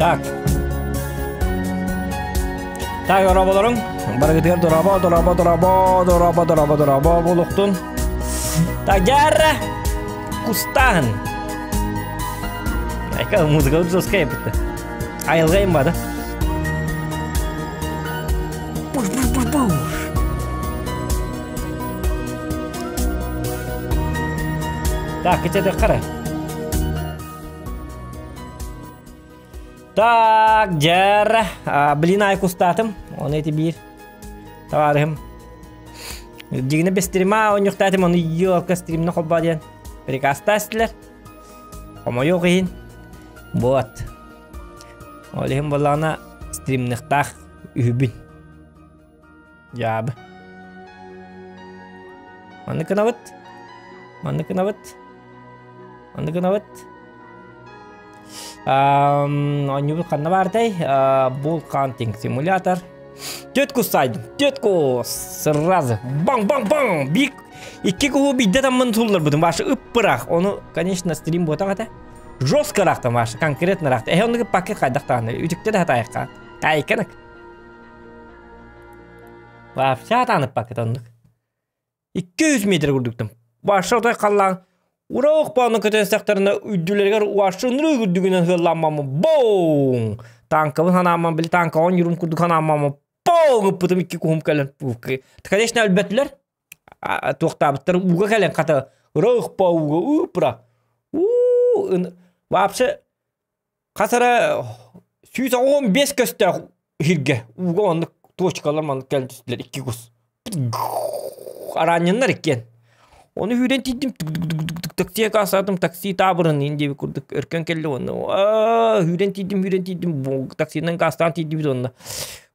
Так. Так, дорооболоруҥ. Барыгытыгар дорообо, дорообо, дорообо, дорообо, дорообо, дорообо буолуохтун. Так, дьаарра. Кустааһын. Айка музыка жесткая бутта. Айылҕа им бада. Пуш, пуш, пуш, пуш. Так, киче қара. Так, дьэр, блин ай кустаатым. Оны эти биир. Товарыһым. Дьигинэ бестрима онньуктаатым, оны елка стримна холбаа диэн. Приказтаастылар. Хомойуох иһин. Вот. Ол иһин буоллаҕына стримныхтаах үһүбүн. Дьаабы. Маннык гынабыт. Маннык гынабыт. Маннык гынабыт. Оонньуубут ханна баартай? Bull Hunting симулятор. Түөрт кус саайдым. Түөрт кус. Сразу. Баҥ-баҥ-баҥ! Биир икки куһу биирдэ таммын суулларбытым. Ваша ып-пыраах. Ону, конечно, стрим буотах этэ. Жестко ыраахтан Ваша, конкретно ыраахта. Эһэ оннук пакет хайдах даҕаны. Үтүктэ да хатаайыкка. Таайыкканык. Вообще атаныппаккыт оннук. 200 метр курдуктум. Баша отой халлаан ура охпоону көтөнсөхтөрүнэ үрдүлэригэр уашы ынырыы үрдүгүнэн ыалламмаммын боуҥ! Танкабын ханаамман били танкаҕа ньурум курдук ханааммаммын боуҥ ыппытым икки куһум кэлэн конечно өлбөтүлэр туохтаабыттар ууга кэлэн хата ура ыкпа ууга ыпра уу вообще Хас эрэ 115 көстөөх иһиргэ ууга оннук точкалар маннык кэлэн түстүлэр икки кус. Араанньаннар иккиэн. Ону сүүрэн тиийдим таксига кассаатым такси таабырын иин диэбит курдук өркөн кэллэ уонна сүүрэн тиийдим сүүрэн тиийдим таксинан гаастаан тиийдибит уонна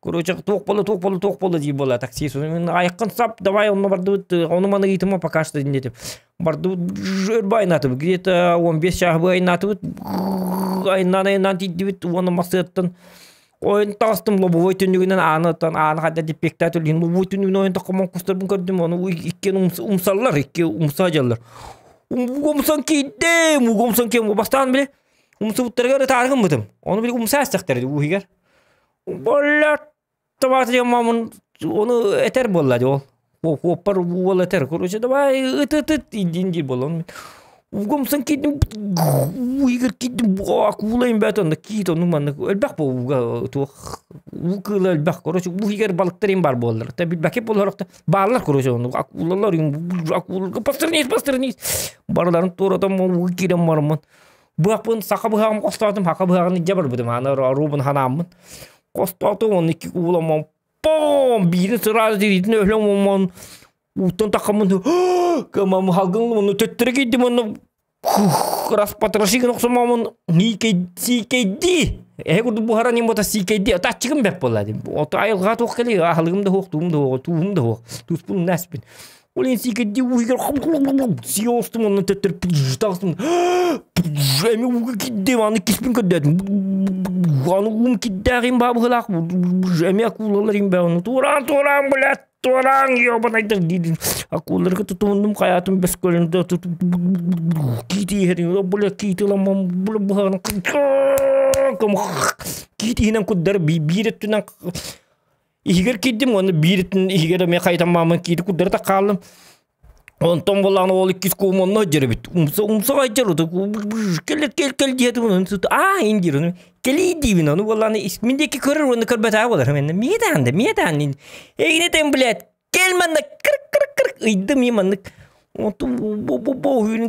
короче туох буолла туох буолла туох буолла диир буолла такси айаххын сап давай онно бардыбыт ону маны ыйытыма пока что диэтим Бардыбыт өр айнаатыбыт где-то 15 чааһы айнаатыбыт айнаан айнаан тиийдибит уонна массыаттан ойон таҕыстым лобовой түннүгүнэн ааныттан ааны хайда диппектаат үлүн лобовой түннүгүнэн ойон таххаман кустарбын көрдүм ону иккиэн умсаллар икки умса дьаллар умсан киирдим умсан киирдим бастаан били умсубуттарыгар ытаары гыммытым ону били умса астахтар уһугар боллар Табааты диэн мамын ону этэр буолла дии ол. Куоппар уол этэр. Короче, давай ыт ыт ыт диин диир буолла. Угумсан киирдим уйгыр киирдим акулайым бэт онно киит ону маннык элбэх бу ууга туох уу кыыла элбэх короче уу иһигэр балыктар им бар буоллар та билбэккэ буоллар бааллар короче ону акулалар акулаларга постарниз постарниз барыларын туоратан ууга киирэн бараммын быһахпын саха быһаҕым хостоотум саха быһаҕын илдьэ барбытым аны оруубун ханааммын Хостоотум уонна икки куулам пом биирин сразу тириитин өлөм уонна ууттан таххаммын кымам халгын уонна төттөрү киирдим уонна распотрошигин охсумамын сиикэйдии эһэ курдук буһаран иҥбота сиикэйдии атааччыгым бэп буолла дим ото айылҕа туох кэлии аһылыгым да суох туум да суох тууһум да суох тууспун наспин Ол сиикэйдии ууһугар сиэ оҕустум онно төттөрү таҕыстым эми ууга киирдим аны киспин көрдөөтүм аны уум кирдээҕим баа быһыылаах эми акулалар им бээ туораан туораан блядь туораан ёбанайдар диидин акулаларга тутуннум хайаатым бэс көлөн киити иһэрин бля киити ыламмам бля быһаҕын киит иһинэн курдары биир өттүнэн Иһигэр киирдим уонна биир иһигэр эмиэ хайтаммааммын киири курдары хааллым. Онтон буоллаҕына ол иккис куум онно сылдьар эбит. Умса умса сылдьар кэл кэл кэл диэтим онон аа ин диир ону кэлиий диибин ону буоллаҕына мин диэки көрөр уонна көрбөтөҕө буолар мин миэ даҕаны да миэ даҕаны эйигин этэн блядь кэл манна кырк кырк кырк ыйдым и маннык Бу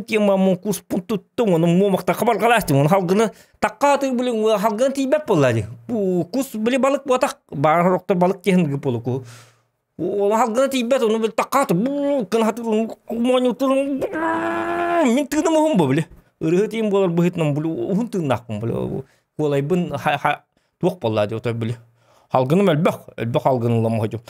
тема куспун туттум, ону муомахта хабаргалаастым, ону халгыны такка били халгын тиийбэт буолла дии. Бу кус били балык буотах, баар сорохтор балык диэн буолуку. Ол халгына тиийбэт, ону били таккааты бу кынхаты мин тыыным уһун бу били. Ырыһы тиин буолар быһыытынан били уһун тыыннаахпын били. Куолайбын туох буолла дии отой били. Халгыным элбэх, элбэх халгын ылам ходжум.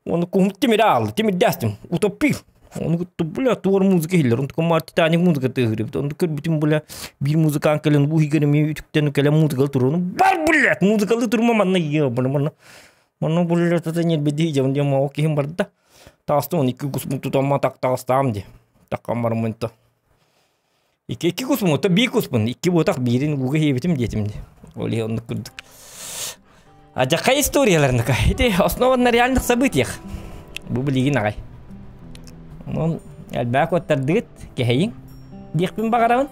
Оны куһум тимире аалды, тимирдээстим, утоппир. Ону кытта, бля, туор музыка иһиллэр. Онтукам маар Титаник музыка тыаһырыбыт. Онду көрбүтүм, бля, биир музыкант кэлэн, бу иһигэр эмиэ үтүктэн кэлэн музыкалы туруону. Бар, блядь, музыкалы турума манна ие, манна, манна. Манна, блядь, это не беди, дьон диэн ол киһим барда. Таҕыстым, он икки кус тутамма так таҕыстаам ди. Таккам барыммын то. Икки, икки куспун, то биир куспун, икки буотах биирин ууга иһиэбитим диэтим ди. Ол иһин оннук курдук. Адьакай историяларыныка. Ити основан на реальных событиях. Бу билигин аҕай. Онон элбэх куоттардыгыт кэһэйиҥ диэхпин баҕарабын.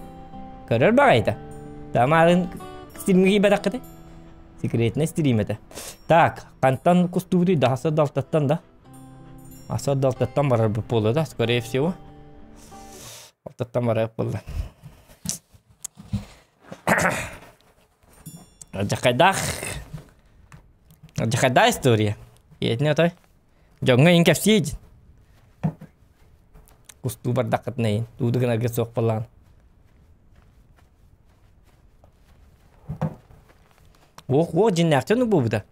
Көрөр баҕайыта. Тамарын стримҥэ киирбэтэххитий? Секретный стрим этэ. Так, хантан кустубутуй да хаса далтаттан да? Аса далтаттан барар буолла да, скорее всего. Алтаттан барар буолла. Дьахайдаах Дьахайдаах история. Ийэтин отой. Дьоҥҥо иҥ кэпсии Кустуу бардаххытына иин. Тууду гынарга суох буоллаҕына. Уох уох дьиннээхтэн буолбута.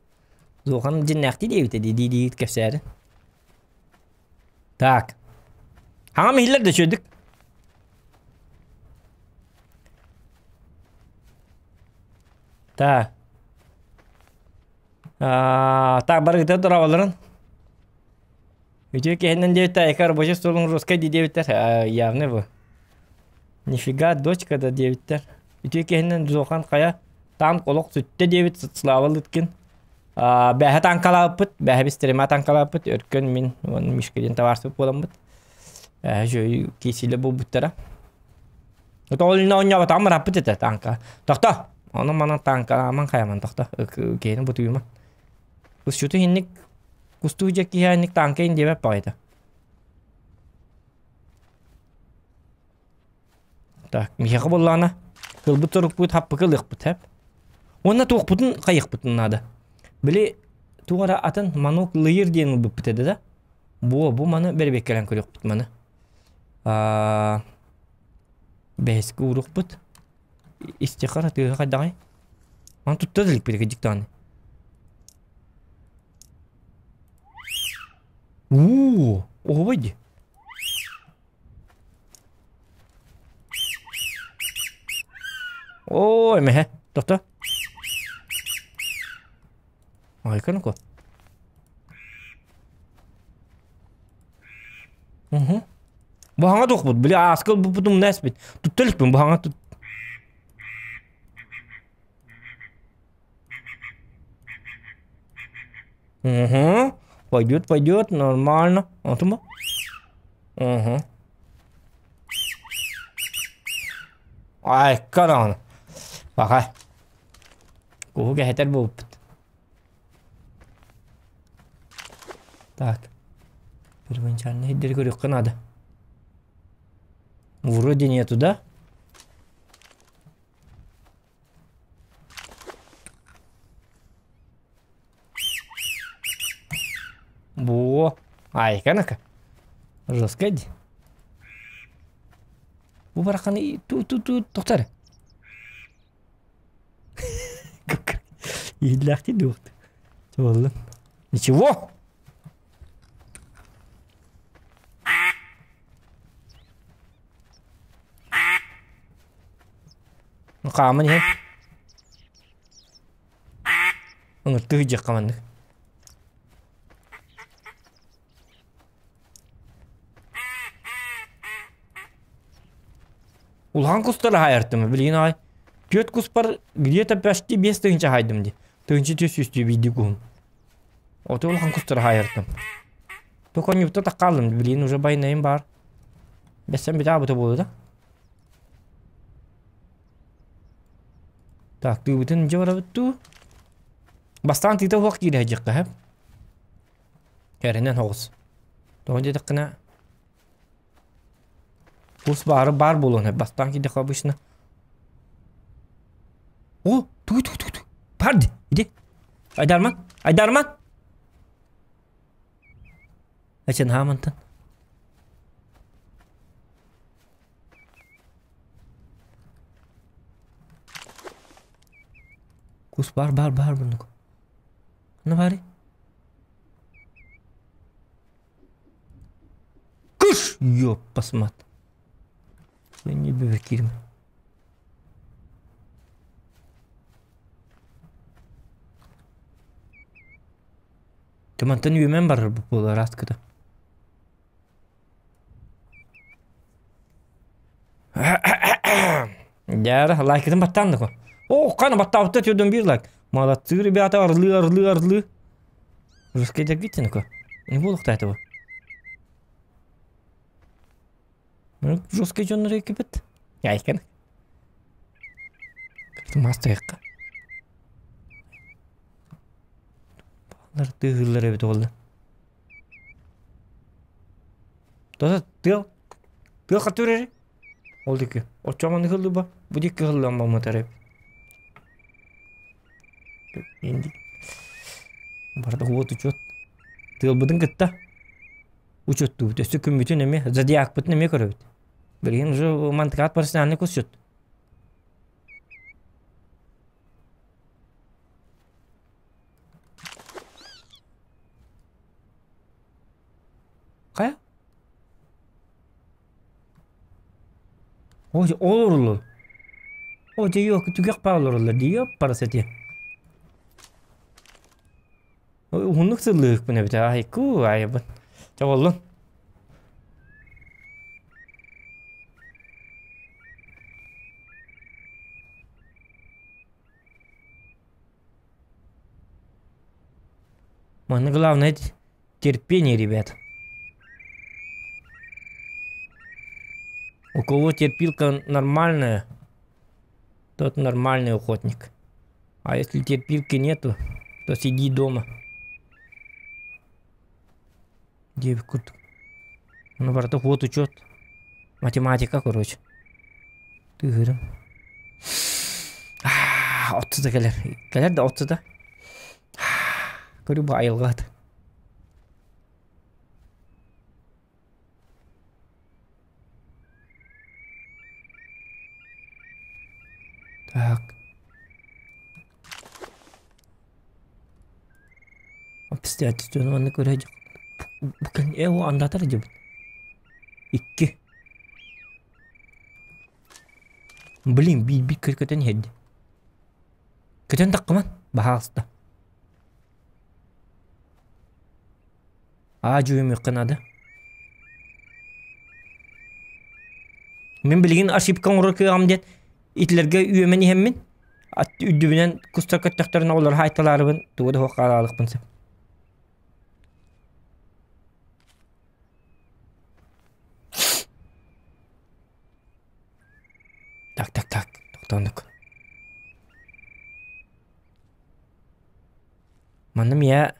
Зохан дьиннээхтии диэбитэ дии дии дии кэпсээри. Так. Хаҥам иһиллэр да үчүгэйдик. Так. Так барыгыта дорооболорун. Үтүө киһинэн диэбиттэр, эка рабочий столун русскай дии диэбиттэр. Явно бу. Нифига, дочка да диэбиттэр. Үтүө киһинэн Зохан хайа танк олох сүттэ диэбит Слава Лыткин. Бэһэ танкалаабыппыт, бэһэ бистерима танкалаабыппыт, Өркөн мин уонна Мишка диэн табаарсыбыт буоламмыт. Үчүгэй киисилэ буолбуттара. Ол иннэ оонньооботоҕум ырааппыт этэ танка. Тохто! Ону манан танкаламан хайаман тохто. Киһини бутуйума. Кусчуту инник кустуу дьэ киһи инник танка ин диэбэт баҕайыта. Так, миэхэ буоллаҕына кылбыт сорукпут хаппыкы ылыахпыт хэп. Уонна туохпутун хайыахпытын наада. Били туох эрэ атын манок лыйыр диэн ылбыппыт этэ да. Бу бу маны бэрбиэккэлээн көрүөхпүт маны. Аа бэһискэ уурукпут. Истихара тыаһа хайдаҕый? Маны тутта да иликпит кырдьык даҕаны. Уу, оһобой дии. Оо, эмэһэ. Тохто. Айка ну-ка. Угу. Баһаҥа туохпут, били ааска ылбыппыт умна эспит. Тутта иликпин, баһаҥа тут. Угу. Пойдет, пойдет, нормально. Антон Угу. Айка даҕаны. Баха. Куһу кэһэтэр буолбут. Так. Первоначальный сирдэри көрүөххэ наада. Вроде нету, да? Во! Айка-нака. Жестко иди. Бу бараханы ту-ту-ту тохтар. Иһиллээхтии дуохт. Чуоллун. Ничего! Хааман иһэн. Ыҥыртыы сылдьыахха маннык. Улахан кустары хаайартым. Билигин аҕай түөрт куспар где-то почти 5 тыһыынча хаайдым дии. Тыһыынча 400 биирдии куһум. Ото улахан кустары хаайартым. Только онньубута таккаалым. Билигин уже байнайым баар. Бэссэм бүтэ буолла да. Так, тыыбытын дьэ барабыт дуу? Бастаан тыыта уһуох киирэ сылдьыахха сөп. Кэрэнэн соҕус. Тоҕо диэтэххинэ кус баары баар буолуон сөп. Бастаан киирдэххэ обычно. О, ту ту ту ту. Парди, иди. Айдарман, Айдарман. Ачан хаамантан. Кус баар баар баар муннук. Ну баары. Кыш! Ёппасмат. Не бөбекирим. Тымантан үөмэн барар буолар аскыта. Дьэ, лайкытын баттаан да. О, қаны баттаабытта түрдөн бир лайк. Молодцы, ребята, орлы, орлы, орлы. Русский дергите, Не буолуохта этэ бу. Жесткий дьоннор экипет. Яйкан. Мастайыққа. Балар тыһыллар эбит олла. Тоса тыал. Тыал хатыр Ол дикі. Оччоҕон ыһыллыба. Бу диэки ыһыллан баммытар эбит. Инди. Барда уот учет. Тыалбытын кытта учеттуубут. Өссө күммүтүн эмиэ, зодиакпытын эмиэ көрөбүт. Билигин уже мантыкаат профессиональный кусчут. Хайа? О, олоруллар. О, дьэ, түгэх баа олоруллар дии, парасети. Уһуннук сыллыыкпын эбит айку айбын. Чэ боллун. Манна главное терпение, ребят. У кого терпилка нормальная, тот нормальный охотник. А если терпилки нету, то сиди дома. Диэбит курдук. Ну, барыта вот учет. Математика, короче. Тыгырым. Отсыда кэлэр. Кэлэр да отсыда. Көрү бу айылҕат. Так. Обстоятельствоны манна көрө бу кэн э о андатар дебит. Икки. Блин, биир көтөн иһэрди. Көтөн таххыман, баһаалыста. Аа дьүөмүөххэ наада. Мин билигин ошибка оҥорор кыаҕым диэн итилэргэ үөмэн иһэммин үрдүбүнэн кустар көттөхтөрүнэ олору хаайталаарыбын тугу да суох хаалаалыкпын сөп. Так, так, так, тохтоонук. Манна миэ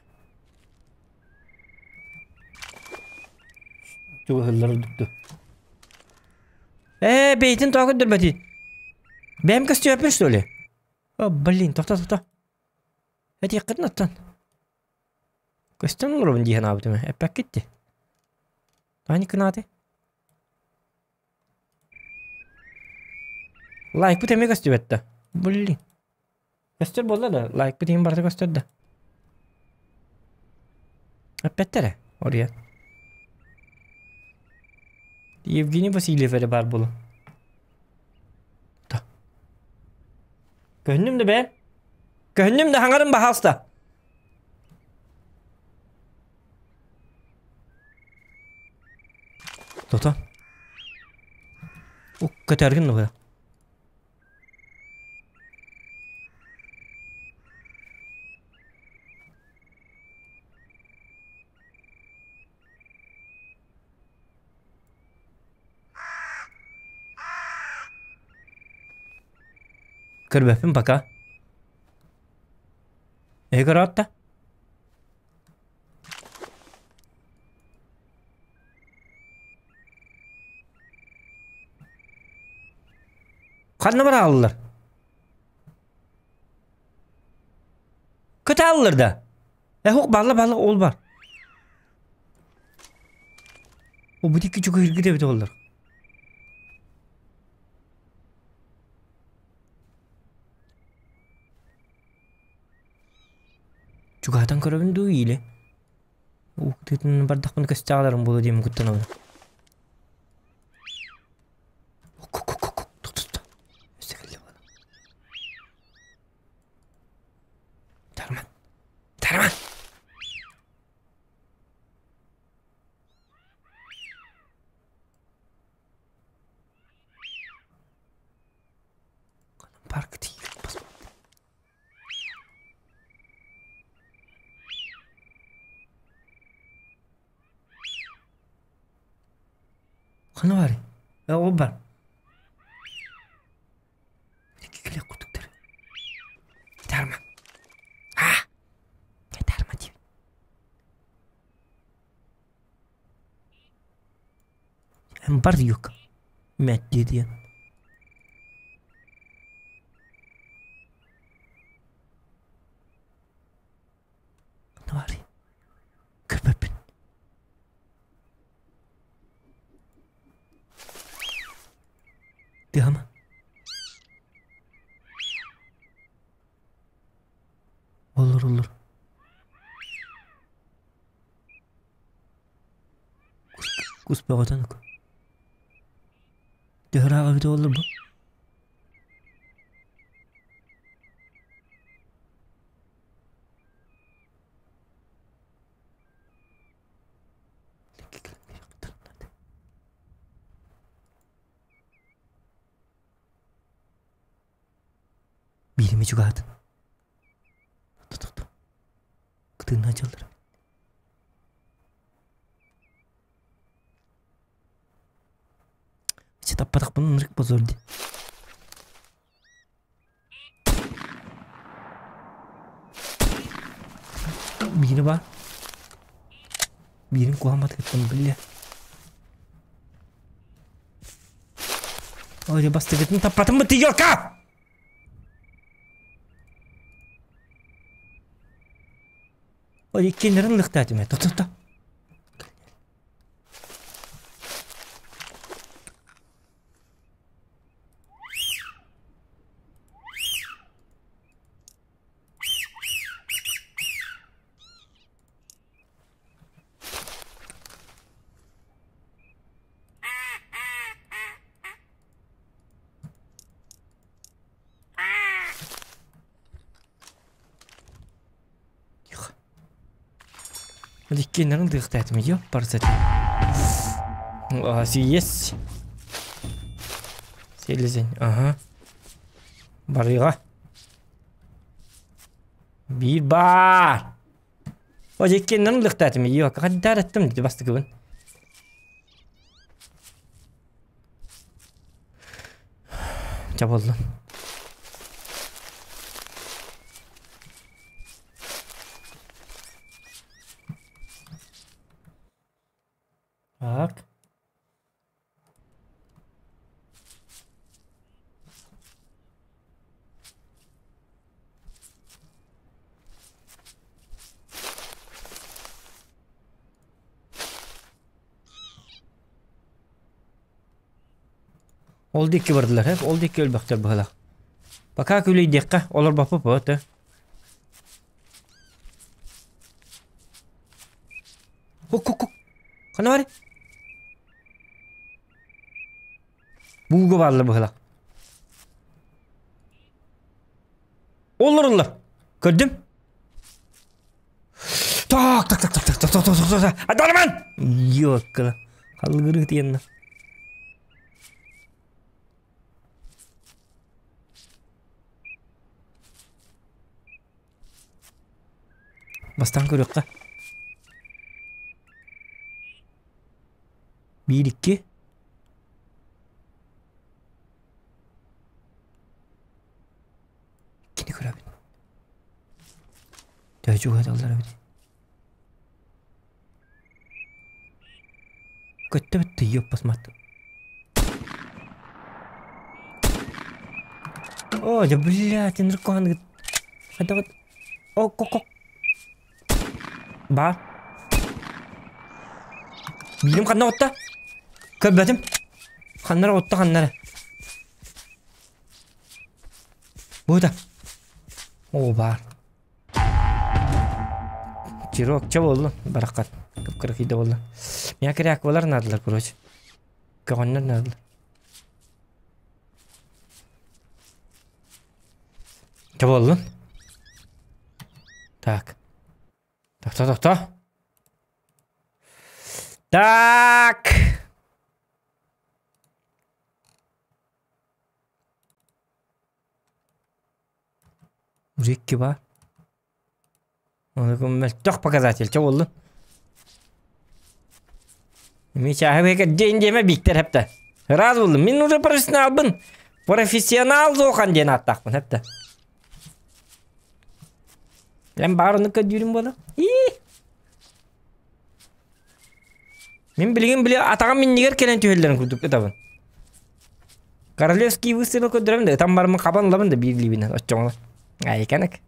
Чугаһыллар үрдүктү. Ээ, бэйэтин тоҕо көрдөрбөтүй? Бэйэм көстүөппүн что ли? О, блин, тохто, тохто. Этиэххитин оттон. Көстөн олоробун дии санаабытым ээ. Эппэккит дии. Таня кынааты. Лайкпыт эмиэ көстүбэт да. Блин. Көстөр буолла да, лайкпыт иһин барыта көстөр да. Эппэттэр ээ, оруйан. Евгений Васильев эрэ баар буолуо. Көһүннүм да бээ. Көһүннүм да хаҥарым баһаалыста. Тото. Көтөргүн да Көрбөппүн пока. Эһи көрөөт да? Ханна барааллар? Көтө да? Э, балла балла ол бар. О, бу тикки чугуһиргит эбит оллар. Чугаһатан көрөбүн дуу или? Уктытын бардахпын көстөҕөлөрүм буолуо диэн куттанабын. Тарман. Тарман. Парк тиийбит. Хана баарый? Ол бар. Килек курдуктар. Тарма. А! Тарма диибин. Эн бар юк. Мэтти диэн. Ханна баарый? Көрбөппүн. Тыама. Olur olur. Кус бөҕөтөн Төһөрөөҕө эбитэ буолла бу? Биирими чугаһаатын. Тохто. Кытыынна дьаллар. Таппатахпын ынырык позор дии. Биири баар. Биирин куһаҕан батыгыттан биллэ. Ой, дьэ бастакытын таппатым быты елка! Ой, иккиэннэрин ылыахтаатым ээ. Тохто, Тихо. Иккиэннэрин ылыахтаатым ё парсат. Есть. Селезень, ага. Барыга. Биир баар. О, иккиэннэрин ылыахтаатым ё хаддар аттым дии бастыкыбын. Ча боллун. Так. Ол диэки бардылар, ээ, ол диэки өлбөхтөр быһыылаах. Пока күлэйдиэххэ, олорбоппут буолуо Кук-кук-кук. Ханна барый? Бууга бааллар быһыылаах. Олороллор. Көрдүм. Так, так, так, так, так, так, так, так, так, так. Адарман! Ёккала. Халгыры тиэнна. Бастаан көрүөххэ. Биир икки. Иккини көрөбүн. Төһө чугаһаталлар эбит. Көттө бүттэ ёппас мат. О, да блядь, наркоман Хайдах О, ко Баар. Биирим ханна отта? Көрбөтүм. Ханнара отта ханнара. Бу да. О, баар. Чирок, чэ буоллун, бараххат. Кып-кыракый да буолла. Миэхэ кряквалар наадалар, короче. Көҕөннөр наадалар. Чэ буоллун. Так. Тохто, тохто. Так. Уже икки баар. Мөлтөх показатель чэ буоллун. Мичааһы дьиэн диэмэ Бииктэр хэптэ. Ыраас буллум. Мин уже профессионалбын. Профессионал зохан диэн ааттаахпын хэптэ. Эн баар оннук көрдүүрүм буола. Ии! Мин билигин били атаҕым иннигэр кэлэн түһэллэрин курдук ытабын. Королевский выстрел көрдөрөбүн да ытан барымын хабан ылабын да биир илиибинэн оччоҕуна. Айыканык.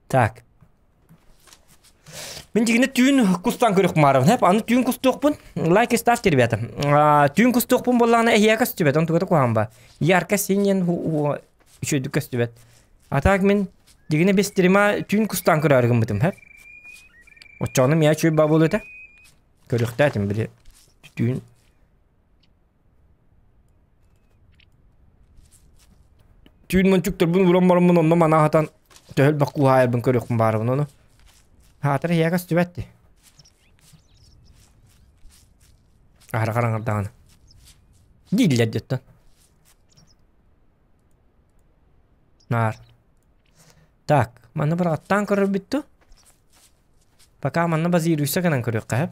Так. Мин дьигинэ түүн кустаан көрүөх маарабын. Хэп, аны түүн кустуохпун. Лайк и ставьте, ребята. Түүн кустуохпун буоллаҕына эһиэхэ көстүбэт. Онтугата куһаҕан ба. Ярко синен үчүгэйдик көстүбэт. А так мин дьигинэ без стрима түүн кустаан көрөөрү гыммытым. Хэп. Оччоҕуна миэхэ үчүгэй баа буолуо этэ. Көрүөхтээтим били түүн Түүн мончуктарбын уран бараммын онно манаһатан төһө элбэх кууһаайарбын көрүөхпүн баарыбын ону. Хаатар эһиэхэ көстүбэт дии. Аһара хараҥардаҕына. Дииллэр дьоттон. Наар. Так, манна быраҕаттаан көрөрбүт дуу? Пока манна базируйса гынан көрүөххэ сөп.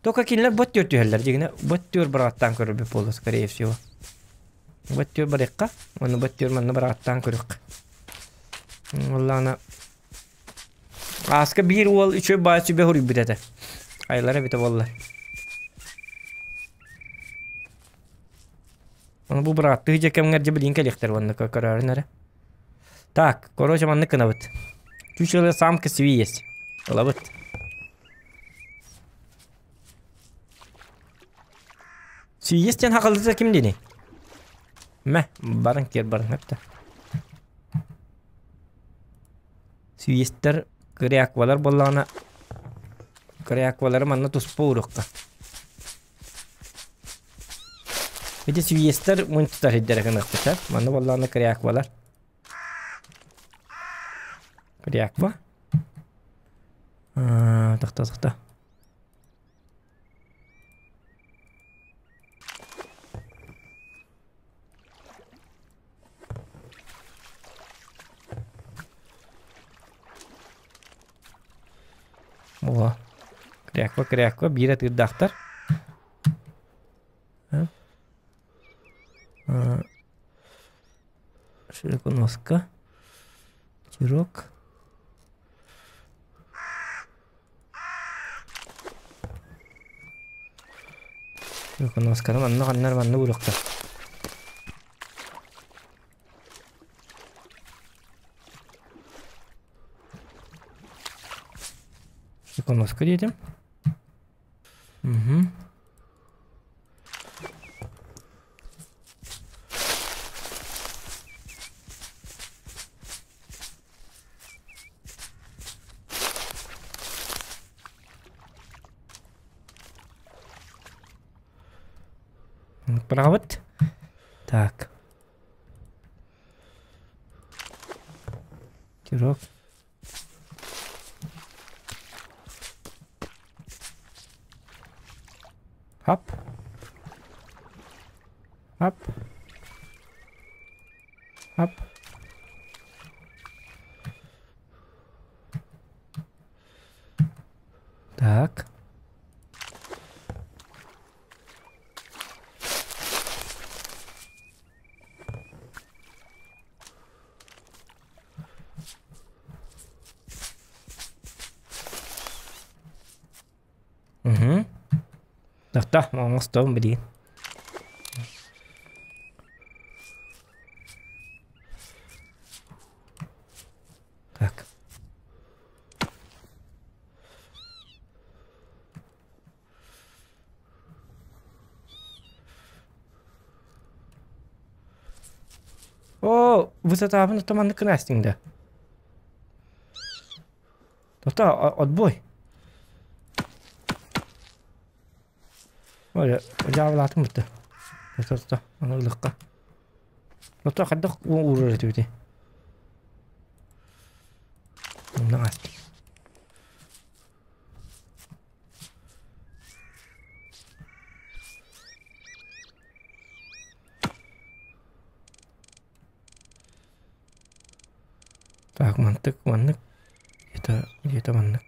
Только кинилэр бот түөр түһэллэр дьигинэ бот түөр быраҕаттаан көрөрбүт буолла скорее всего. Бот түөр барыахха, уонна бот түөр манна быраҕаттаан көрүөххэ. Уоллаана Ааска биир уол үчүгэй баай сүбэ суруйбут этэ. Айлара эбитэ буолла. Ону бу бырааттыы дьэ кэмҥэр дьэ билигин кэлиэхтэр уонна көрөөрүн эрэ. Так, короче, маннык гынабыт. Чучело самка сви есть. Ылабыт. Сийиэс диэн хахалыта ким диэний? Мэ, баран киэр баран эптэ. Сийиэстэр кыряквалар буоллаҕына кыряквалары манна туспа уруохха. Ити сийиэстэр мунчутар сирдэрэ гыныахпыт Манна буоллаҕына кыряквалар. Кряква. Тохто, тохто. О, кряква, кряква, биир атыырдаахтар. Широконоска. Чирок. Широконосканы манна ханнар манна уруохтар. Широконоска диэтим. Угу. Быраҕабыт. Так. Тирок. Hop. Hop. Hop. Так. Угу. Тохто, оҥостуом билигин. Так. Оо, высотабын оттон маннык гына астыҥ да. Тота отбой. Ой, дьаабылаатым бутта. Тота, тота, аны ылыахха. Тота хайдах уурар этибитий? Онно астым. Так. Так, мантык маннык. Где-то, где-то маннык.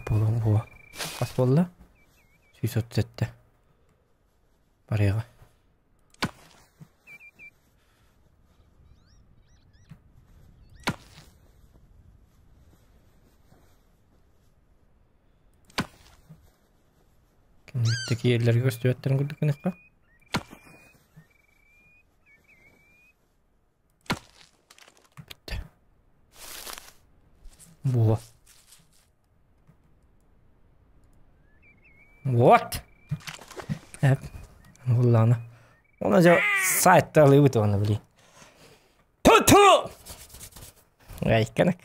Буола буола. Хас буолла? 137. Барыаҕа. Киниттэ киэллэргэ көстүбэттэрин курдук гыныахха. Бүттэ. Буо. Вот. Эп. Буллаана. Оны же сайтта алыбыт оны били. Ту-ту! Айканак.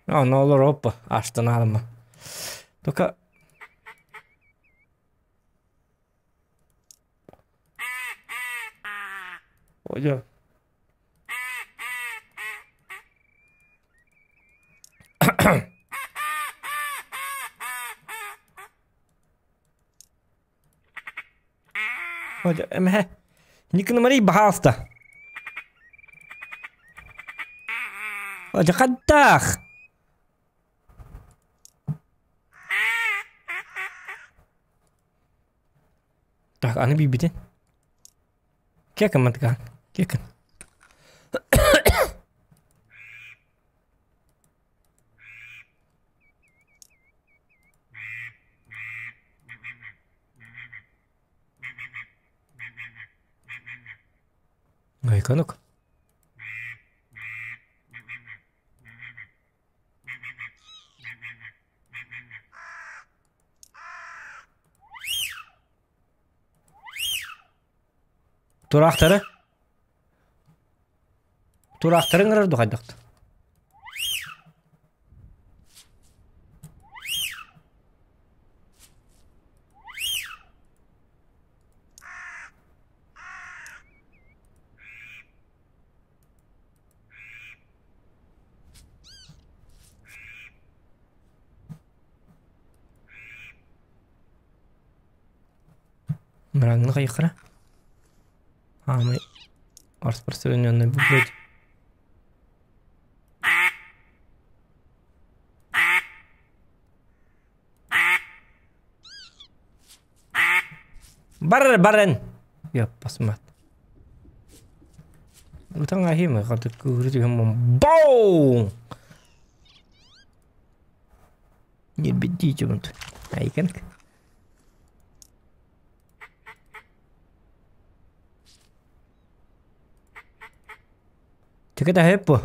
Онно олороппа, астынарым. Только Ой, Эмэ Никномарий баһаалыста. Хайдах? Так, аны биирбитин. Кекин мантыгаан. Кекин. Айканок. Тураахтары. Тураахтары ыҥырар дуу хайдах? Мыраҥҥыны хайыххара? Аамай распространенный блядь. Бар баран. Яппасмат. Утан ахима хаты кыыры түһэн Боу! Не бедите вот. Айкенк. Чекета хеппо.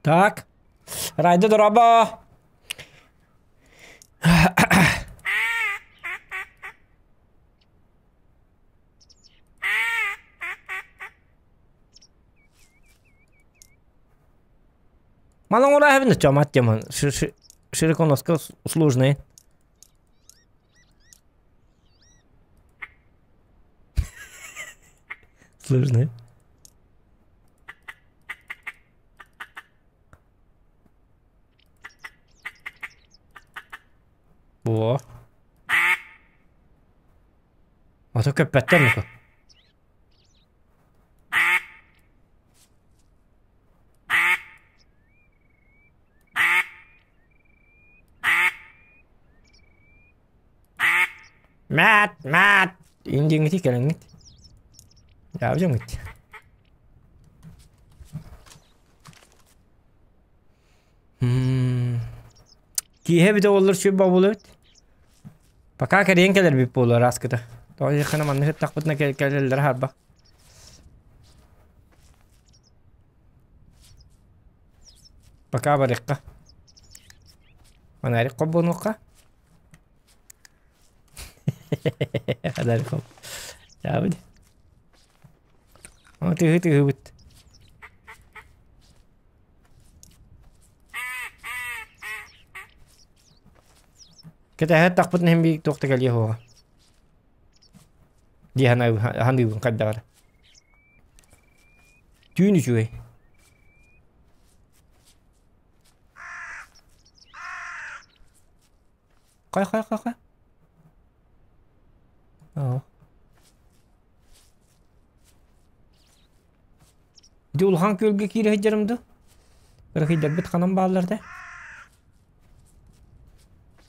Так. Райда дороба. Мана оҥоро чомат теман широконоска сложные. Сложные. Во. А то көппөттөр муку. Мат, мат. Индиңити кэлэҥҥит. Дьаабыдьаҥҥыт. Киэһэ бүтэ буоллар сүр бобулубут. Пока кэрийэн кэлэрбит буолуо араскыта. Тоҕо диэххинэ манна сыттахпытына кэлэллэрэ харбах. Пока барыахха. Фонарик холбонуохха. Адарком. Чаабыт. Тыһы тыһыбыт. Кэтэһэр тахпытын иһин биир туох да кэлиэ суоҕа. Дии саныыбын хайдах эрэ. Түүн үчүгэй. Хай хай хай хай. Аа. Ити улахан күөлгэ киирэ сылдьарым дуу? Ырыхыйдарбыт ханан бааллар да?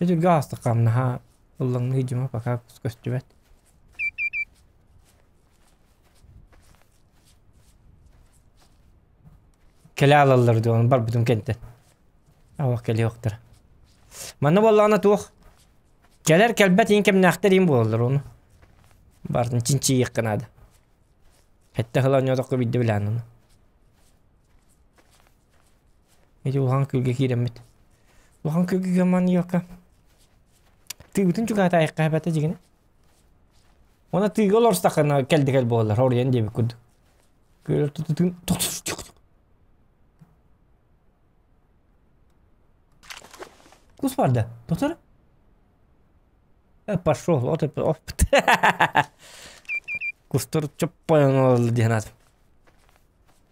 Өтүргэ аастахха наһаа ыллаҥныы дьима пока көстүбэт. Кэлэ алаллар дуу, барбытым кэнтэн. Алах кэлиэхтэр. Манна буоллаҕына туох кэлэр кэлбэт иин кэмнээхтэр иин буолаллар ону. Бартын чинчийиэххэ наада. Хэттэ сыл оонньоотоххо биирдэ билээн ону. Ити улахан күлгэ киирэммит. Улахан күлгэ маньяка. Тыыбытын чугаата айыкка эбэтэ дьигинэ. Она тыыга олорстахына кэлди кэл буолар, оруйан диэбит курдук. Күөл тутутун Кус бар да? Доктор? Пошел, вот это опыт. Кустар чоппойон олорду диэн аат.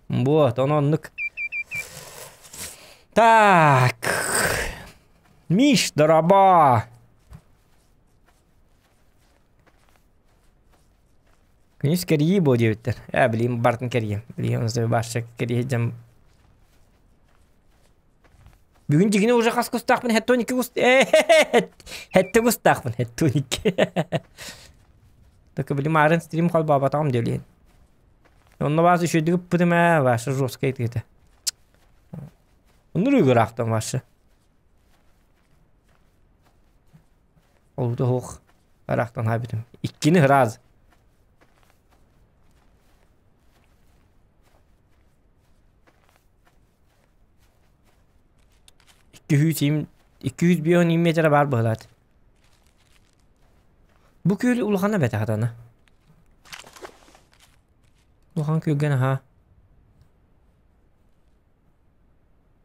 Вот, он оннук. Так. Миш, дороба. Күнүс кэрийии буо диэбиттэр. Ээ, билигин бартын кэрийиэм. Билигин башча кэрийэ дьам Бүгүн дьигини уже хас кустаахпын хэттон икки кус хэттэ кустаахпын хэттон икки. Только били маарын стрим холбообатаҕым диэлиэн. Онно баас үчүгэйдик ыппытым ээ, ваша жесткай тыыта. Оннур ыгыраахтан ваша. Олута суох ыраахтан хаайбытым. Иккини раз. 250 метра баар быһылаат. Бу күөл улахана бэтэ хатана. Улахан күөлгэ наһаа.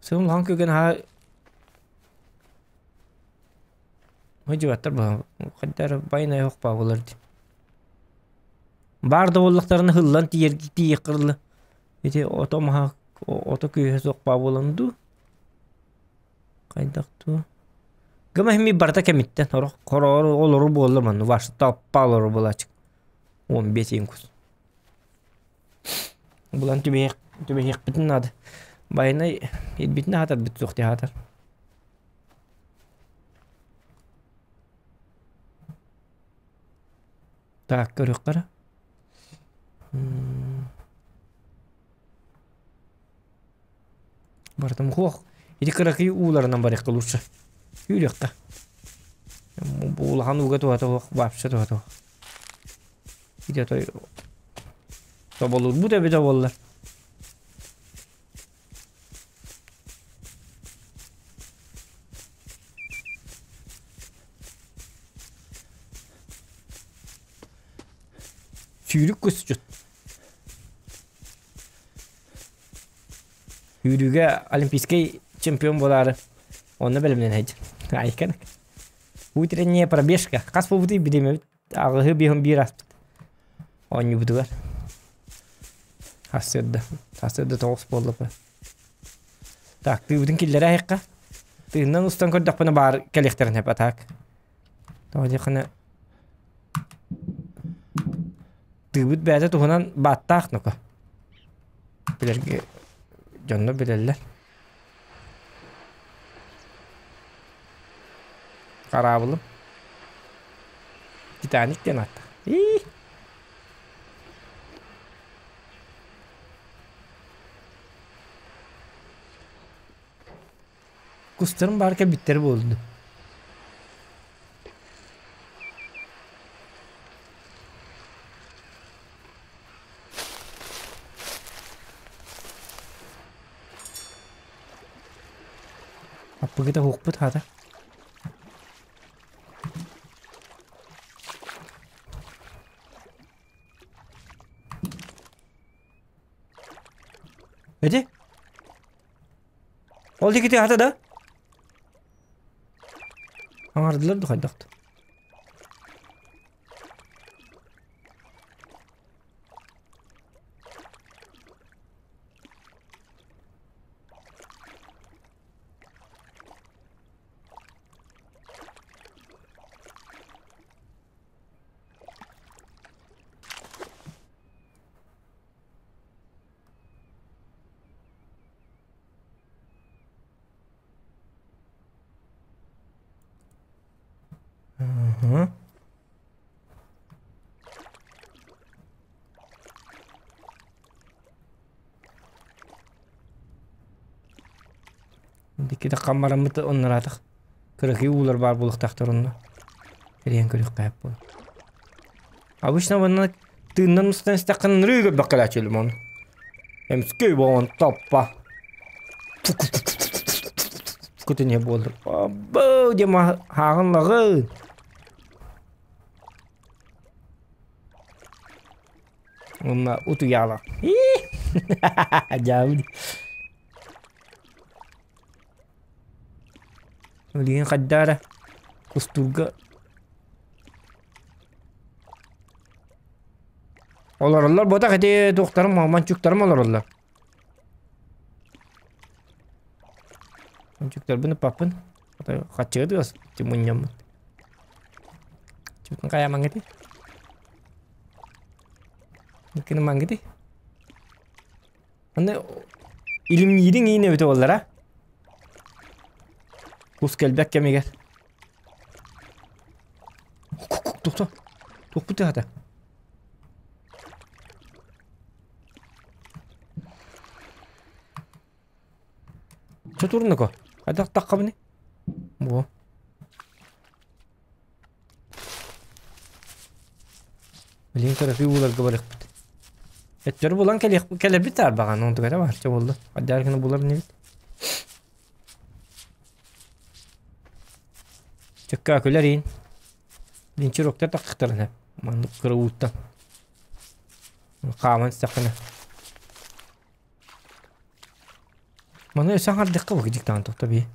Сын улахан күөлгэ наһаа Мыдьыбаттар бу хайдары байнай хохпаа болар дии. Баар да буоллахтарына хыллан тиийэр тиийиэх кырылла. Ити ото маһа ото күүһэ суох баа буолан дуу? Хайдах дуу? Гыма хими барыта кэмиттэн орох хороору олору буолла манна ваша толпа олору буолаачык. 15 инкус. Булан түбэһиэх түбэһиэхпитин наада. Байанай ирбитин аһатарбыт суох аһатар. Так, көрүөххэ эрэ. Барытым хуох. Ити кыракый ууларынан барыахха лучше. Үүрүөххэ. Бу улахан ууга туһата суох, вообще туһата суох. Ити отой тоболурбут эбитэ буоллар. Сүүрүк кусчут. Сүүрүүгэ олимпийскай чемпион буолаары онно бэлэмнэнэ сылдьар. Айкан. Утренняя пробежка. Хас буолбутуй билимэбит. Аҕыһы биэһин биир ааспыт. Оонньуубутугар. Сарсыарда. Сарсыарда тоҕус буолла Так, тыыбытын киллэрэ аһыахха. Тыыннан устан көрдөхпүнэ баар кэлиэхтэрин сөп, а так. Тоҕо диэххинэ тыыбыт бэйэтэ туһунан бааттаах нука. Билэргэ дьонно билэллэр. Хараабылым. Титаник диэн ааттаах. Ии! Кустарым баар кэлбиттэр буолду. Аппыгыта уһукпут хата. Ити? Ол диэки тыаһата да? Аҥардылар да хайдах да. Мгм. Дикки таххан бараммыт оннураатах кыракый уулар баар буолуохтаахтар онно. Кэриэн көрүөххэ сөп буолар. Обычно манна тыыннан устан истэххинэ нырыы көрбөх кэлээччилим ону. Эмискэ буолан топпа. Кутуне буолар. Бу диэн хааҕын лаҕы. Уонна утуйаала. Дьаабы. Билигин хайдаа эрэ кустуурга Олороллор буотах ити туохтарым манчуктарым олороллор. Манчуктарбын ыппаппын. Хаччыга тыас мунньаммыт. Чутун хайа мангыты? Иккини мангыты? Аны илимниириҥ иин эбитэ буоллара. Кус кэлбэт кэмигэр. Тохто. Туохпут тыаһата? Чотурнако. Хайдах таххабыный? Бу. Билигин кыракый ууларга барыахпыт. Өттөрү булан кэлэрбит таарбаҕан, онтугара баар чэ буолла. Адьаар гына булар инибит. Чөккөө күлэр иин. Линчироктар таххыктарына. Маннык кыра ууттан. Хааман истэххинэ. Маны өссө аҥардыахха бу дьиктаан тохто бии.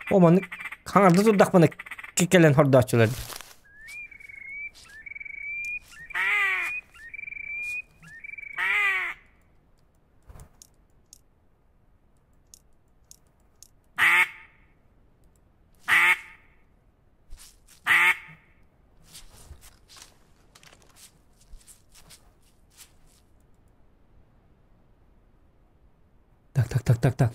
О маннык хаҥарда турдахпына кэлэн хордооччулар. Так, так, так, так, так.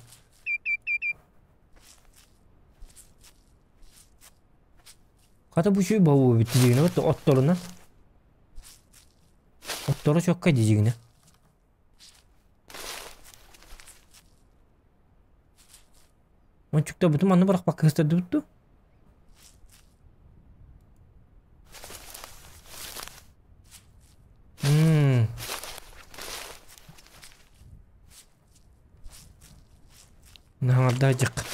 Хата бу үчүгэй бобуу эбит дьигинэ отторуна. Оттору чокка дьигинэ. Ончукта бутун манна бырахпакка сыстардыбыт дуу? Мм. Наһаҥардаах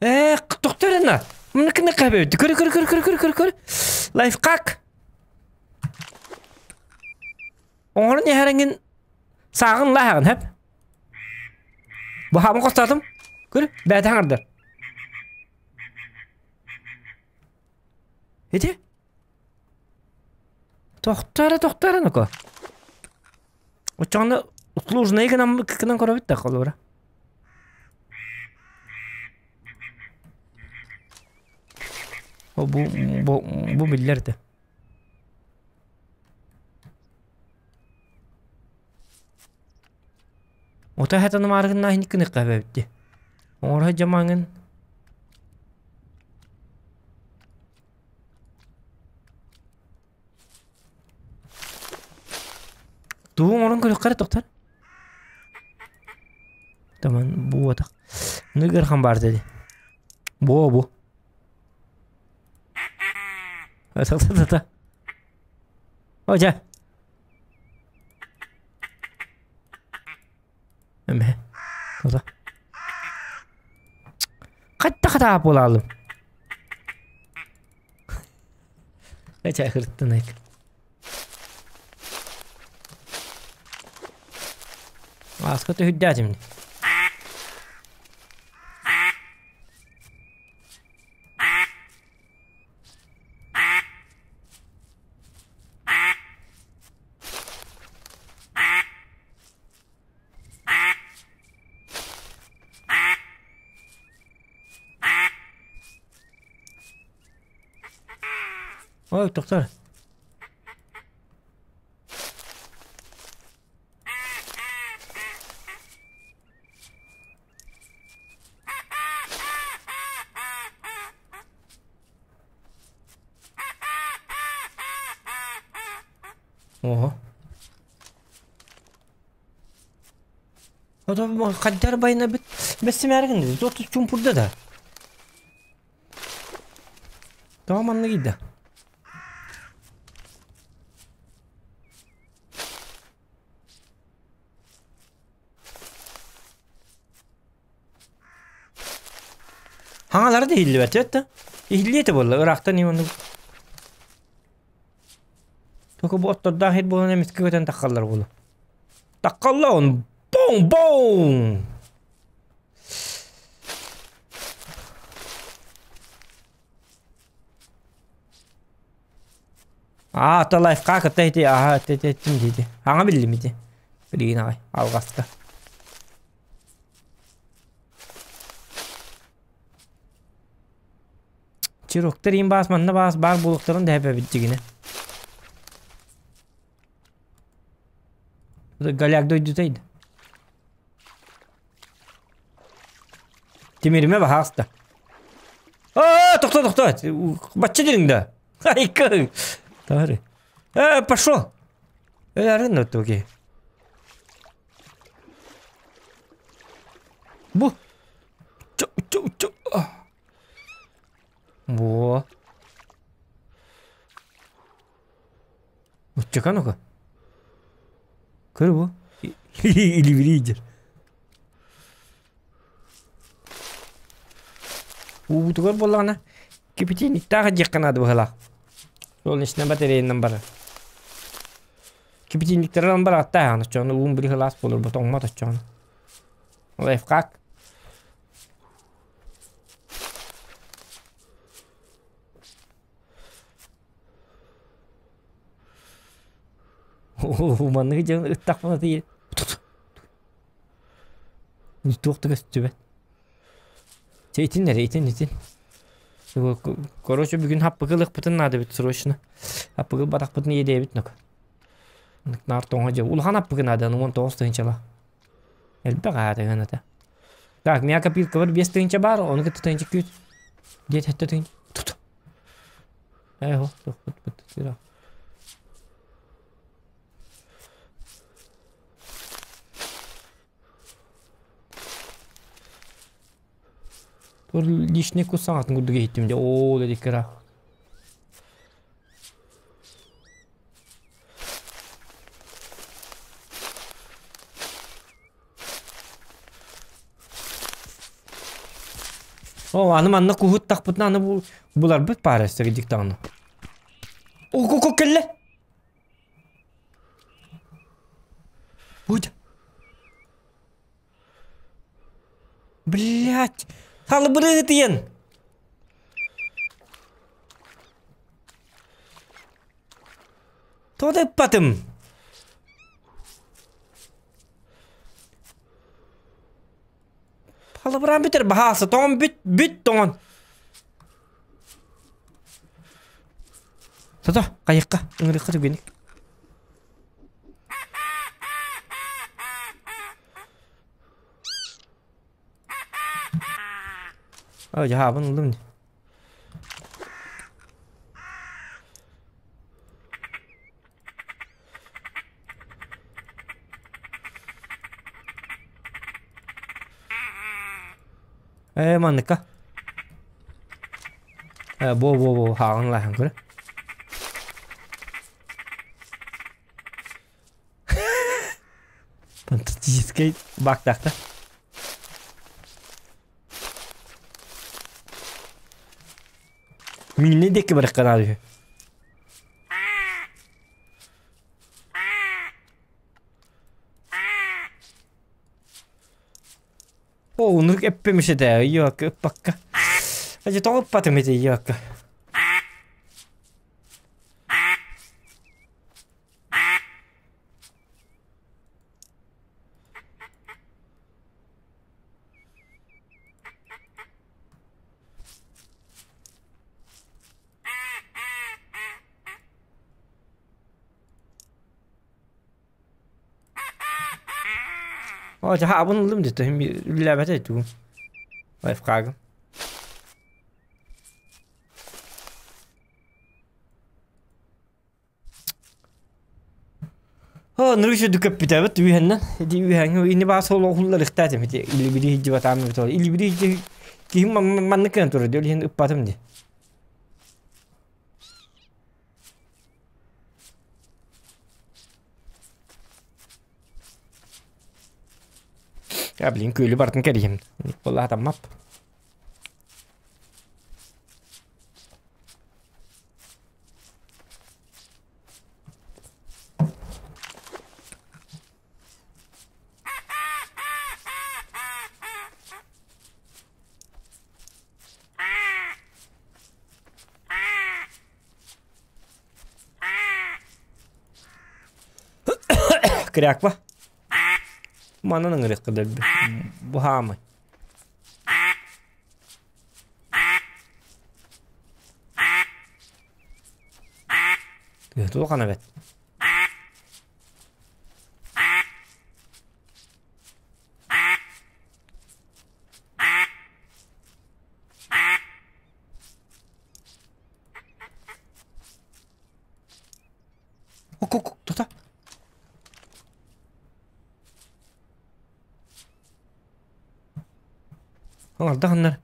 Ээ, тохтор Мына кабы. Көр көр көр көр көр көр көр. Лайфхак. Оҥорон иһэрэҥин сааҕын лааһаҕын хэп. Бу хаамын хостоотум. Көр, бэйэтэ хаҥардар. Ити? Тохтоо эрэ, тохтоо эрэ ноко. Оччоҕуна услужнай гынан гынан көрөбүт да холобура. О бу бу бу биллэр да. Отой хатанымаарыгыннаа иһин кыныахха эбэбит дии. Оҥоро дьамааҥын. Тугу оҥорон көрүөххэ эрэ тохтор. Таман буотах. Ну ыарахан баар дии. Буо бу. Та-та-та-та. О, дьэ. Эмэ. Тота. Хатта хатаа буолаалым. Эчэ хырттын айк. Ааска түһүрдээтим. Ой, тохтор. Оһо. Ото хаддар байына бит бэссимээргин тот чумпурда да. Тоҕо маннык ыйда? Хаҥалара да иһиллибэт да. Иһиллиэ этэ буолла ыраахтан оннук. Только бу оттордоох иһит буолан эмискэ көтөн таххаллар буолуо. Таххалла он бом бом! Аа, то лайфхак кытта ити аха эттим диити. Аҥа биллим ити. Билигин аҕай алҕаска. Чироктар иин баас манна баас баар буолуохтарын да эбэбит дьигинэ. Голяк дойдута иди. Тимиримэ баһааста. Аа, тохто, тохто. Бачча дириҥ да. Айка. Тары. Э, пошел. Э, арын оттоки. Бу. Чу, чу, чу. Во. Уччака ну-ка. Көр бу. Илибирийдер. Уубутугар буоллаҕына кипятильниктаах дьиэххэ наада быһыылаах. Солнечнай батареянан барар. Кипятильниктары ылан барааттаах оччоҕуна уум били сылаас буолар бу тоҥмот оччоҕуна. Лайфхак. Манныгы дьон ыттахпына тиийэ туох да көстүбэт. Чэ итин эрэ итин итин. Короче бүгүн хаппыкы ылыахпытын наада эбит срочно. Хаппыкы ылбатахпытын иэдээбит нок. Наар тоҥо дьэ улахан аппыкы наада 19 тыһыынчалаах. Элбэх аата гыната. Так, мия копилкабар 5 тыһыынча баар, ону кытта тыһыынча күүт. Диэт хэттэ тыһыынча. Тут. Ээ, бут бут Тур лишний кус саҥатын курдук иһиттим дьэ оо дедик кыра. О, аны манна куһуттахпытына аны бу буларбыт паар өссө диктаҕына. О, ку кэллэ. Будь. Блять! Халбырыытыйан! Тоҕо да ыппатым? Халыбыраан бүтэр баһаалса тоҥон бүт бүт тоҥон. Тото хайыкка ыҥырыкка түгэник. Ой, дьаһаабын ыллым дии. Ээ манныкка. Ээ бо бо бо хааҕын лааһын көрө. Фантастическай баактаахта. Минни диэки барыахха наада үһү. О, оннук эппэмиш этэ, йоакка ыппакка. Дьэ тоҕо ыппатым ити йоакка. О, дьэ хаабын ыллым дии, төһүм үлэлээбэтэ тугум. Лайфхагым. О, нырык үрдүк көппүтэбит үһэннэн. Ити үһэҥҥэ ини баас олоҕуллар ихтаатым ити илибири хиджибатаам бит ол. Илибири хиджи киһим маннык кыан турар дии, ол иһин ыппатым дии. Я, блин, күөлү бартын кэриһим. Буолаатаммап. Кряква. Манан ыҥырыахха дэлби. Бу хаамай. Туох эбит. Ок, тута. Аҥардахыннар.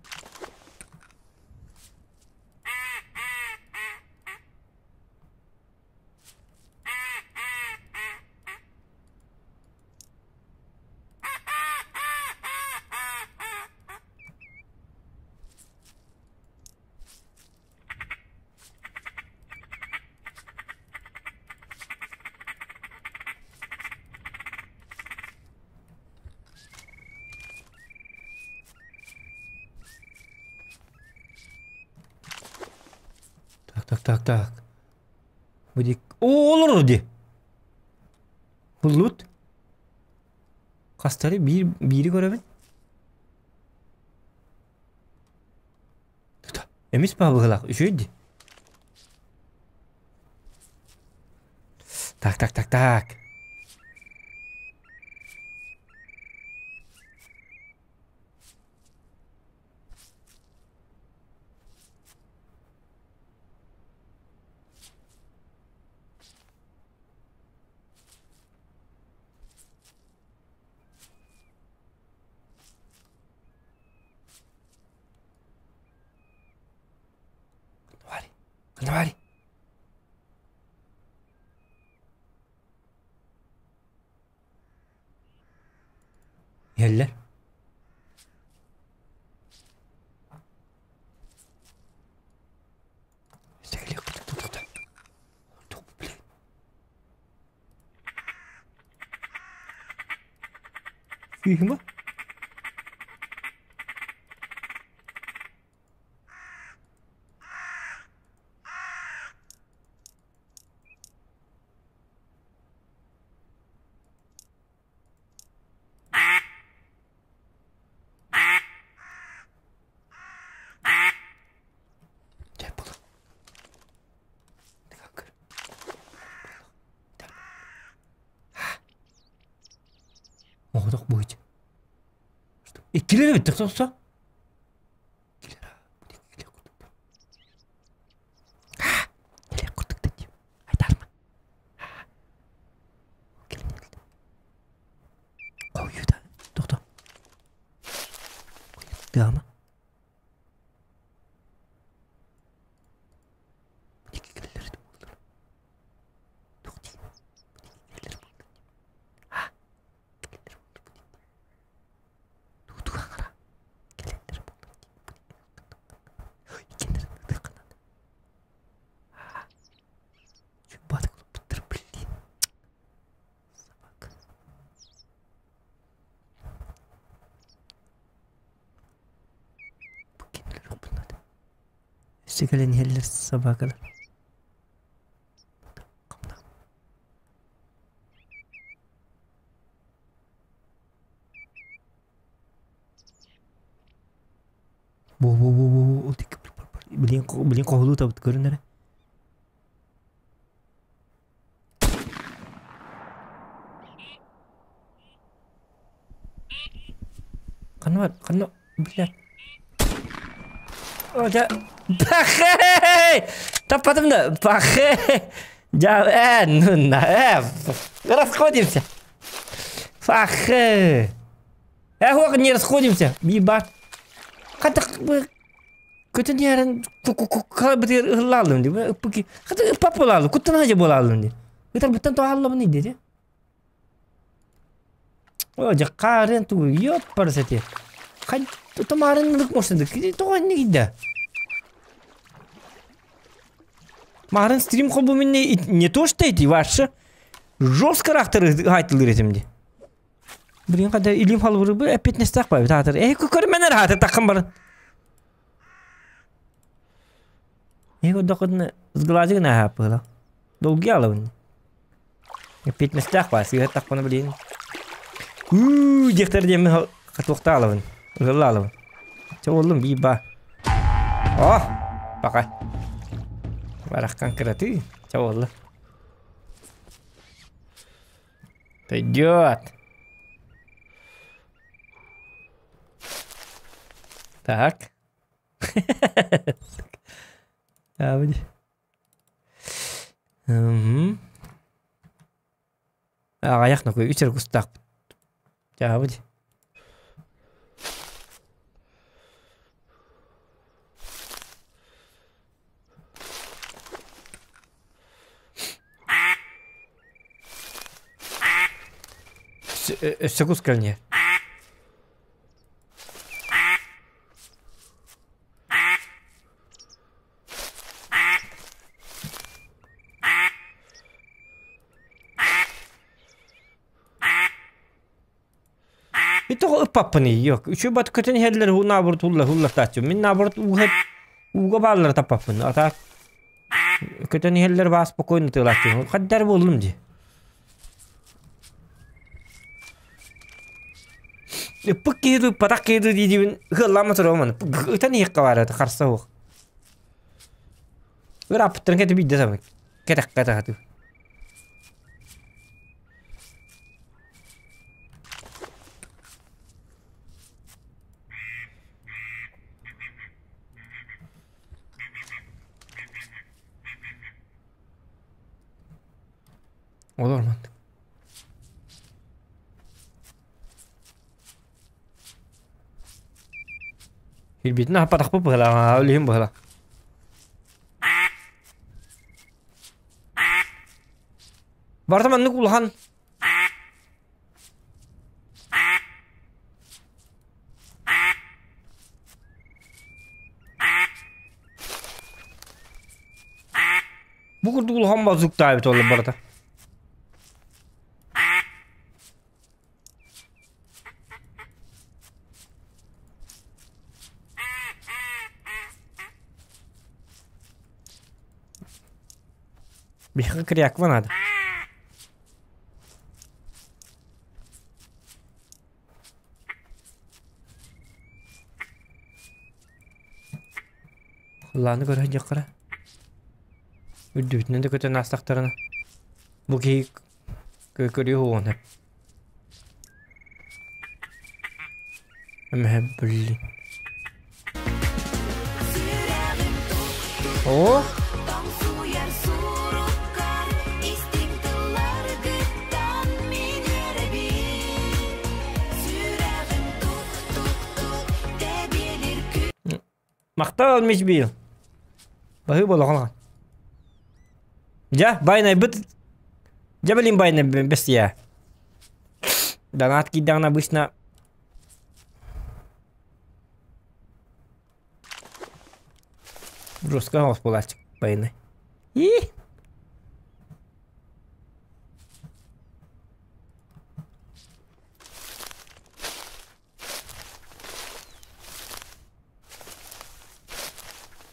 Так, так, так, так. Бу дии. Оо, олорор дии. Буллут. Хастары биир биири көрөбүн. Эмис баһылаах үчүгэй дии. Так, так, так, так. Ханна баарый? Иһэллэр. Күүһүмэ? Дьэ, буолуо. Оҕотох быһыч. Иккилэр эбит тохсо. Тыама. Өссө кэлэн иһэллэр собакалар. Бу-бу-бу-бу Билин билин хоһулуу табыт көрүн эрэ. Ханна бар? Ханна? Блядь. О, дьэ. Пахэ! Таппатым да. Пахэ! Дьа, ну на, расходимся. Пахэ! Эх, не расходимся. Биба. Хата көтөн иһэрин калбытыгар ыһыллааллым дии. Ыппыки. Хата ыппап буолааллым. Куттан хадьа буолааллым дии. Ытарбыттан тоҕаллабын дии. О, дьэ хаарыан тугу ёппарыс этэ. Хай томаарын ылык мошнадык. Тоҕо инник идэ? Марын стрим холбу минне не то что эти вообще жестко характер айтылыр этим ди. Блин, когда илим халбыры бу эппетнестах бай таатыр. Э көрмөнөр хааты таккан барын. Э докодна сглазик на хапыла. Долгий алабын. Эппиэтинэстээх баар, сыыһа тахпына билигин уу диэхтэр диэммин хатуохтаах алабын, ыһылла алабын. Чэ буоллум биир баа. О, пока. Бараххан кыратыы, чэ буолла. Пойдет. Так. Мм. Аҕыйах нокуй үс эрэ кустаахпыт. Дьаабы дии. Өссө кус кэлниэ. Тоҕо ыппаппыный? Yok. Үчүгэй бат көтөн иһэллэр уу наоборот уулла ууллартааччы. Мин наоборот ууга ууга бааллары таппаппын. А так көтөн иһэллэр баа спокойно тыалааччы. Хаддар буоллум дии. Ыппыт киһи дуу, ыппатах киһи дуу дии-диибин ыаллаама туруом Ытан иһиэххэ баара харса суох. Ырааппыттарын кэтэ биирдэ самый. Кэтэххэ таһатыы. Олор маннык. Билбитин аһаппатахпыт быһалаах, үлүһүн быһалаах. Барыта маннык улахан Бу курдук улахан базуктаабыт ол барыта. Биһиги кряква надо. Лааны көрө дьахара. Үрдүбүтүнэн да көтөн аастахтарына. Бу киһи көрүө уона. Эмэһэ блин. О! Махтал Мичбил. Баһыы буолаҕын. Дьэ, байнайбыт. Дьэ, блин, байнай бэстиэ. Донат киирдэҕинэ обычно жестко оҕус буолааччы байнай. И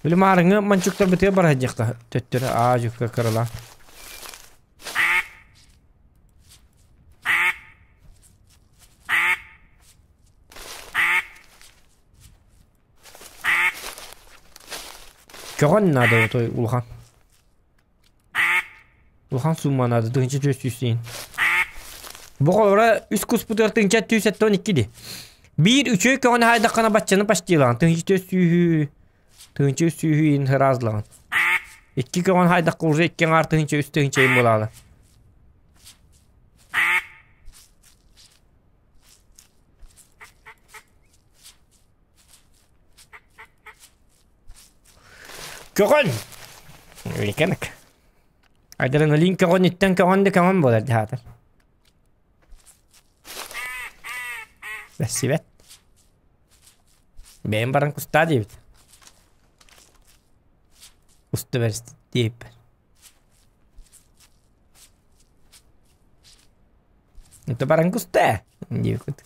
Били маарыҥҥы манчуктарбытыгар бара сылдьыахха төттөрү аа дьукка кыралаан. Көҕөн наада отой улахан. Улахан сумма наада 1400 дейин. Бу холобура үс куспутугар 1472 ди. Биир үчүгэй көҕөнү хаайдаххына баччаны почтилаҕын 1400 1300 иин ыраазлаҕын. Икки көҕөн хаайдахха уже икки аҥаар тыһыынча үс тыһыынча иин буолаалы. Көҕөн! Икэнек. Адреналин көҕөнүттэн көҕөн да көҕөн буолар дьаһаатар. Бэссибэт. Бэйэм баран кустаа диэбит. Куста бэрс диэбиппэр. Это баран куста диэбит.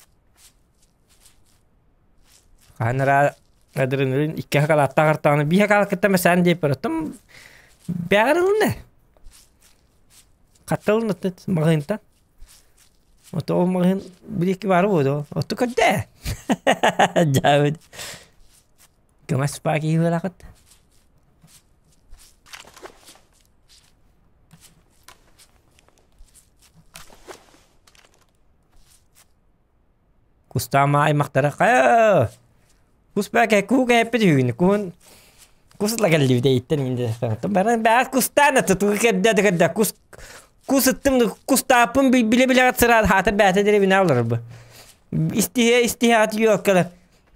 Хаһан эрэ адреналин икки хакалааттаах артаҕына биир хакаал кытта мэсээн диэппэр оттон бэҕэр ылынна. Хатта ылынна маҕаһыынтан. Ото ол маҕаһыын бириэкки баара буолуо Отту көрдөө. Дьаабыт. Көмөс баа киһи буолаҕыт. Кустаама аймахтара хайа кус баа куу кээппит үһүгүн куһун кус ыла кэллибит эйиттэн инде баран баа кустаан тутугу кэрдэ да кэрдэ кус кус ыттым кустааппын биле билэҕит сыраат хаатар бээтэ деревина олорор бу истиһэ истиһэ ат юоккалар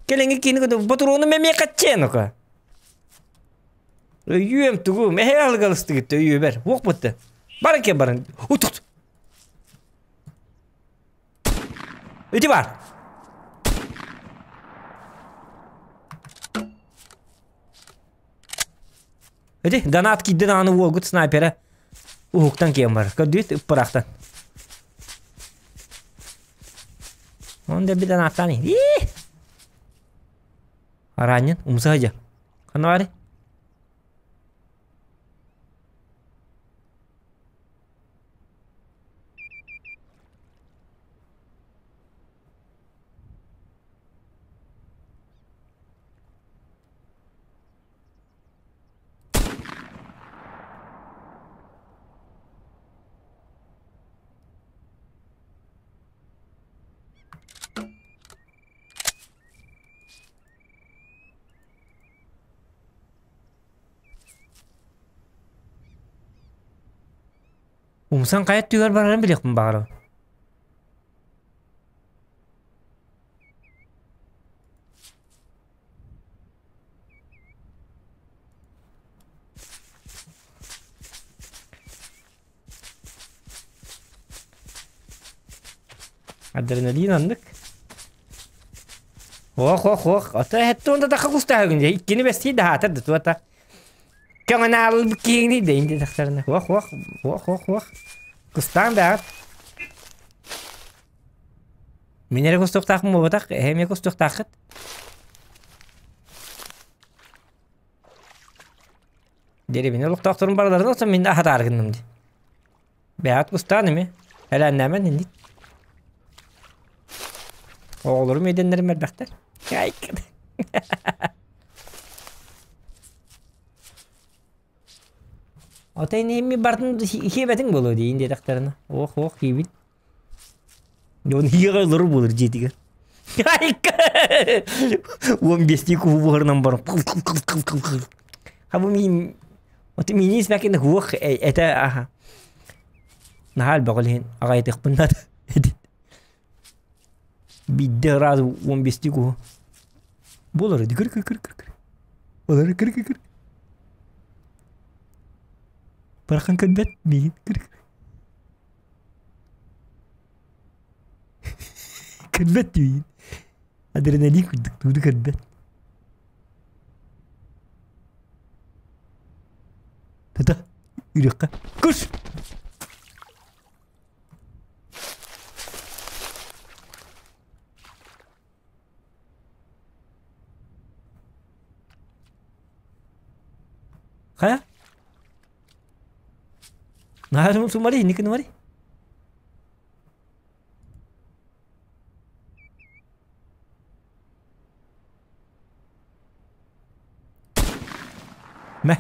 кэлиҥҥи киини ботуруону эмиэ хаччыан ока өйүөм тугум эһэ алыгалыстыгыт өйүөбэр уох бутта баран кэ баран утут Ити бар. Ити донат киирдин аны уолгут снайпера уһуктан киэн бар. Көрдүгүт ыппыраахтан. Он да bir донаттан Араанньын умса сылдьар. Ханна баарый? Умсан хайа өттүгэр барарын билиэхпин баҕарабын. Адреналин оннук. Ох, ох, ох. Ото эһэттэ да кустааһыгын дьэ. Иккини бэстии да хаатар да туота. Көҥөнө аалбыт киһиҥний да инди тахсарына. Ох, ох, ох, ох, ох. Кустаан да Мин эрэ кустуохтаахпын буолбатах, эһэ эмиэ кустуохтааххыт. Деревня олохтоохторун барыларын олорсон мин аһатаары гынным дии. Бэйэҕит кустаан эмиэ. Элээннээмэн инник. Оҕолорум иэдэннэрим элбэхтэр. Отой ини бартын хиэбэтиҥ буолуо диин диэтэхтэринэ. Ох, ох, хиибит. Дьон хиэҕэ олору буолар дьиэтигэр. Уон биэстии куһу буһарынан баран Хабы миин Оти миини испэкин хуох этэ аха. Наһаа элбэх ол иһин аҕайытыахпын наада эдит. Биирдэ ыраас 15 куһу. Буолар ди кыр кыр кыр кыр кыр. Олар кыр кыр кыр. Барахан көрбөт миигин кыр кыр. Көрбөт миигин. Адреналин курдук тууну көрбөт. Тата, үрэххэ. Кус! Хайа? Наһаа сумари, инники нумари. Мэ.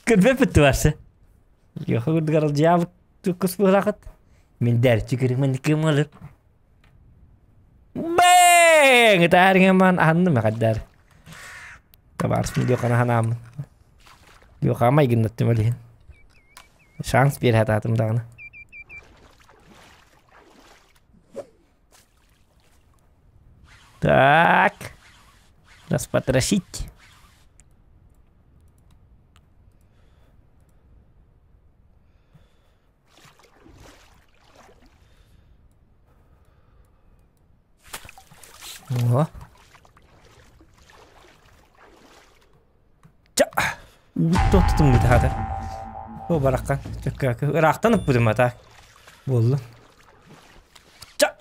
Көрбөппүт барсы. Йоха курдук аралдьаабыт кус быһылаахыт. Мин дәрчи көрүмэн кымалыр. Бэң! Ытаарыҥаман аһанным эҕэрдээр. Табаарыспын диэххэ ханааммын. Диэххэ майгыннаттым ол иһин. Шанс биэрэ сатаатым даҕаны. Так. Распотрошить. О. Ча! Уут тутум хата. О баракка. Чөккө ыраахтан ыппытым ата. Буоллун. Ча!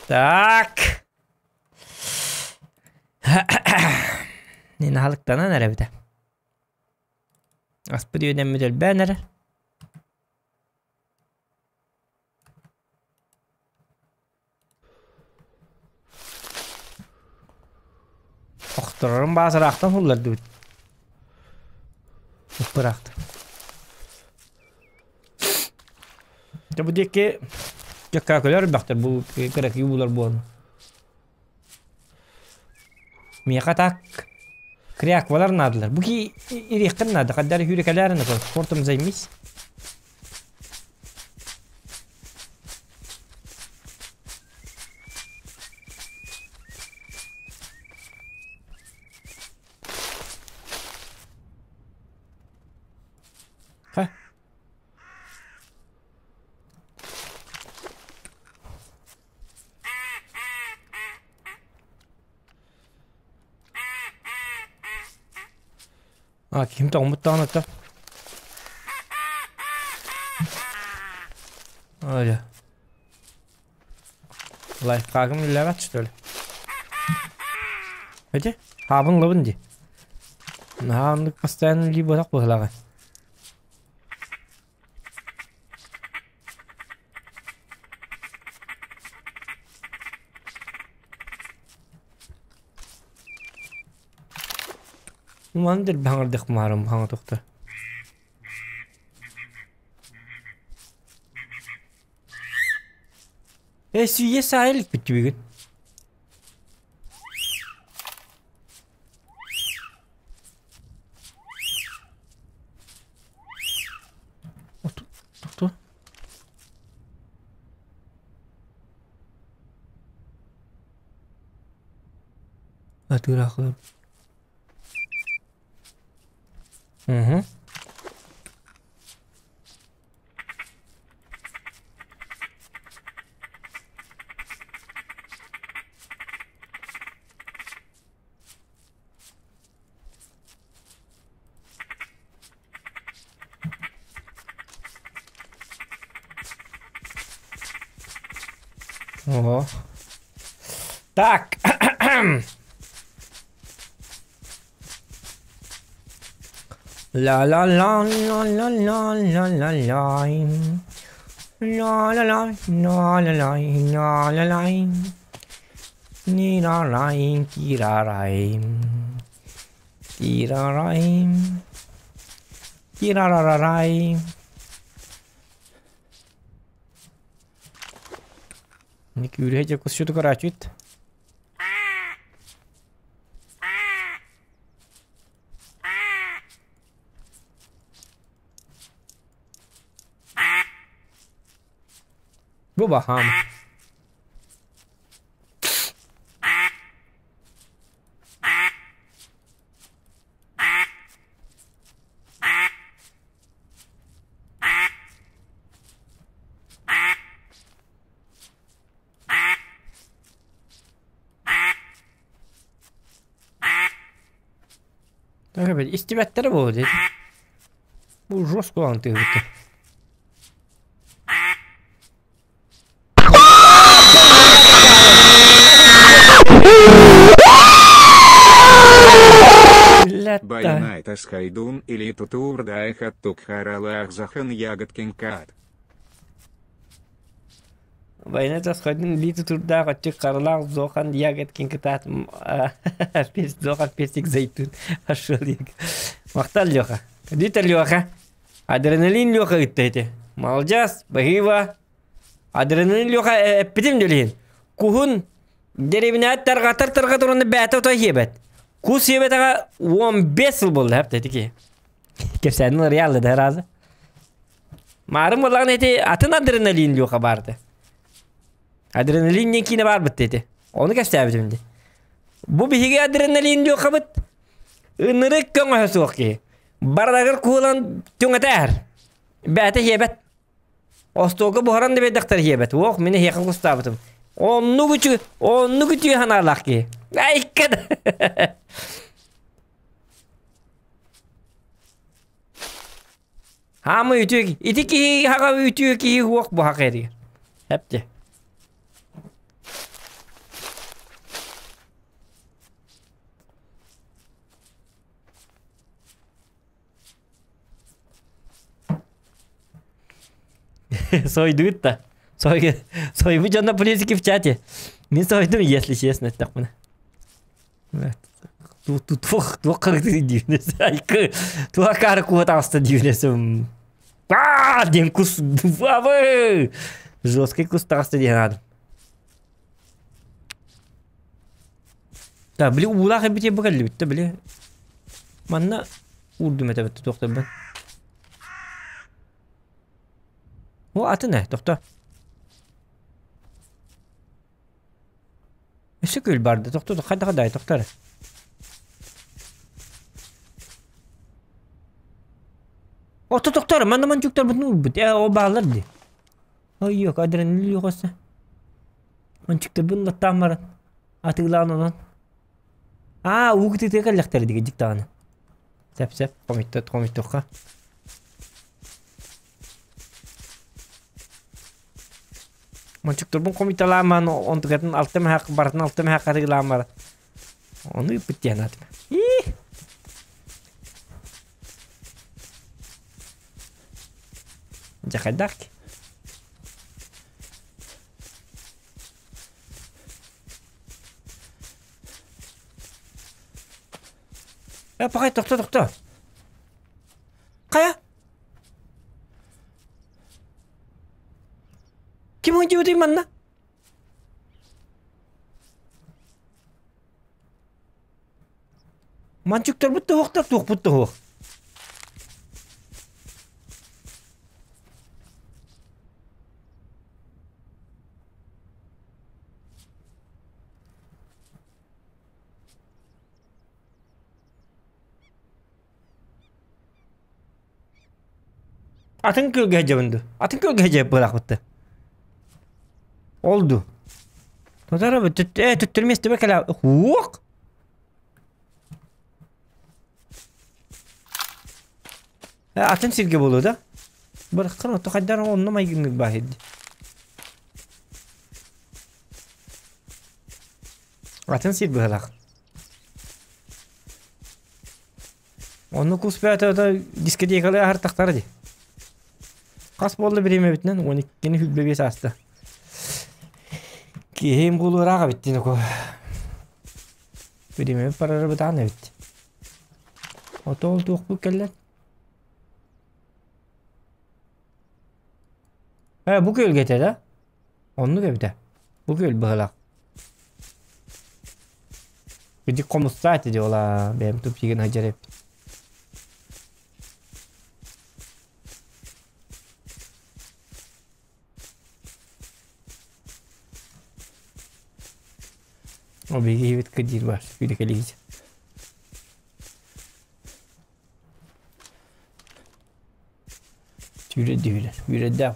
Так. Нин аһылыктанан эрэбитэ. Аспыт үөнэммит өлбөөн эрэр. Охторорум баас ыраахтан һуллардыбыт. Ыппыраахтан. Дьэ бу диэки дьэккаакөлөр элбэхтэр бу кыракый уулар буолан. Миэхэ так кряквалар наадалар. Бу ки ириэххин наада, хаддар хүүрекэлээрин спортом займись. Ха. А, ким тоҥмут даҕаны Öyle. Лайфхагым үллэбэт что ли? Эти? Хаабын лабын ди. Наһаа постоянно либо так быһылаҕа. Мандыр баҥырдых маарым хаҥа тохта. Э сүйе саайылык бүттү бүгүн. Оту. Атыырахлар. Угу. Ого. Так. La la la la la la la la la. La la la la la la la la la. Ni la la ki la la. Ki la la. Ki la la la la. Никюрете кусчуту карачит. Бу бахам. Истибэттэрэ буолуо дии. Бу жестко антыгыта. Тасхайдун или тутуурдаах оттук харалаах захан ягодкин каат. Война тасхайдын илии тутуурдаах өттүк харалаах зохан ягодкин кытаат зохан персик зайтун ашыл Махтал Леха. Дита Леха. Адреналин Леха ыытта ити. Молодец, баһыыба. Адреналин Леха эппитим дөлүһүн. Куһун дэриэбинэҕэ тарҕатар тарҕатар уонна бэйэтэ отой сиэбэт. Кус сиэбэтэҕэ 15 сыл буолла эппит ити киһи. Кэпсээнин реаллы да разы. Маарым буоллаҕына ити атын адреналин Леха баарда. Адреналин диэн киинэ баарбыт ити. Ону кэпсээбитим дии. Бу биһиги адреналин Лехабыт ынырык көҥөһө суох киһи. Барарыгар куһулан түҥэтээр. Бэйэтэ сиэбэт. Остуолга буһаран да биэрдэхтэр сиэбэт. Уох, мин эһиэхэ кустаабытым. Оннук үчү, оннук үтүө санаалаах киһи. Айка да. Хаамы үтүө ити киһи хаҕа үтүө киһи уох буһах эригэр. Эпти. Сойдугут да. Сой, сойбут дьонно политики в чате. Мин сойдум, если честно, эттэхпинэ. Туох туох харытыы диибинэс. Айкы туох каары куһа таҕыста диибинэсим. Аа диэн кус абы жесткий кус таҕыста диэн аадым. Да, били уулаах эбит бу кэллибит да били. Манна уурдум этэбит туохтарбын. О, атын ээ, тохто. Өссө күөл барды, тохто, хайда хайда, тохто эрэ. Ото тохто эрэ, манна манчуктарбытын уурбут. Ээ, ол бааллар дии. Ой, адреналин йоҕоса. Манчуктарбын латтаан баран, атыылаан онон. Аа, уу кытыытыгар кэллэхтэрэ дии дьиктаҕына. Сөп-сөп, хомуйтуохха. Мончуктурбун хомуйталаан онтукатын алта мэһээх барытын алта мэһээх атыылаан баран ону ыыппыт диэн аатым. Ии! Дьэ хайдах Э, пахай, тохто, тохто. Хайа? Ким ойдубутуй манна? Манчуктарбыт да суохтар, туохпут да суох. Атын күөлгэ сылдьабын дуу? Атын күөлгэ сылдьабыт быһыылаахпыт да. Ол дуу? Тотара ээ төттөрү миэстэбэр кэлэ уох! Э атын сиргэ буолуо да? Быраххын ото хайдах онно майгыннык баар дии. Атын сир быһыылаах. Онно кус бэйэтэ дискотекалыы аһартахтара дии. Хас буолла бириэмэбитинэн 12-ни 25 ааста. Киһим кулуураах эбит дии оку. Бириэмэбит барара бытаан эбит. Ото ол туохпут кэллэр? Э, бу күөлгэ этэ да? Оннук эбитэ. Бу күөл быһылаах. Ити хомустаа этэ дии ола бэйэм тупсигин сылдьар эбиппит. О биһиги киһибит кырдьыыр баар сүүрэкэлиир. Сүүрэрдии үүрэр, үүрэрдээх.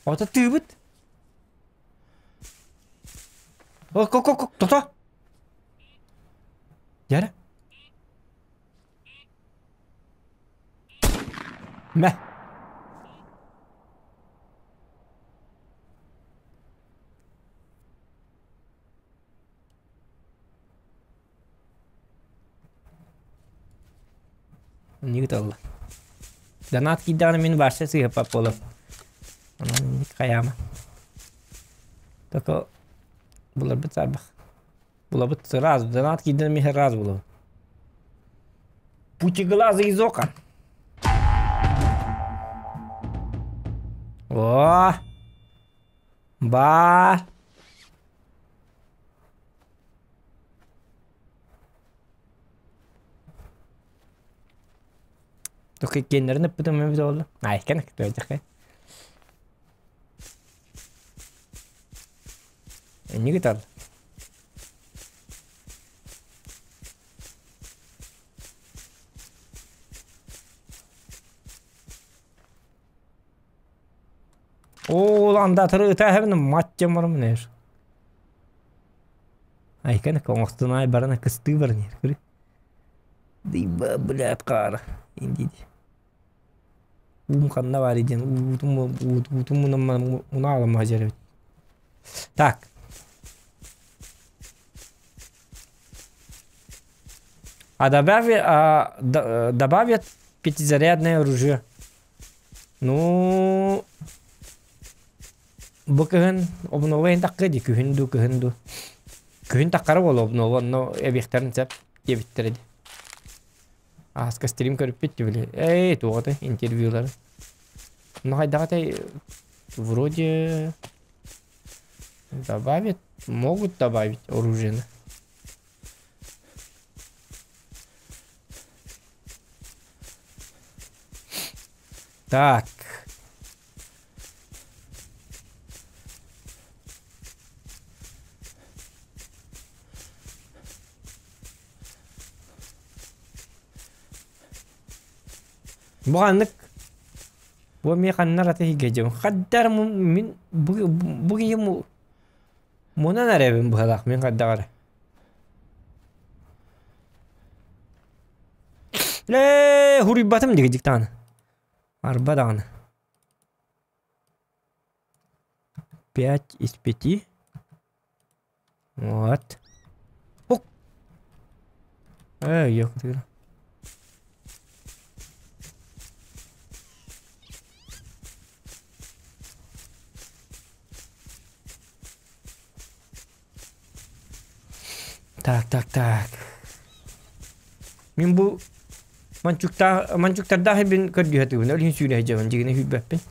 Ото тыыбыт. О, ко ко ко тото. Дьэ. Мэ. Инник ыталлар. Донат киирдэҕинэ мин вообще сыыһаппат буолуом. Онон инник хайаама. Только буларбыт саарбах. Булабыт сразу. Донат киирдэн миэхэ сразу булабын. Путеглазый из ока. О! Ба! Только иккиэннэрин ыппытым эбит буолла. Айкан туойдахай. Энники тал. Оо, андаатары ытааһабын мать барым нэр. Айкан оҥостун ай баран кыстыы баран иһэр. Дыйба, блядь, хаара. Индиди. Уум ханна баар диэн уутум уутум муна аламаһа эбит. Так. А добавят, а, добавят пятизарядное оружие. Ну, бу кыһын обнова иһин такка дии, күһүн дуу, кыһын дуу. Күһүн таккара буолуо обнова, онно эбиэхтэрин сөп диэбиттэрэ дии. Ааска стрим көрүппүт дии били. Эй, туох этэй интервьюлары. Ну хайдах этэй вроде добавят, могут добавить оружие. Так. Бу ханнык бу эмиэ ханна эрэ тиһигэ Хаддар мин бу бу киһи мунан эрэбин быһалаах мин хайдах эрэ. Ээ хуруйбатым дигидик даҕаны. Арба даҕаны. Пять из пяти. Вот. Ок. Эй, ёхтыр. Так, так, так. Мин бу манчуктаах манчуктардаах бин көрдүһэтибин, ол иһин сүүрэ сылдьабын, дьигинэ сүүрбэппин.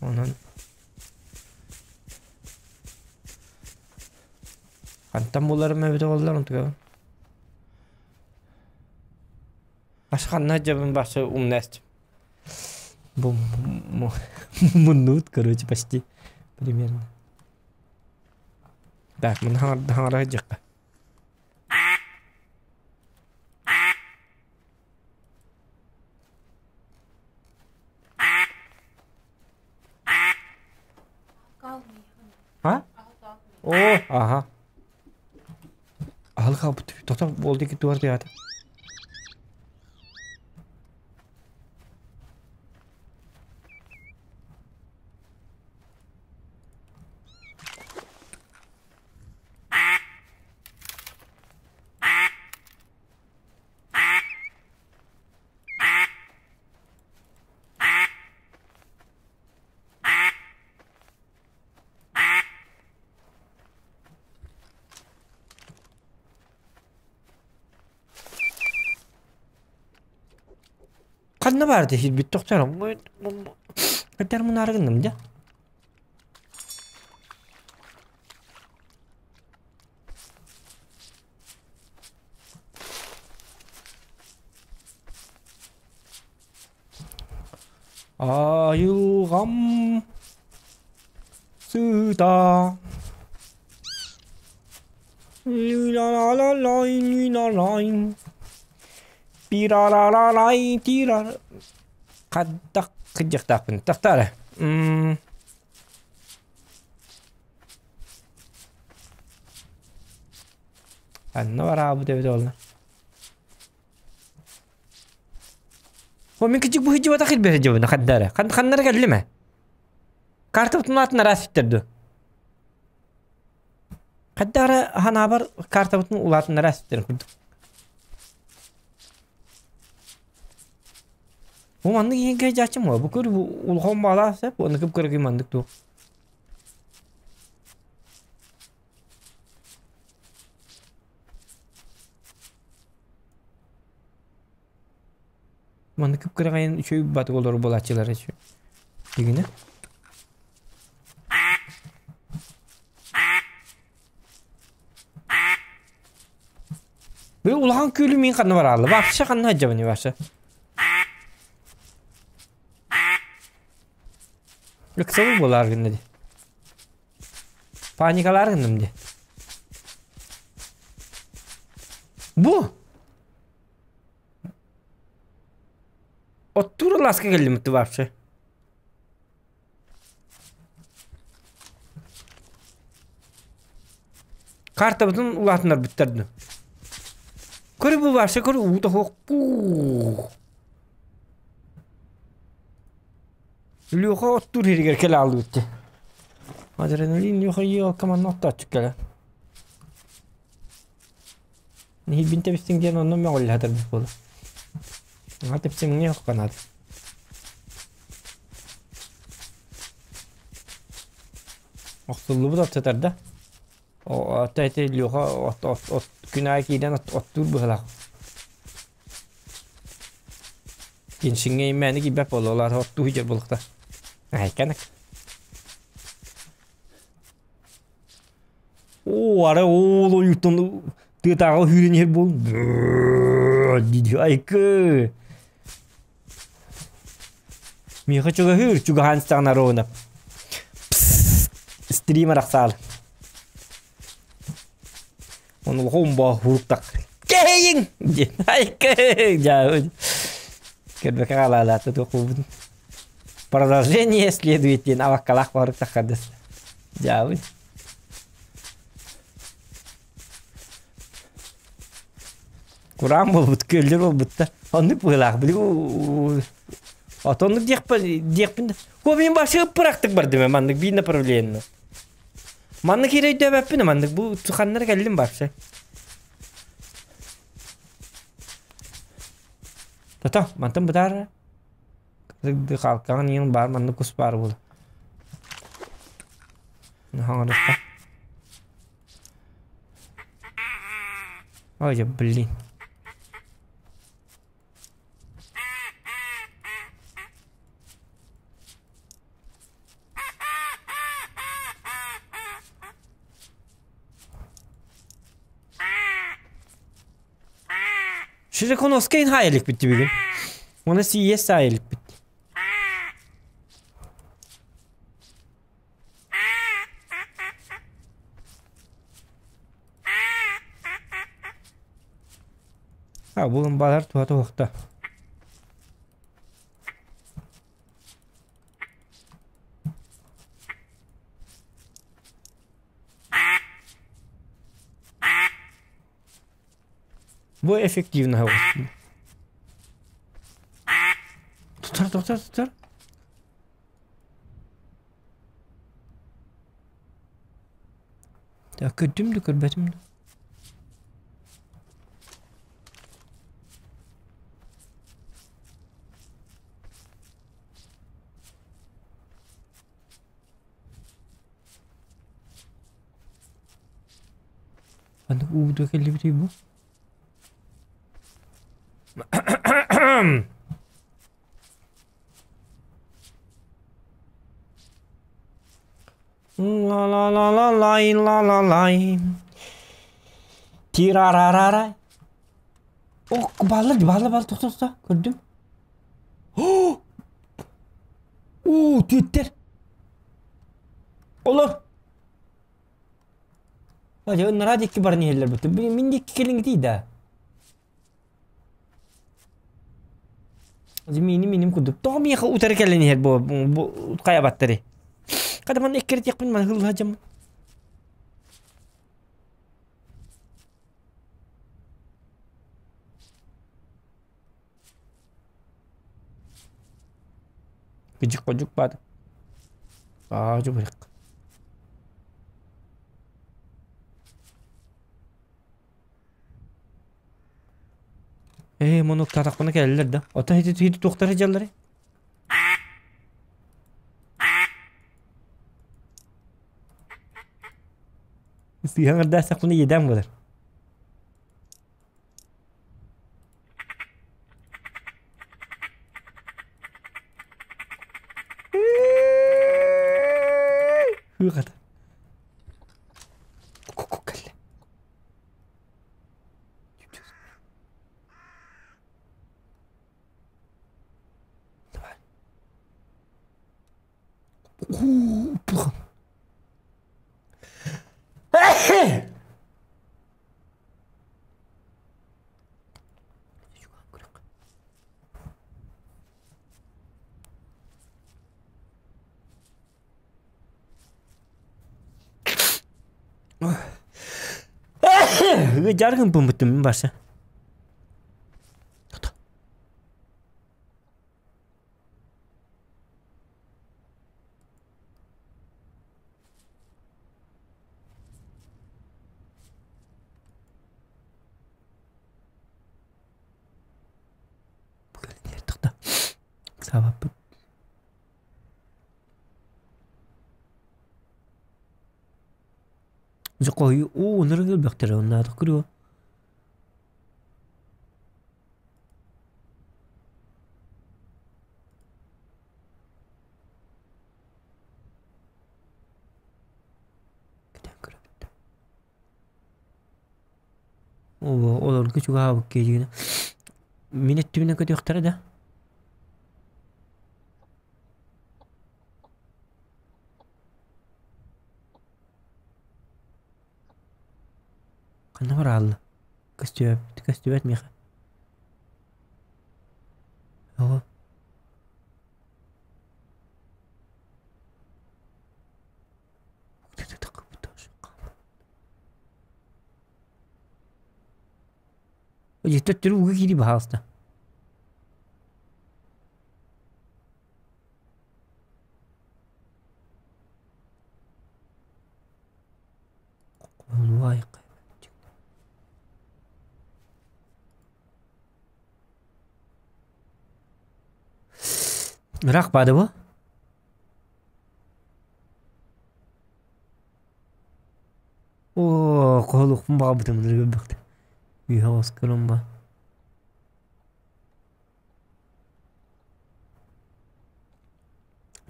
Онон хантан буларым эбитэ буоллар онтугабын. Ас ханна сылдьабын бахсы умнастым. Бу муннубут, короче, почти примерно. Так, муну хаҥара сылдьыахха. А? О, ага. Аһылык хаалбыт. Тото буолду ики туар тыата. Ханна баар дэһиирбит тохтором. Кытар мунаары гынным дьэ. Айылҕам сыта Хайдах кыдьыктаахпын тахтаары Ханна бараабыт эбит ол О, мин кичик быһыдьыбатах ирбэһэ дьыбына хаддара. Ханнара кэллим ээ? Картабытын атын араас иттэр Хаддара ханаабар картабытын улаатыннара иттэр курдук. Бу маннык иһин кэйдьааччым бу көр бу улахан баалаах сөп уонна кып-кыракый маннык туох. Маннык кып-кыракайын үчүгэй батык олору буолааччылар үчүгэй. Дигинэ. Бу улахан күөлү мин ханна бараалла? Вообще ханна сылдьабын вообще? Ыксабыл буолаар гынна дии. Паникалаар гынным дии. Бу! Оттуур ласка кэллим вообще. Картабытын улаатыннарбыттар дуу. Көрү бу вообще көрү уута суох пуу. Леха оттуур иһигэр кэлэ аалбыт дии. Адреналин Леха елка манна оттооччу кэлэ. Нэһиилбин тэбистиҥ диэн онно мөҕүллэһэтэрбит буолар. Аҥа тэпсиҥҥэ ханат. Охсуллубут от сытар да. О ити Леха от, от, от күн аайы киирэн от, оттуур быһыылаах. Киншиҥҥэ имээни киирбэт буолуолар оттуу сылдьар буолуохта. Айканак. Оо, ара оол ойууттан тыатааҕы сүүрэн иһэр буолун дии айкы. Миэхэ чугаһыыр, чугаһаан истэҕинэ ровно. Стрим арахсаал. Оны улахан хуруктак. Кэһэйиҥ! диэн айкы дьаа. Көрбөкө хаалаалаата туох буолбутун. Продолжение следует диэн абаккалаах барык таххардыс. Дьаабын. Кураан буолбут, күөллэр буолбуттар. Оннук быһыылаах. Били отоннук диэхпин диэхпин Куо мин башы ыппырахтык бардым маннык биир направлениены. Маннык иирэ өйдөөбөппүн маннык бу ханнара кэллим вообще. Тото, мантан бытаара. Халкаҕын иҥин баар маннык кус баар буолар. Хаҥарыста. Ой, блин. Широконоскайын хаайылыкпыт бүгүн. Оны сиэс саайылыкпыт. А, булун балар туһата уохта. Бу эффективно Тутар, тутар, тутар. Так, көрдүм да көрбөтүм да. Ханнык уубутуга кэллибитий бу? Ла-ла-ла-ла-лай, ла-ла-лай. Тирарарарай. Ох, бааллар, бааллар, бааллар, тохто, тохто, көрдүм. Оо, түөттэр. Олор. Дьэ, ынараа диэки баран иһэллэр буту. Мин диэки кэлиҥҥитий да. Мииним миним курдук. Тоҕо миэхэ утары кэлэн иһэр бу бу хайабаттары. Хата манна эккирэтиэхпин маны хыллаһа дьаммын. Кыдьык-ходьук баар. Аа, дьубарык. Ээ, мунуктаатахпына кэлэллэр да. Оттон ити ити туохтара дьалларый? Сыыһа ырдаасахпына иэдээн буолар. Хыыхата. Кэллэ. Давай. Дьарыгын буммутум мин барса. Саабаппыт. Дьэ хоһуйу уу ынырык элбэхтэрэ онноотох күрүө. Кэтээн көрөбүт. Оо, олорго чугаһаабыт киһи мин өттүбүнэн көтүөхтэрэ да. Ханна бараалла? Көстүбэт, көстүбэт миэхэ. Оҕо. Төттөрү ууга киирии баһаалыста. Ыраах баады бу? Оо, хоһулукпун баҕарбытым ынырык Үһэ оскорум ба.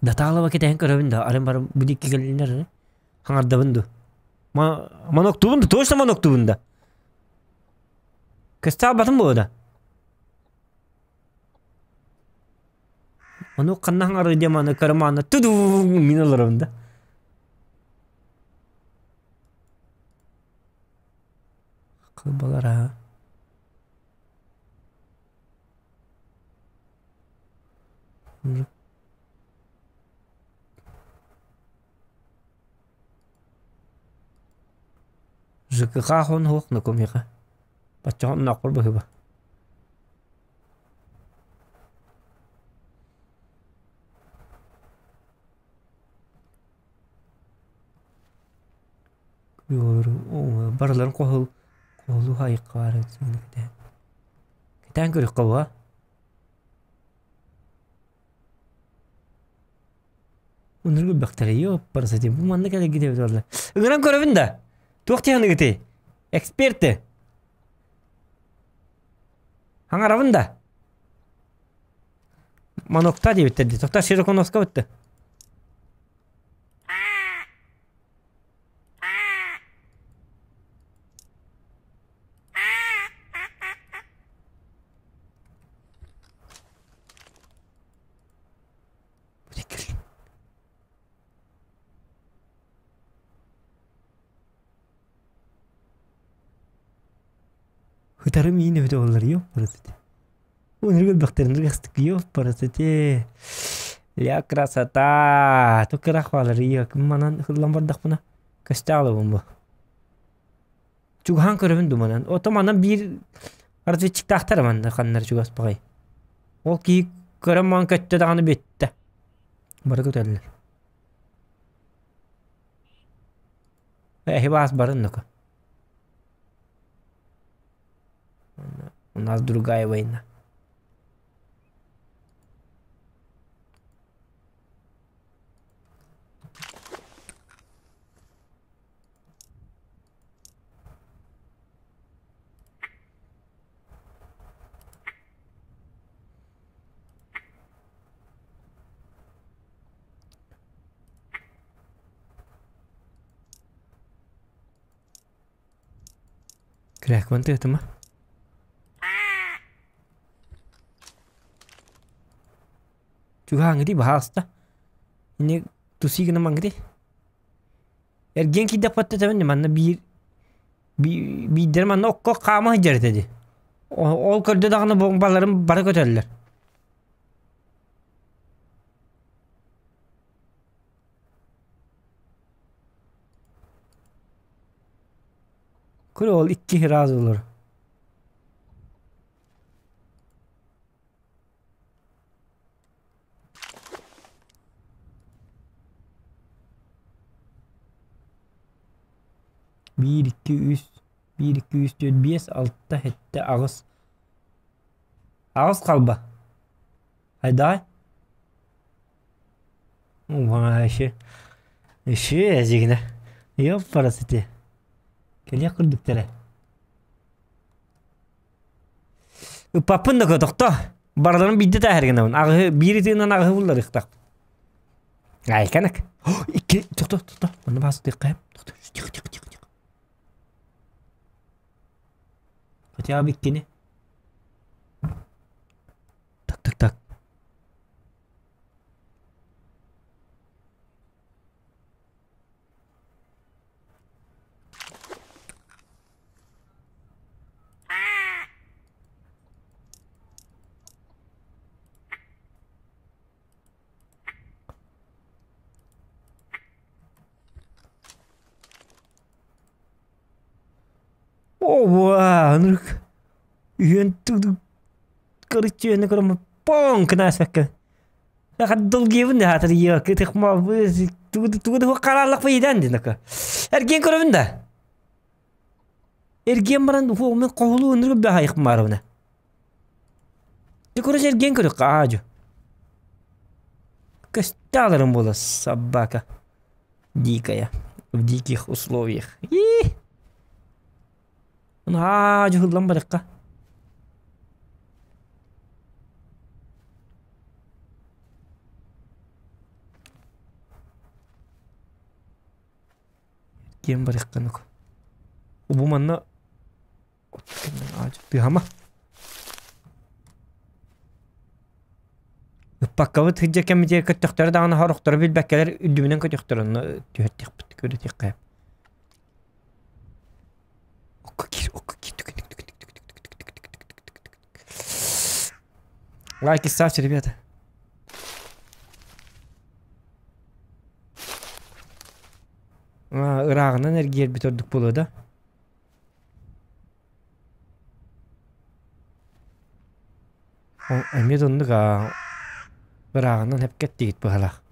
Датаалаба кэтэһэн көрөбүн да, арын баран бу диэки кэллиннэр хаҥардабын ду. Маноктубун да, точно маноктубун да. Көстө буо да. Ону ханна хаҥарыы диэн маны көрө туду мин олоробун да. Кылбалара. ЖКХ хон хуох накомиха. Баччаҕа онноохпор быһыба. Барыларын хоһул хоһулуу хайыкка баар кэтээн. Кэтээн көрүөххэ буо. Унургу бэхтэрэ ёппарасати бу манна кэлэргит эбит буолла. Ыҥыран көрөбүн да. Туох тиһаныгытый? Эксперты. Хаҥарабын да. Манокта диэбиттэр дии. Тохтоо Широконовска бытты. Ытарым иин эбитэ буоллар ёппарасити. Ынырык элбэхтэрин ырыгастык ёппарасити. Ля красота! Туккырах баалар ийэ манан ыллан бардахпына көстө аалабын бу. Чугаһаан көрөбүн ду манан. Ото манан биир разведчиктаахтар манна ханнар чугас баҕай. Ол киһи көрөн маан көттө даҕаны бүттэ. Бары көтөллөр. Эһи баас барын ноко. У нас другая война. Крэхван тыатыма. Чугаһааҥҥытый баһаалыста. Ини тусии гынамаҥҥытый. Эргиэн киирдэхпиттэ тэбэн манна биир биирдэрэ манна окко хаама сылдьар этэ дии. Ол көрдө даҕаны буомбаларым бары көтөллөр. Көр ол икки сразу олор. Биир, икки, үс, биир, икки, үс, түөрт, биэс, алта, сэттэ, аҕыс. Аҕыс халба. Хайдаҕай? Вообще. Еще эзигинэ. Ёппарасити. Кэлиэх курдуктара. Ыппаппын да тохто. Барыларын биирдэ тааһыргынабын. Аҕыһы биир ытыынан аҕыһы булларыахтаах. Айканак. Икки тохто тохто. Манна баас тыакка. Тохто. Тихо тихо тихо тихо. Хотя бы иккини. Так так так. Оо, ынырык үһүөн кырыччыаны көрөм поҥ кынааспакка Долгуйабын да аатыр тугу да харааллахпа идээн дин ака. Эргиэн көрөбүн да. Эргиэн баран мен хоһулуу ынырып да хайык маарыбына. Ты короче эргиэн көрө хаажу. Көстө буола собака. Дикая. В диких условиях. И Аажу хыллан барыкка. Киэн барыахханок. Бу манна тыһама. Ыппаккабыт сылдьар кэммитигэр көттөхтөрө даҕаны сорохторо билбэккэлэр үрдүбүнэн көтөхтөр онно түһэртиэхпит көрүтүөххэ. Лайки ставьте, ребята. Ырааҕынан эргийэрбит ордук буолуо да? Эмиэ да оннук ырааҕынан эпкэт диигит быһалаах.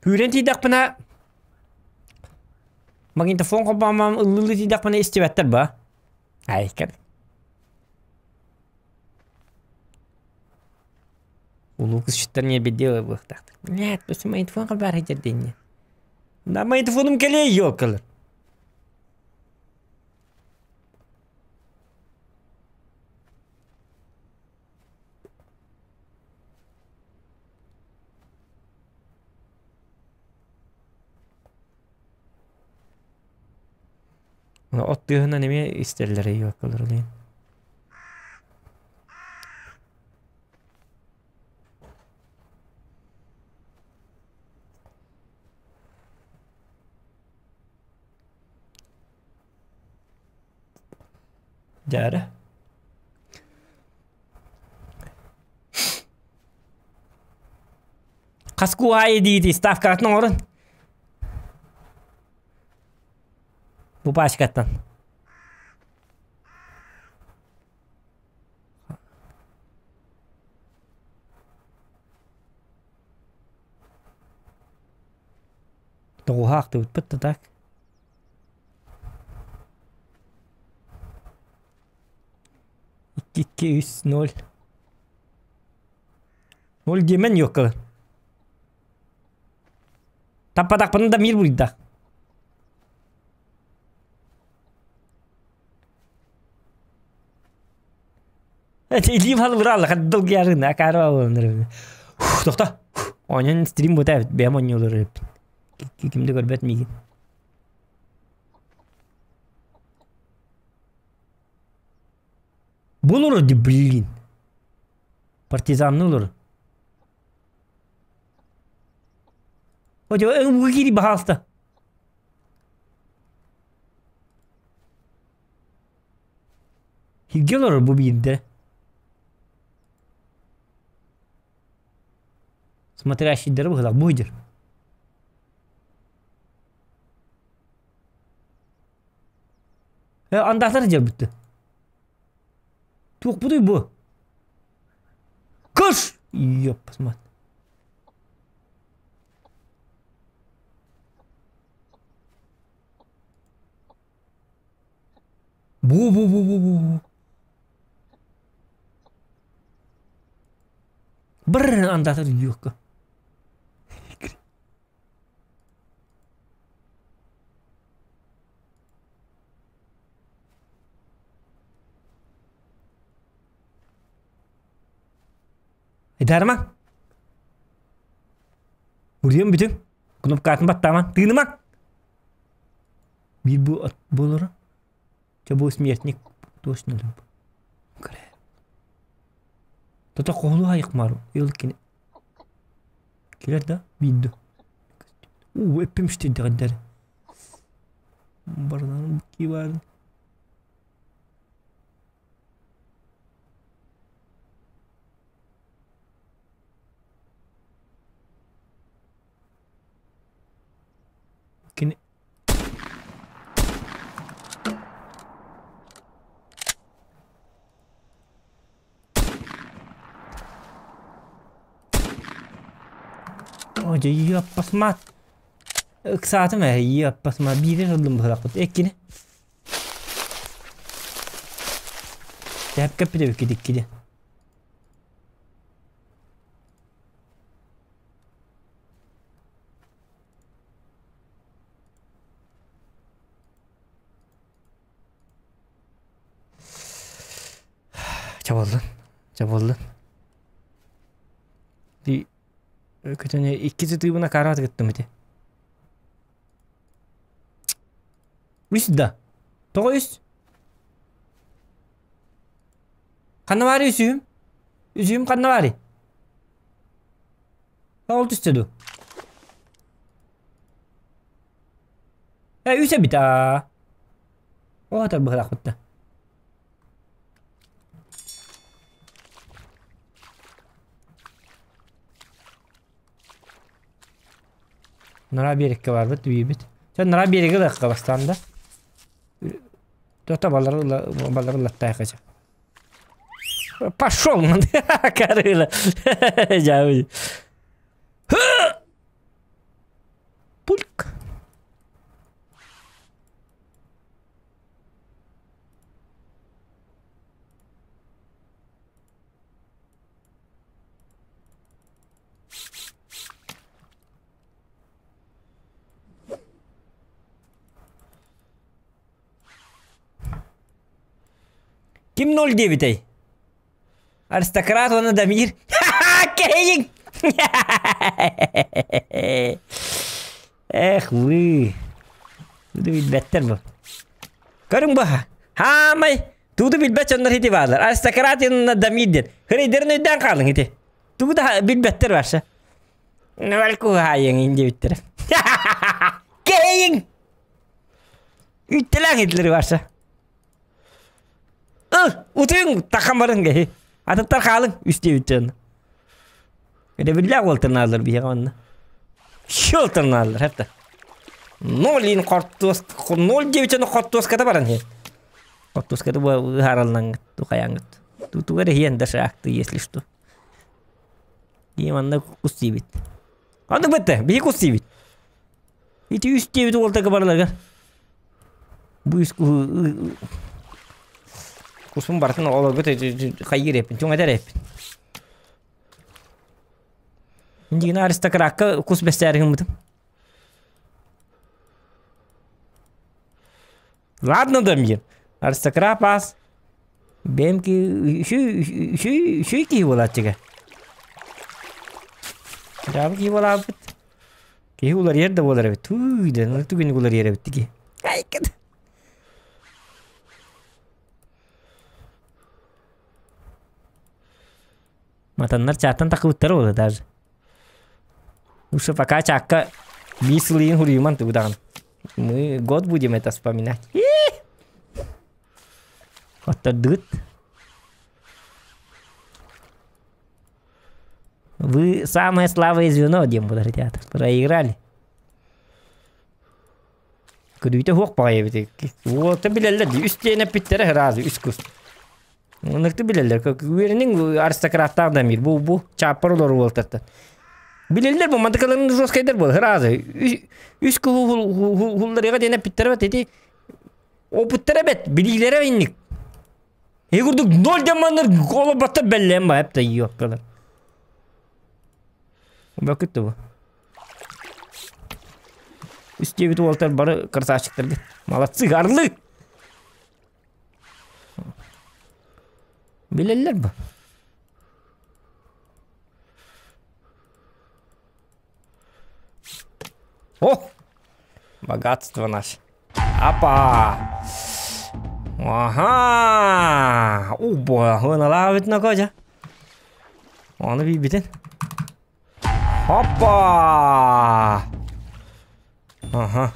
Күүрэн тиийдэхпинэ магнитофон холбооммом ыллыы тиийдэхпинэ истибэттэр ба? Айкар. Улуу кысчыттар не бедела буолуохтаахтар. Нет, пусть магнитофон холбоор сылдьар диэннэ. Да магнитофонум кэлиэ ёлкалар. От тыаһынан эмиэ истэллэрэ ёлкалар олейн. Дьээрэ. Хас куһаайы диити ставкаҕытын оҥорун. Бу пачкаттан. Тоҕуһа ахтыбыппыт да так. 2 2 3 0. 0 диэмэн юккалар. Таппатахпына да мир буйда. Илиим халыбыраалла хаддыл гиарына акаара болонор. Тохто. Онон стрим бута эбит бэйэм оонньуулар эбиппин. Ким да көрбөт миигин. Бу олорор ди блин. Партизанны олорор. О, ууга киири баһаалыста. Хиргэ олорор бу биирдэ. Смотрящийдары быһылаах бу сылдьар. Э, андаатар дьарбытты. Туохпутуй бу? Кыш! Ёппасмат. Бу бу бу бу бу бу. Быр андаатар юкка. Айдарма. Урьем бүтүн. Кнопкатын баттааман. Тыынымаҥ. Биир бу от буолара. Чэ бу смертник точно люб. Тото хоһулу айыкмар. Ил кини. Килер да биирдэ. Уу эппим үстейдэҕиннэр. Барынан кибарын. Кини О, дьэ иэппасмаат. Ыксаатым ээ, иэппасмаат. Биири ыллым быһылахпыт. Эккини. Тэпкэппит эбиккит иккини. Чабыллын, чабыллын. Ди көтөнө икки сытыыбына караат кыттым ити. Үс да. Тоҕо үс? Ханна баарый үсүһүм? Үсүһүм ханна баарый? Ол түстэ дуу? Э, үс эбит аа. О, тарбыһылаахпыт да. Нара биэриккэ барбыт, үйбүт. Чэ, нара биэригэ ылыахха бастаан да. Туохта балары балары ылаттаайхача. Пошел, карыла. Дьаабы. Пульк. Ким ноль диэбитэй? Аристократ уонна Дамир. Кэйиҥ! Эх вы. Туду билбэттэр бу. Көрүҥ бу. Хаамай. Туду билбэт дьоннор ити бааллар. Аристократ уонна Дамир диэн. Хырыйдарын өйдөөн хаалыҥ ити. Тугу да билбэттэр барса. Навалку хаайыҥ диэбиттэрэ. Кэйиҥ! Үттэлээх итилэри барса. Ыл, утуйуҥ, тахан барыҥ киһи. Атыттар хаалыҥ, үс диэбит дьон. Эдэбиллээх уолтанааллар биһиэхэ манна. Щелтанааллар, хатта. Ноль ин хортуос, ноль диэбит дьону хортуоската баран иһэр. Хортуоската бу ыһаараллаҥҥыт, тухайаҥҥыт. Тутугар иһиэн да шахты, если что. Дии манна кус диибит. Аны бытта, биһи кус диибит. Ити үс диэбит уолтарга барыларыгар. Бу үс кусун барытын олорго хайыыр эппин, түҥэтэр эппин. Индигина аристокракка кус бэстээри гыммытым. Ладно, Дамир, аристократ аас. Бэйэм ки үчү үчү үчү киһи буолааччыга. Дьаабы киһи буолаабыт. Киһи уларыйар да буолар эбит. Тууй да, түгүнүк уларыйар эбит киһи. Айкын. Матаннар чааттан такыбыттара буолла даже. Лучше пока чаакка биир сыл иһин хуруйуман тугу даҕаны. Мы год будем это вспоминать. Оттордугут. Вы самое слабое звено, диэн буолар театр. Проиграли. Көрүүтэ суох баҕайы эбит. Уолаттар билэллэр дии. Үс диэн эппиттэрэ сразу үс кус. Ыныкты билэллэр. Үөрэниҥ аристократтаах Дамир. Бу бу чааппар олорор уолаттартан. Билэллэр бу мантыкаларын жесткайдар буол. Сразу үс куһу хулларыга диэн эппиттэрэ бат ити опыттара бэт билиилэрэ инник. И курдук ноль демоннар олорботтор бэллээн ба эпта иоккалар. Бөкүт бу. Үс диэбит уолтар бары красавчиктарга. Молодцы, орлы! Билэллэр бу. О! Богатство наше. Апа! Ага! Убо, ыналаабыт нокожа. Ону билбитин. Опа! Ага.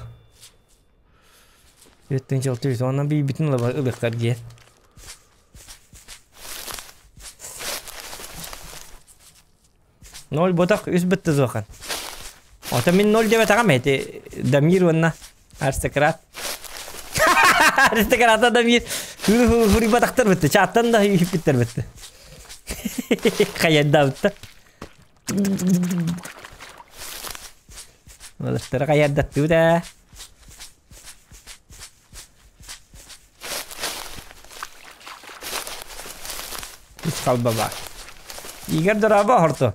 Өттүн чалтырыс, онон билбитин ылыктар диэн. Ноль ботах үс бытты зохан. Ото мин ноль диэбэтэҕим эти Дамир уонна аристократ. Аристократа Дамир хуруйбатахтар бытты. Чааттан да үһүппүттэр бытты. Хайардаабытта. Балыктары хайардаттыбыт ээ. Үс халба баар. Игорь дорообо оһорто.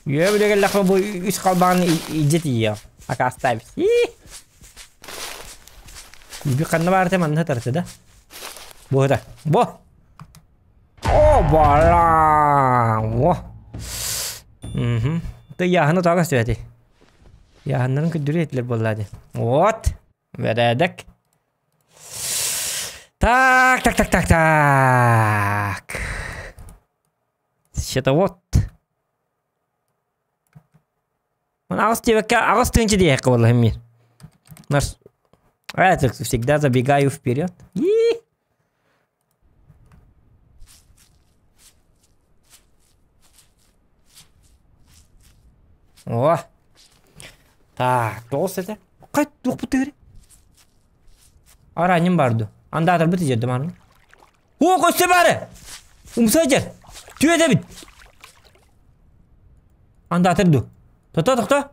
Үө билэ бу үс халбааны илдьэ тиийиэҕим. Акаастаабыт. Үбү ханна баар этэ манна сытар да? Бу сытар. Бу! О, балаң! О! Мгм. Ты яһыны тага сөти. Яһыннарын күддүрү этилер буолла ди. Вот. Бэрээдэк. Так, так, так, так, так. Счетовод. Аҕыс диэбэккэ аҕыс тыһыынча диэххэ буолла мин. Наш А, я всегда забегаю вперед. И О! Так, тоҕус этэ. Хай туохпут тыгыр? Араньым барды. Андаатарбыт иджердим аны. О, көстө бары! Умса жер. Түөдэбит. Андаатар ду. Тохто, тохто.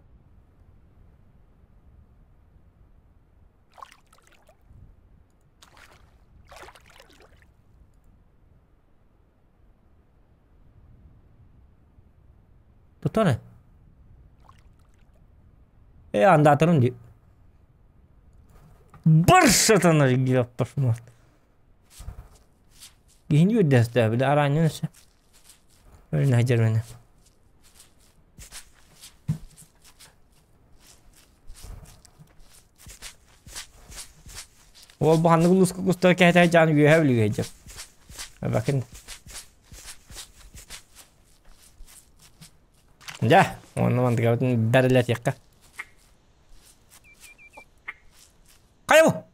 Тохто Э, андаатарым дии. Бар сатана пошмат. Киһини үрдэстэ, били араанньан өссө. Өрүнэ сылдьар мэнэ. Уол бу ханнык улууска кустар кэһэтэ дьаан үөһэ бүлүүгэ сылдьар. Бакын. Дьэ, уонна мантыкабытын бэрилэтиэххэ. Хайа бу?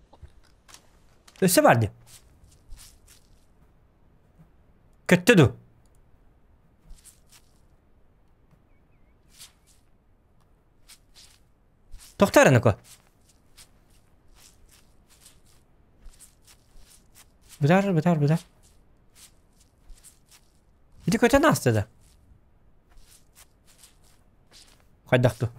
Өссө бар дии. Көттө дуу? Тохтоо эрэ Ноко. Бытаар, бытаар, бытаар. Ити көтөн ааста да. Хайдах ду?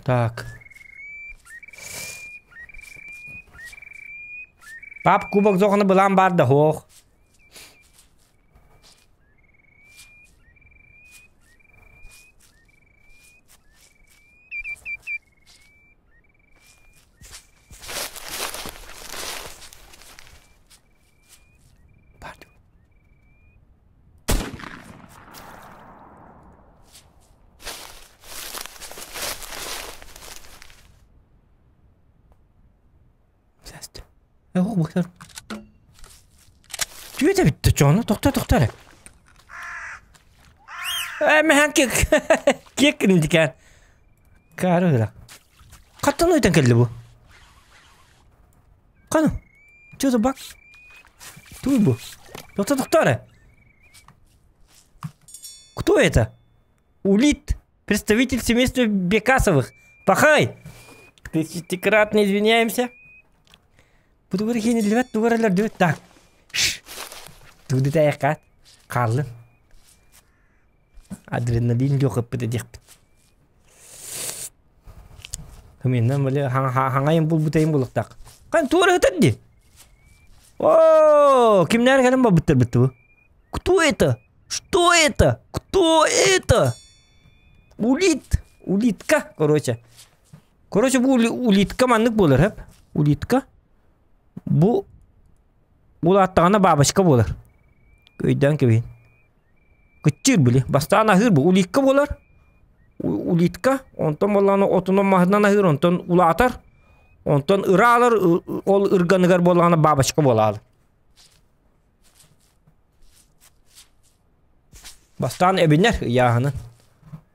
Так. Пап кубок зоҕаны былаан баар да суох. Түөтэ бүттэ чону тохто тохто эрэ. Ээ мэһэн кек кек киндикэн. Кары ыра. Хаттан өйтөн кэлли бу. Каны? Что за баг? Туй бу? Тохто тохто эрэ. Кто это? Улит, представитель семейства Бекасовых. Пахай! Тысячекратно извиняемся. Бу хиниллибэт тугар элэр Так. Тугды тайаккат. Хааллын. Адреналин жоқ ыппыта диэхпит. Хыминнан били хаҥайын булбутайын булуктак. Кан туора ытар ди. О, кимнэр кэлэн барбыттар бытты бу? Кто это? Что это? Кто это? Улит. Улитка, короче. Короче, бу улитка маннык буолар, хэп. Улитка. Бу улааттаҕына бабочка буолар. Өйдөөн кэбиһин. Кыччыыр били. Бастаан аһыыр бу. Улитка буолар. Улитка. Онтон буоллаҕына отунан маһынан аһыыр, онтон улаатар. Онтон ыраалар, ол ырганыгар буоллаҕына бабочка буолаалы. Бастаан эбинэр ыйааһынын.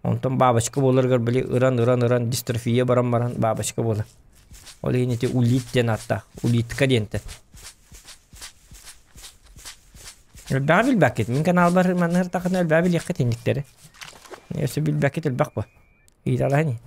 Онтон бабочка буоларыгар били ыран-ыран-ыран дистрофия баран баран бабочка буолар. Ол иһин ити улит диэн ааттаах. Улитка диэнтэн. Элбэҕи билбэккит. Мин каналбар манныгар тахына элбэҕи билиэххит инниктэри. Өссө билбэккит элбэх бу. Ыйыталаһын.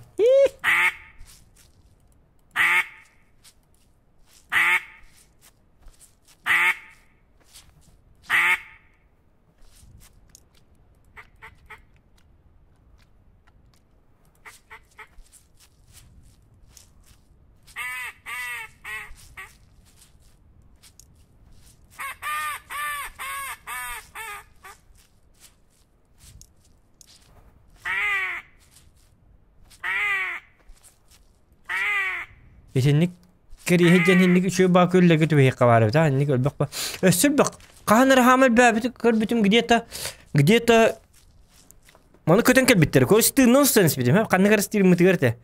Итинник кэриэһи диэн инник үчүгэй баа күллэргэ түбэһиэххэ баар эбит, а инник өлбөх ба. Өссө элбэх хаһан эрэ хаамар бээбит көрбүтүм где-то где-то маны көтөн кэлбиттэр. Көрүс тыыннан устан испитим, ханнык эрэ стриммытыгар этэ.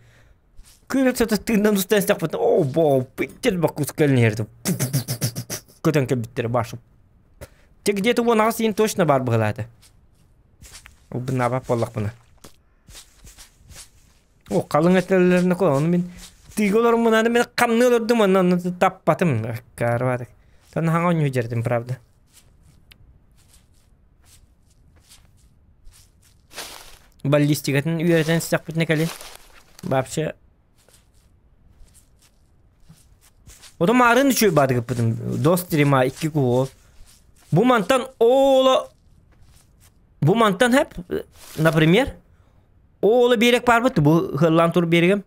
Күн өтсөтө тыыннан устан истэхпитинэ, оо боо, питер бакус кэлин иһэрдим. Көтөн кэлбиттэр башы. Те где-то уон аҕыс иин точно баар быһылаата. Убынаабат буоллахпына. О, халыҥ этэллэринэ ону мин тыыга олоруммунаны мин хамныы олордум онно онно таппатым. Карватык. Тон хаҥа оонньуу дьэрдим, правда. Баллистикатын үөрэтэн истэхпитинэ кэлин. Вообще Ото маарын үчүгэй баатыгыппытым. До стрима икки куһуол. Бу мантан ооло бу мантан хэп, например, ооло биэрек баарбыт бу хыллаан тур биэригим.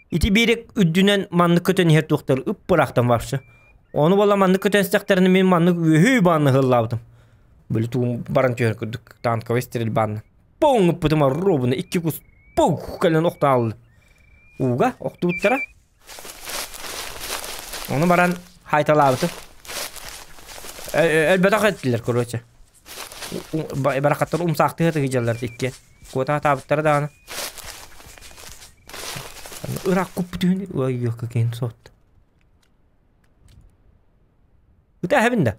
Ити биэрек үрдүнэн маннык көтөн иһэр туохтар ып-ыраахтан вообще. Ону буолла маннык көтөн истэхтэринэ мин маннык үөһүү баанны хыллаабытым. Били тугум баран түһэр курдук танковый стрельбанны. Пуҥ ыппытым ровно икки кус пук кэлэн охтааллы. Ууга охтубуттара. Ону баран хайталаабытым. Элбэтэх эттилэр, короче. Барахаттар умсаахтыы тыгыдьаллар икки. Куота атаабыттара даҕаны. Ыраах куппутүһүн ой какин сот. Ыта да.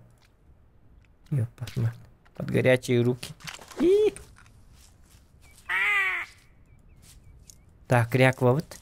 Ёппасма. Под горячие руки. И Так, кряквабыт.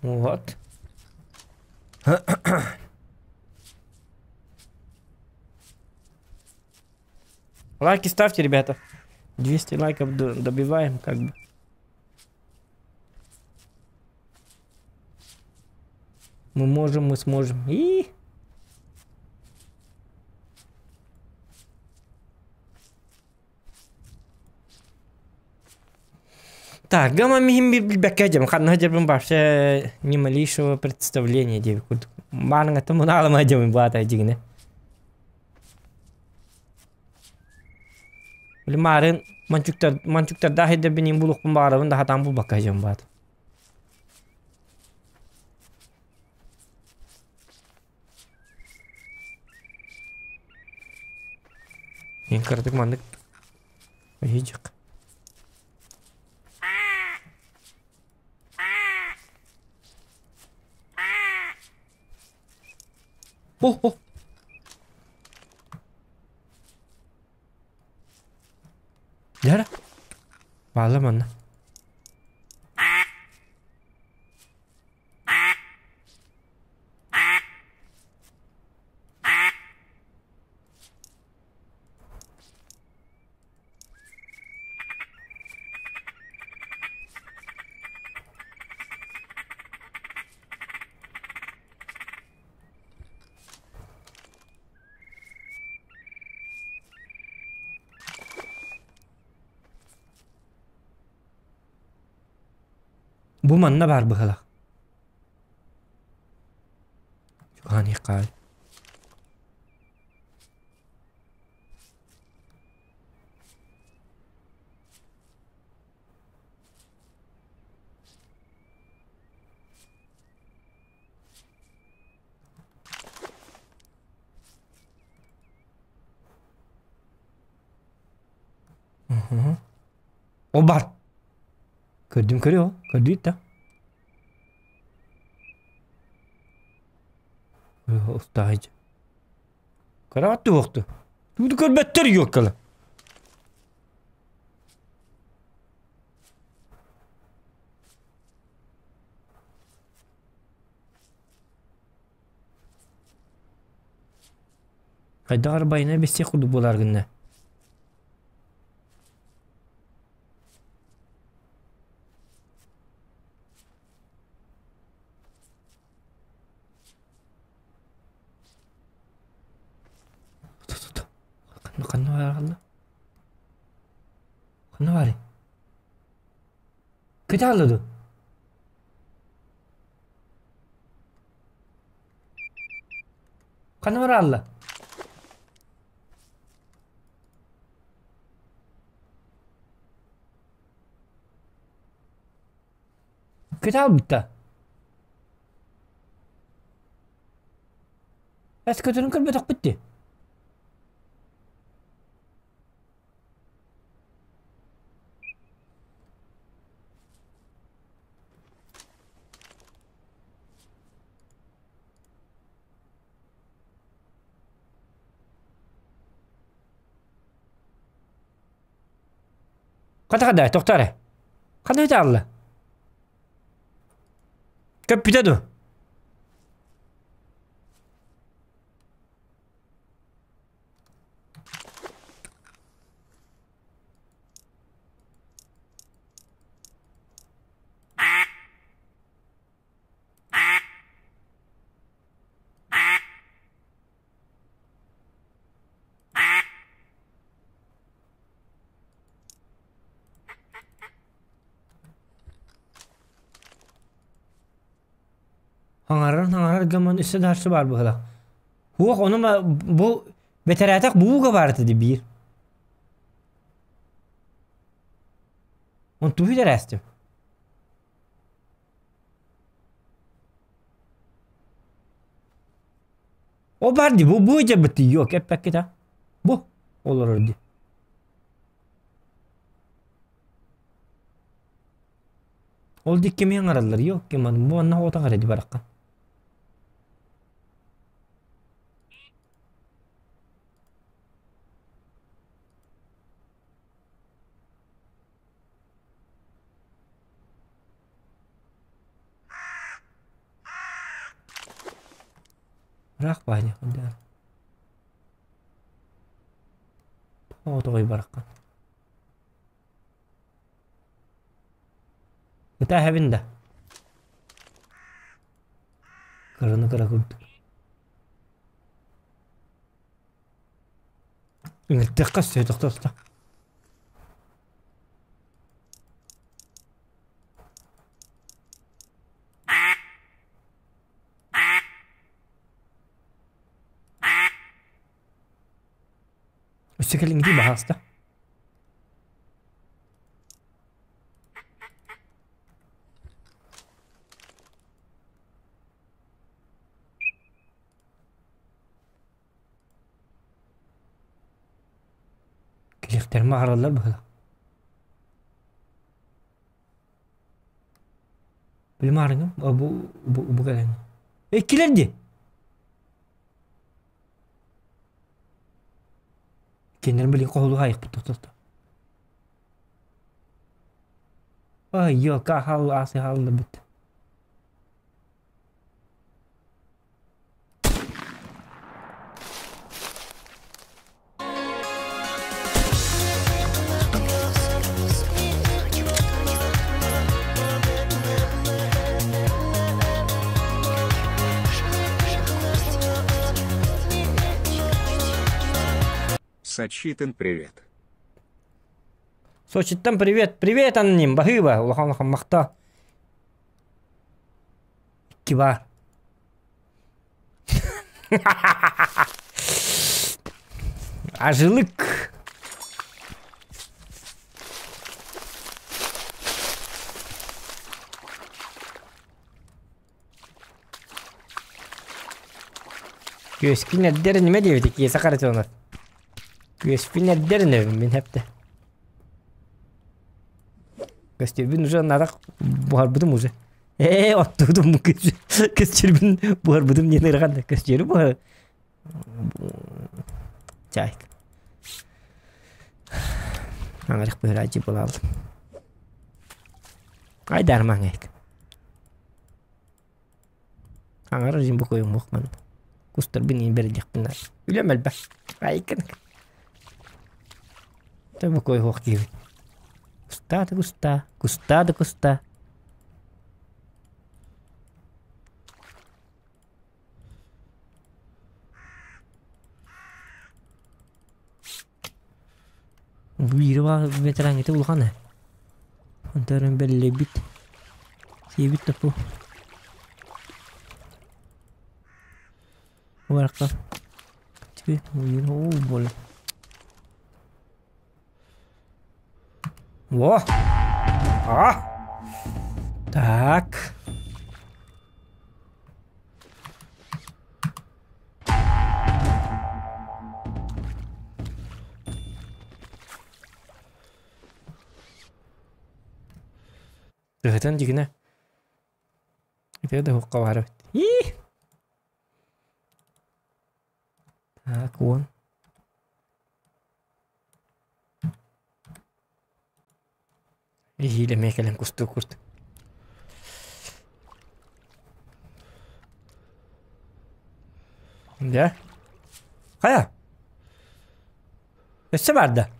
Вот. Лайки ставьте, ребята. 200 лайков добиваем, как бы. Мы можем, мы сможем. И... Так, гамма миһин билбэккэ дьэм ханна дьэбин вообще ни малейшего представления диэбит курдук. Мааныҥаттан мунаалама дьэбин баата дьигинэ. Били маарын манчуктар манчуктардаах идэрбин булуохпун баҕарабын да хатаан булбакка дьэм баата. Мин кыратык маннык Ыйыдьык. О, о! Дьэ, баалла манна. Бу манна баар быһыылаах. Чугаһаан Ол баар. Көрдүм көрүө, көрдүүт да. Устаайдь. Көрөөт туохту. Тугу көрбөттөр юоккала. Хайдах арбайына бэстиэх курдук буолар гынна. Ханна баар ханна? Ханна баарый? Кытаалла ду? Ханна бараалла? Кытаалбыта. Эс көтөрүн көрбөтөхпүт дии. Хата хада, тохтоо эрэ. Ханна ытаалла? Көппүтэ дуо? Хаҥарар хаҥарар гыммын өссө да харчы баар быһыылаах. Уох ону бу бэтэрээтэх бууга баар этэ биир. Он тугу тэрээстим? Ол баар дии, бу бу дьэбит yok эппэккит Бу олорор дии. Ол дикки эмиэ аҥараллар yok ким бу манна оҕото аҥара дии барахха. Ыраах баайа да. Тоҕо бараххан. Ытаа эһэбин да. Кыраны кыра курдук. Ыҥыртыахха сөп тохтоосто. Өссө кэлиҥҥитий баһаалыста. Кэлиэхтэрин баҕараллар быһыылаах. Билимаарыҥым, бу бу бу кэлэн. Иккилэр дии. Кинилэр билигин хоһулуһа айыкпыт тохтосто. Ай, елка хаал аасы хааллыбыт. Сочитан привет. Сочиттан привет. Привет, аноним. Баһыыба. Улахан улахан махта. Икки баар. Ажылык. Күөспүн эрдэр ниме диэбити киэсэ Харитонов. Күөспүн эрдэр инэбин мин хэпте. Көстүүбүн уже нарах буһарбытым уже. Ээ, оттуутум көстүүрбүн буһарбытым диэн ырахан да көстүүрү буһар. Чай. Аңарых быһыраачы буолаалым. Айдармаҥ эк. Аҥар режим букуйум мухман. Кустарбын иин бэрдиэхпин наада. Үлэм элбэх. Айкын. Тэ букуй хуох киһи. Кустаа да кустаа, кустаа да кустаа. Биири баар ветераҥҥыта улахан ээ. Онтон бэллэйбит, сиэбит да бу. Барахсан. Оо буола. Во! А! Так. Тыһытын дьигинэ. Ити да хуққа баар эбит. Ии! Так, уон. Эһиил эмиэ кэлэн кустуу курдук. Дьэ. Хайа? Өссө баар да?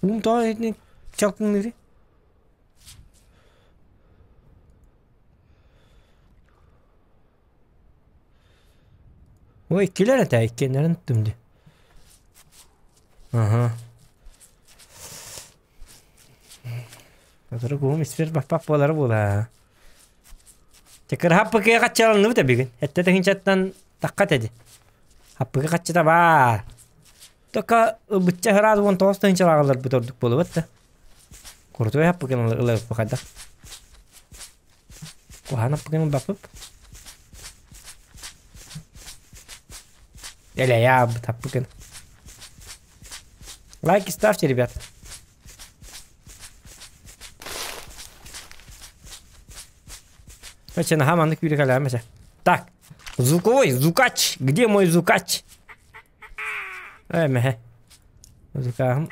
Уум тоҕо итини чалкыҥныырый? Ой, иккилэр этэ, иккиэннэрин ыттым дии. Аха. Сотору куһум испэр баппах буолара буолаа. Чакыр хаппыкыга хаччаланныбыт эбигин. Эттэ тыһыынчаттан тахха этэ Хаппыкы хаччыта баар. Только ылбычча сразу 19 тыһыынчалаах ыларбыт ордук буолубат да. Крутой хаппыкын ыларбыт хайдах. Куһаҕан хаппыкын ылбаппыт. Элэйэ аабыт хаппыкын. Лайки ставьте, ребят. Короче, наһаа маннык күүрүкэлээмэсэ. Так, звуковой, звукач. Где мой звукач? Эмэһэ. Музыкаһым.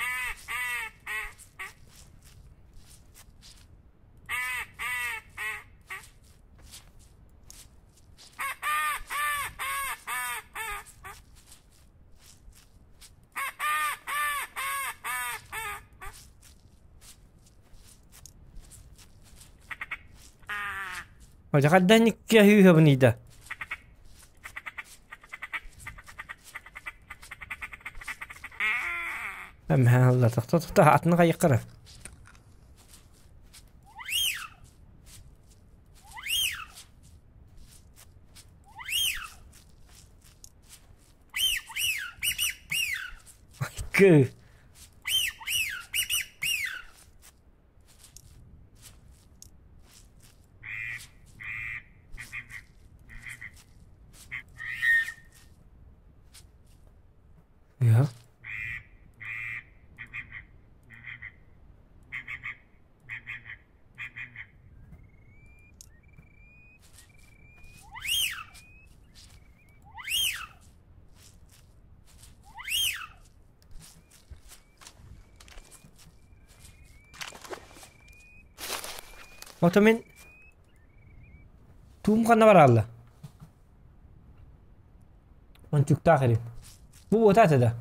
Хайдан икки аһыыһабын да. Эмэһэ тохто тохто атын хайыккара. Кы. Ja. Ото мин туум ханна бараалла? Ончуктаах эрин. Бу буота этэ да.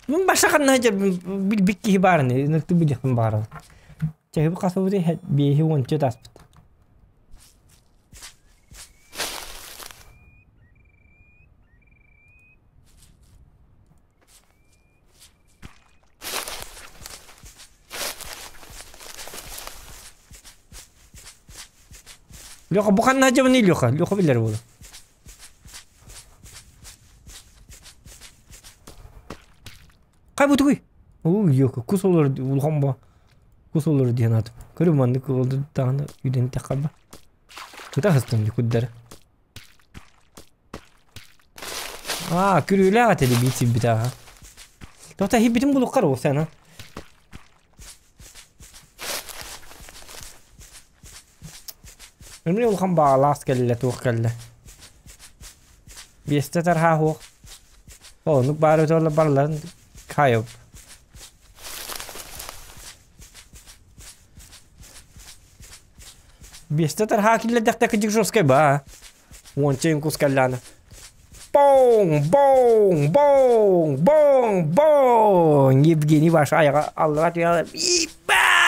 Мин баша ханна сылдьар билбит киһи баар ини, ыныртык билиэхпин баҕарабын. Чаһыбы хасыбыты биэһи уонча таспыт. Леха, бу ханна сылдьабыный Леха? Леха билэр буолуо. Хай бутугуй? Уу, Леха, кус олор улахан бо. Кус олор диэн аатым. Көрү маннык олду даҕаны үйден таххарба. Кыта хастым куддары. Аа, күрүүлээх этэ биир сирбит ааһа. Тота иһиппитин булуккар ол сана. Эмне улахан баҕалаах кэллэ, туох кэллэ. Биэстэ тарһаа суох. Оннук баар өтө барыларын кайып. Биэстэ тарһаа киллэрдэхтэ кыдьык жесткай ба. Уонча инкус кэллэҕинэ Боҥ! Боҥ! Боҥ! Боҥ! Боҥ! Евгений ваш айаҕа аллара түһэн Ебать!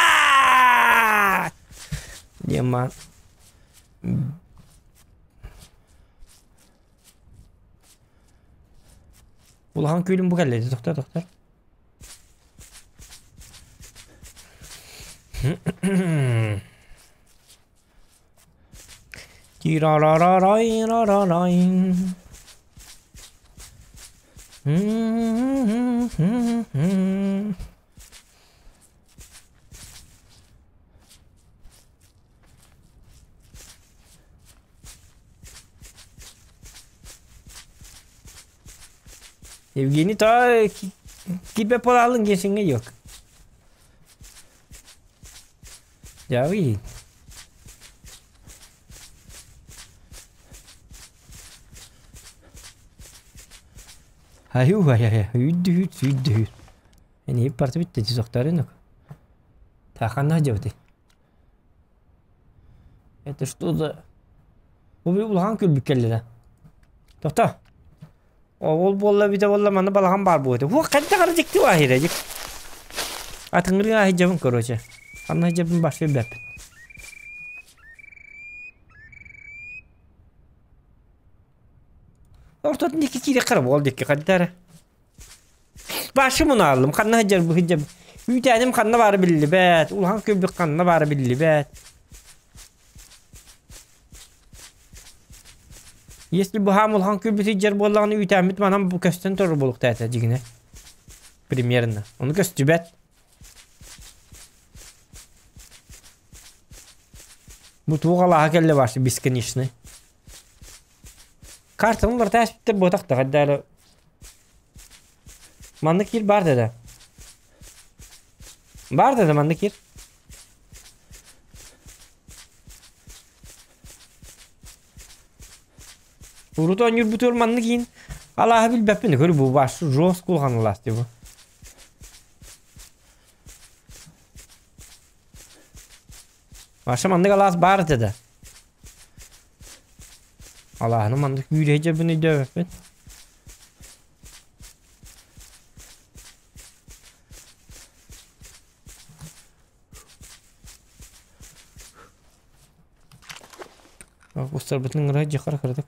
Диэн Улахан күөлүм бу кэллэ тохтор тохтор. Евгений та кипе полалын кесиңе yok. Дьэ Айуу айай үүддүһүүт сүүрдүһүүт. Эни парты бүтте тизохтарынок. Таханна дьабыты. Это что за... Бу улахан күлбүк кэллэ Тохто. Ол буолла бүтэ буолла манна балаҕан баар буолуо. Бу хайдах эрэ дьикти баһыйра дьик. Атыҥырыы аһыйдьабын короче. Ханна аһыйдьабын башка билбэппин. Ортотун диэки киириэххэ эрэ буол диэки хайда эрэ. Башы мунааллым ханна сылдьар бу сылдьар. Үүтээним ханна баара биллибэт, улахан күлбүк ханна баара биллибэт. Если быһаам улахан күлбүт сылдьар буоллаҕына үүтээммит манан бу көстөн турар буолуохтаах этэ дьиҥинэ. Примерно. Ону көстүбэт. Бу туох алааһа кэллэ башы бесконечный. Картаны уларыта ааспыттар буотах да хайда эрэ Маннык киир баар да Баар да маннык киир. Урут оонньуурбутугар маннык иин. Алааһы билбэппин, көр бу баш жестко улахан алаас дии бу. Ваша маннык алаас баар этэ да. Алааһыны маннык күүрэ дьэбин өйдөөбөппүн. Устарбытын ыҥыра дьахар кыратык.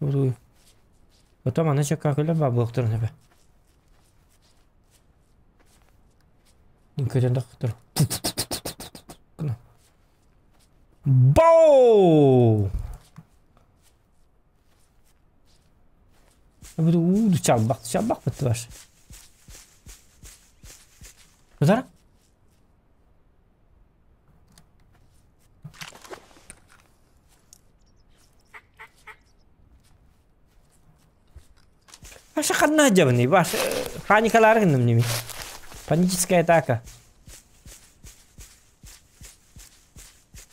Уруй. Потом аны чөккөкүлэр баабылыктарын эбэ. Көтөн тахтар. Боу! Бу уу чалбах, чалбах бытты бар. Бутара? Аша ханна дьабыный, баш паникалаары гынным ними. Паническая атака.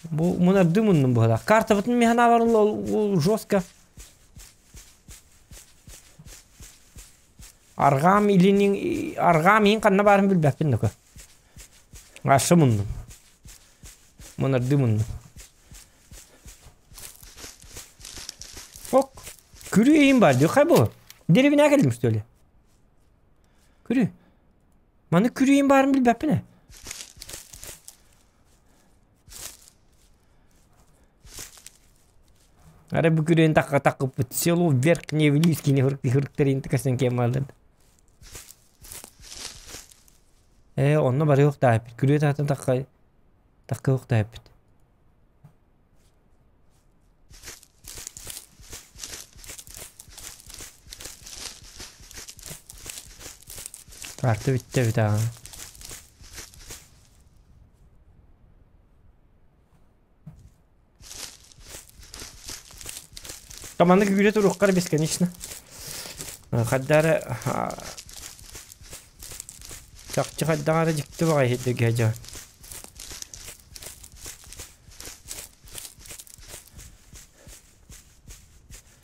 Бу мунарды муннум буһалах. Картабытын механа бар ол жестко. Арҕаам илинин арҕаам иһин ханна баарын билбэппин дока. Аша муннум. Мунарды муннум. Ок. Күрү иһин бар дии. Хай бу? Деревня кэллим что ли? Күрү. Маны күрү иһин баарын билбэппин ээ. Ара бу күрүөн такка таккыппыт село Верхний Вилийский хырыктарын тыкасын кемалын. Э, онно барыахтаахпыт. Күрүө таһатын такка таккыахтаахпыт. Карта бүттэ эбит аа. Команда күүрэ туруоххар бесконечно. Хаддара чахчы хайдаҕа эрэ дьикти баҕайы иһирдэргэ дьон.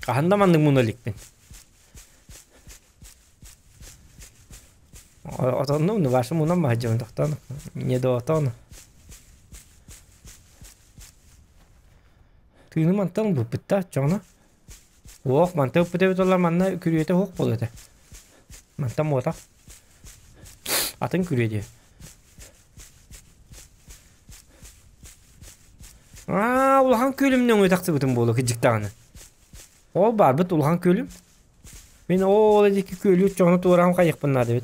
Хаһан да маннык муна иликпин. Отоннум, ну ваша мунам маһдьабын тохтоон. Не до отон. Тыыны мантан ылбыппыт да оччоҕуна. Уох, мантан ылбыт эбит олар манна күрүөтэ уох буолуо этэ. Мантан буотах. Атын күрүө диэ. Аа, улахан күөлүм нөҥүө тахсыбытым буолуо кырдьык даҕаны. Ол баарбыт улахан күөлүм. Мин ол диэки күөлү оччоҕуна туораан хайыахпын наада эбит.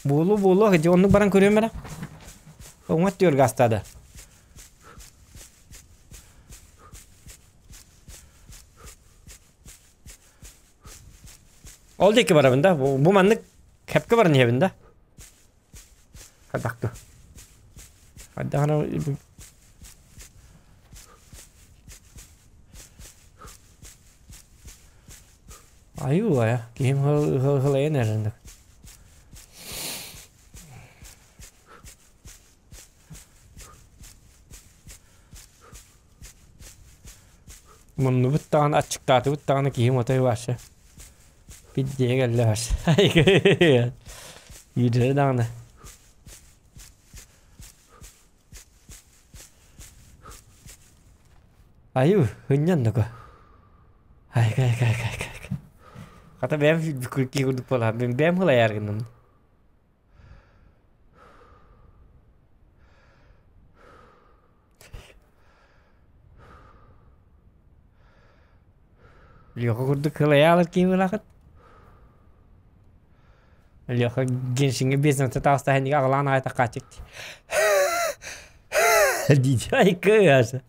Буолуо буолуо дьэ оннук баран көрүөм эрэ. Уҥа өттүгэр гаастаада. Ол диэки барабын да, бу, бу маннык кэпкэ баран иһэбин да. Хайдах Хайдах Айуу айа, киһим хылайан эрэнник. Муннубут даҕаны аччыктаатыбыт даҕаны киһим отой вообще Пиздее кэллэ вообще. Иирдэрэ даҕаны. Айуу, ынньан доко. Ай, ай, ай, ай, ай. Хата бэйэм кии курдук буолаһын. Бэйэм хылайаар гынным. Леха курдук кылайаалар киһи Леха Геншиҥҥэ бизнесте таҕыста иһин аҕалаан аҕай такааччык дии айкы аса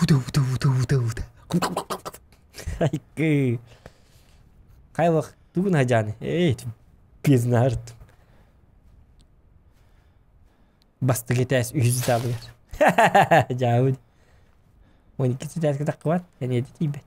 уда уда уда уда уда айкы хайлах Тугун хадьааны? Эй, пизнаарт. Бастакы этээс үһүс этаабыгар. Дьаабыт. 12 этээскэ таххыбат, эниэти тиийбэт.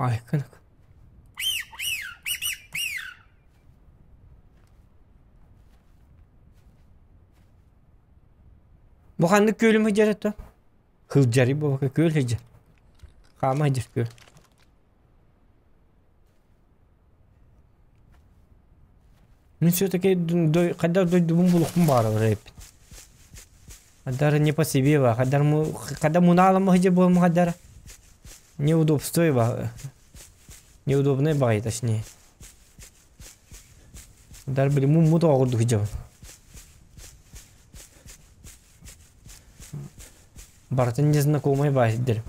Айкын. Бу ханнык күөлүм сылдьар этэ? Сылдьарый буолбакка күөл сылдьар. Хаама сылдьар күөл. Мин все-таки хайдах дойдубун булуохпун баҕарабын эбиппин. Хайдах эрэ не по себе ба, хайдах хайдах мунаалама сылдьар буолма хайдах эрэ неудобство ба, неудобнай баҕайы точнее. Дар били муммут оҕо курдук сылдьабын. Барытын незнакомай баай сирдэрим.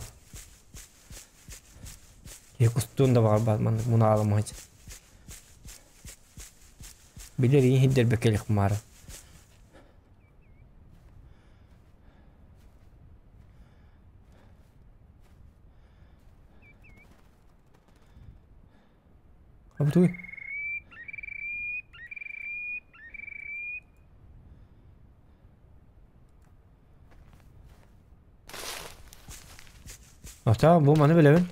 Киһи кустуон да баҕарбат маннык мунаалама сылдьар. Билэр ийин сирдэрбэккэ илик маара. Абытуй. Ата бу маны билэбин.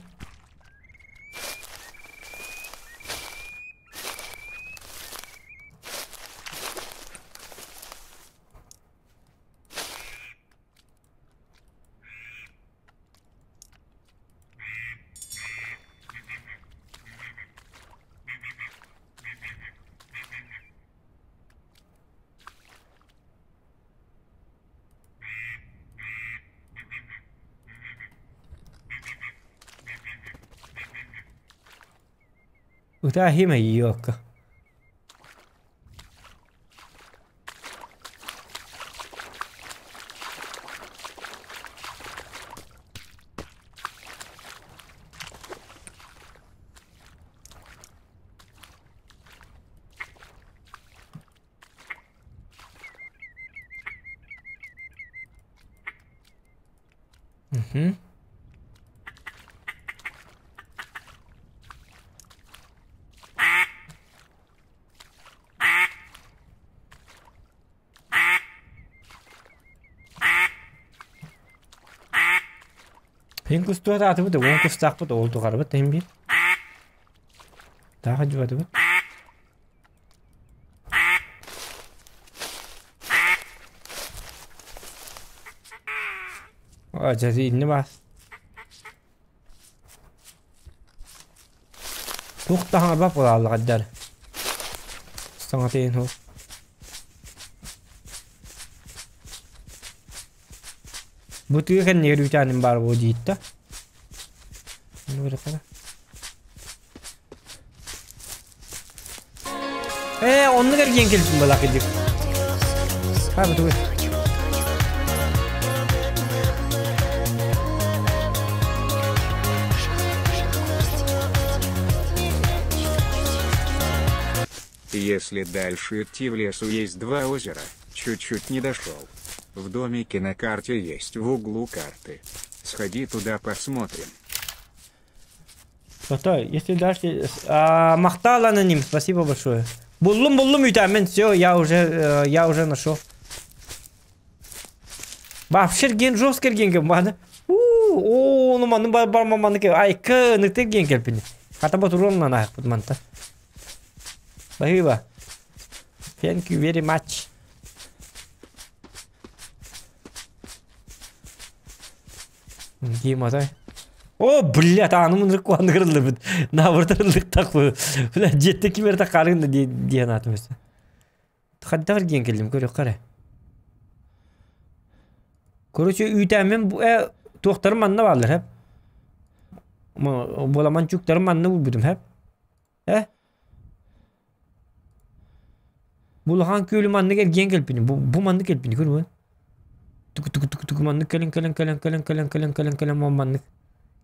Ытаа хим айиокка. Мгм. Һин кустуот аатыбыт, уон кустаахпыт, ол тухарыбыт иһин биир. Таах дьыбатыбыт. Дьэ инни баас. Туох да хаҥарбат буолааллаҕайдар. Саҥатыйын суох. Бу тыа кэннигэр үүтээним баар буо диитта. Ээ, оннук эргиэн кэлбитим балаак кырдьык. Ха, бутугуй. Если дальше идти в лесу есть два озера, чуть-чуть не дошел. В домике на карте есть в углу карты. Сходи туда посмотрим. Стой, если дальше... А, Махтал аноним, спасибо большое. Буллум, буллум, витамин, все, я уже нашел. Вообще ген жесткий ген баны. Оо, ону манны бар бар манны ке айка ныктыр диэн кэлпини. Хата ботуруон аахпыт манта. Баһыыба. Thank you very much. Дима, О, блядь, аны мындырык куанды кырылды бит. Набыртырылдык бу. Бля, жетти кимер таққарыңды диэн атым өсө. Хаддагыр диэн келдим, көрө қара. Короче, үүтәмин туохтарым манна баалар хэп. Боламан чуктарым манна булбутум хэп. Э? Булахан күөлү маннык эргиэн кэлпини. Бу маннык кэлпини көрү. Тук тук тук тук маннык кэлин кэлин кэлин кэлин кэлин кэлин кэлин кэлин маннык.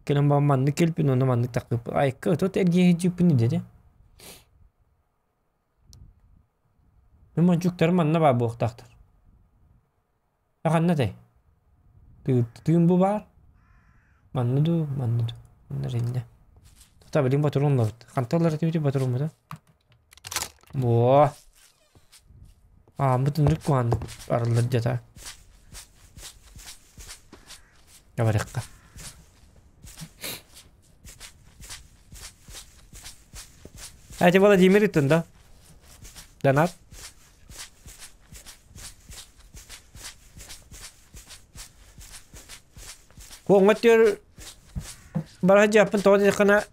Кэлин ба маннык кэлпин онно маннык такып. Айка тот эргиэн жиппини деди. Мен манчуктарым манна баар буохтаахтар. Ханна тэй? Тыын бу баар. Манна ду, манна ду. Манна ринне. Тута билин батырылмабыт. Ханталлар этибити батырылмата. Во. А, бутун куан арыллар дета. Говорикка. Эти Владимир иттин да? Донат. Куоҥҥа бара дьаппын тоҕо диэххинэ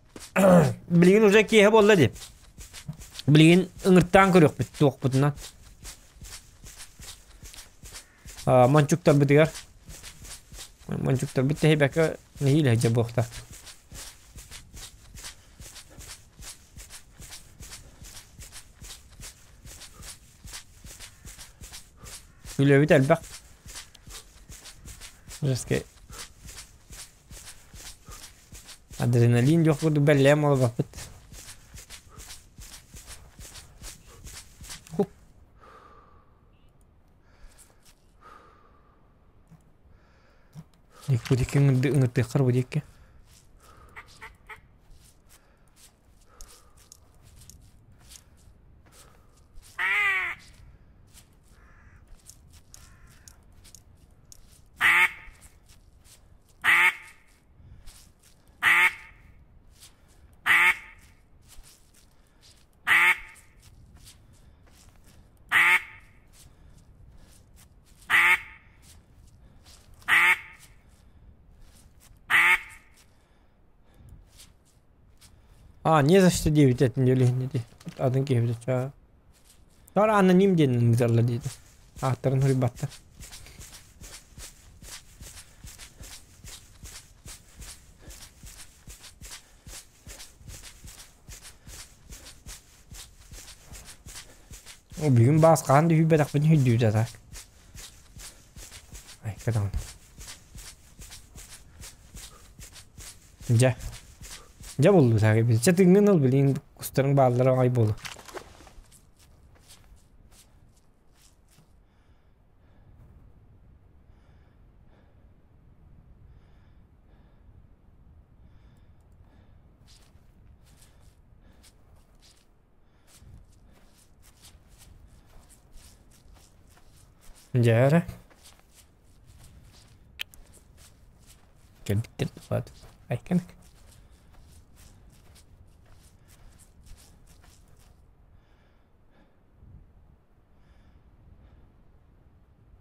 билигин уже киэһэ буолла дии. Билигин ыҥыртаан көрүөхпүт туохпутунан. Мончуктарбытыгар мончуктарбыт тэһибэккэ нэһиилэ сылдьар буолуохтаах. Үлэбит элбэх. Жесткий. Адреналин жоқ курдук бэллээн буолбаппыт. Бу диэки ыҥыртыаххар бу диэки. А, не за что диэбит этин диэли дии. Атын киһи чаа. Тара аноним диэн ыҥыраллар диэтэ. Ааттарын суруйбаттар. Бүгүн баас хаһан да үүйбэтэхпин үүйдүүтэ так. Ай, кытаҕын. Дьэ. Дьэ булду саҕа бит. Чэ тыҥҥын ыл билигин кустарыҥ бааллара аҕай буолу. Дьэ эрэ. Кэлбиттэр баат. Айканык.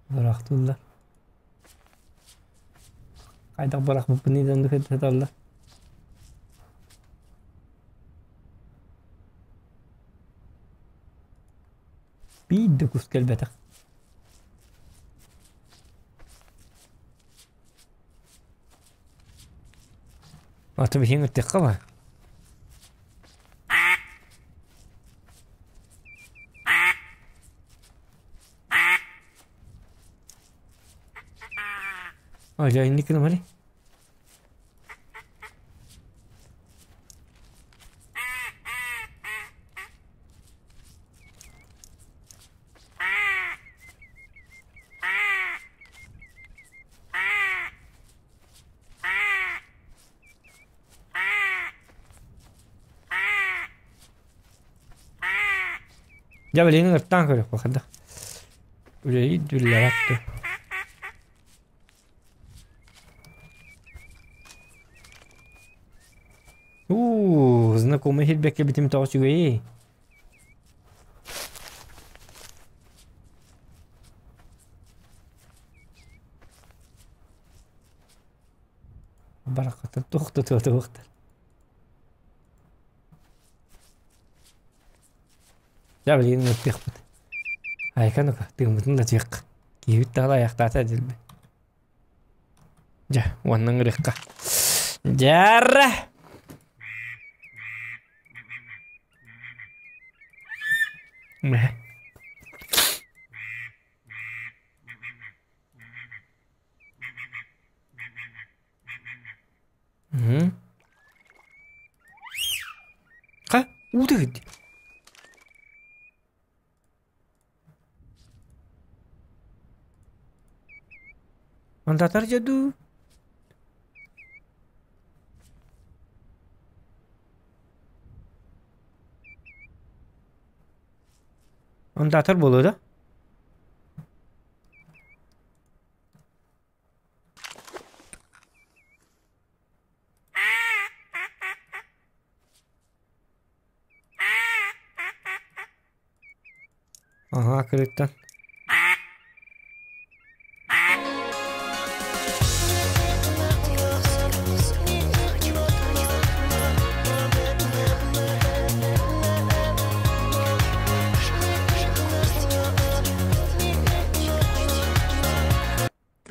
Бырахтыллар. Хайдах бырахпыппын идан сыталлар. Биир да кус кэлбэтэх. Аты биһиҥ ыттыахха ба. А, дьэ инник гынамарый. Дьэ билигин ыҥыртаан көрүөххэ хайдах үлэлиир биллэрэр дуо. Знакомый хирбэккэ битим тоҕо үчүгэйий? Бараххаттан туох да туохтар. Дьэ билигин ыттыахпыт. Айка ну-ка, тыыммытын да тиэх. Киһибит даҕаны айахтаата дилби. Дьэ, уонна ыҥырыахха. Дьара! Мэ. Мм. Ха, уута киирдэ. Андатар дьэ дуу? Андатар буолуо да? Аһаа, кырыттан.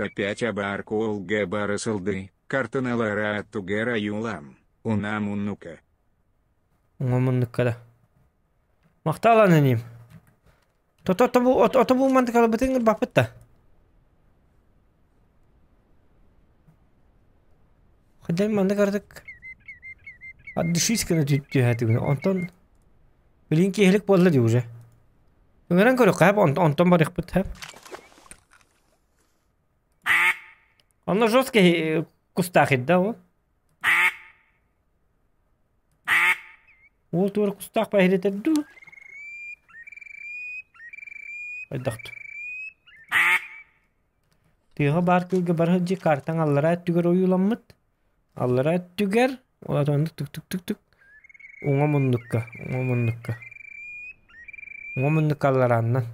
Опять абаркул габарысылды, картыналара тугера юлам, унам уннука. Уҥа муннукка да. Махтал аноним. Тото тобу отобу мантыкалабытын баппыт да. Хаден маннык ардык отдышись гына түһээтигин. Онтон билин киэһэлик буолла дии уже. Ыҥыран көрүөххэ хэп онтон барыахпыт хэп. Онно жесткий кустаах да ол. Уол туора кустаах баһирэтэр дуу? Хайдах Тыаҕа баар күөлгэ бара сылдьыы картаҥ аллараа өттүгэр ойууламмыт. Аллараа өттүгэр оннук түк-түк-түк-түк уҥа муннукка, уҥа муннукка. Уҥа муннукка алларааннан.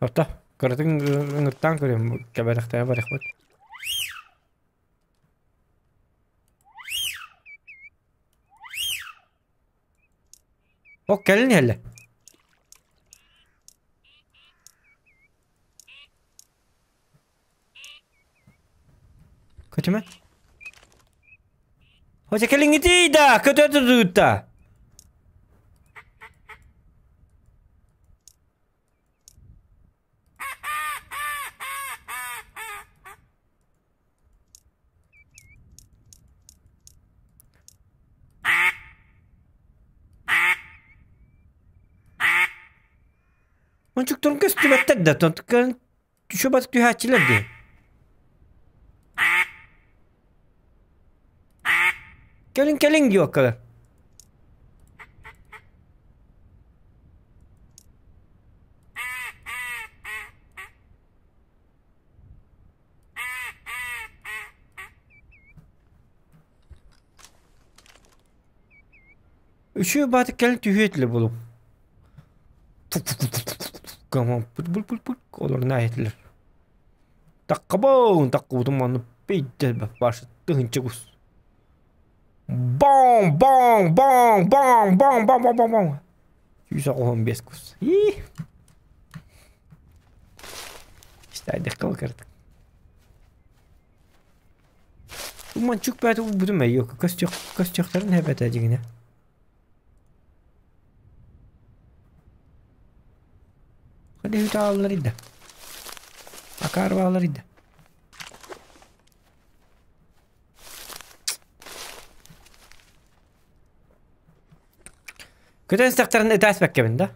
Орто, кыратык ыҥыртаан көрүөм, кэбэрэхтээх барыахпыт. О, кэлин иһэллэр. Көтүмэ. Хотя кэлиҥҥитий да, көтө турдугутта. Ончуктарын көстүбэттэр да, тонтуккарын түшө батык түһээччилэр дии. Кэлин кэлин диэккалар. Үчүгэй баатык кэлин түһүө этилэр буолуо. Олорно этилэр. Таккабын таккыбытым манна пейдер башы тыһынча кус. Баң баң баң баң баң баң баң баң баң. 195 кус. И. Истайдык кылкырдык. Манчук бэйэтэ уурбутум ээ көстүөхтэрин сөп этэ дьиҥинэ. Хадыһыта ааллар да. Акаар бааллар да. Көтөн истэхтэринэ ытааспаккабын да.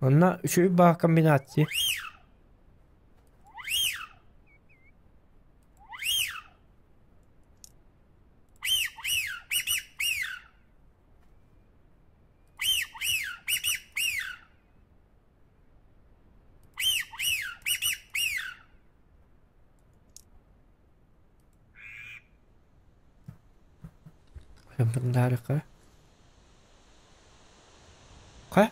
Онно үчүгэй баа комбинация. Хайа?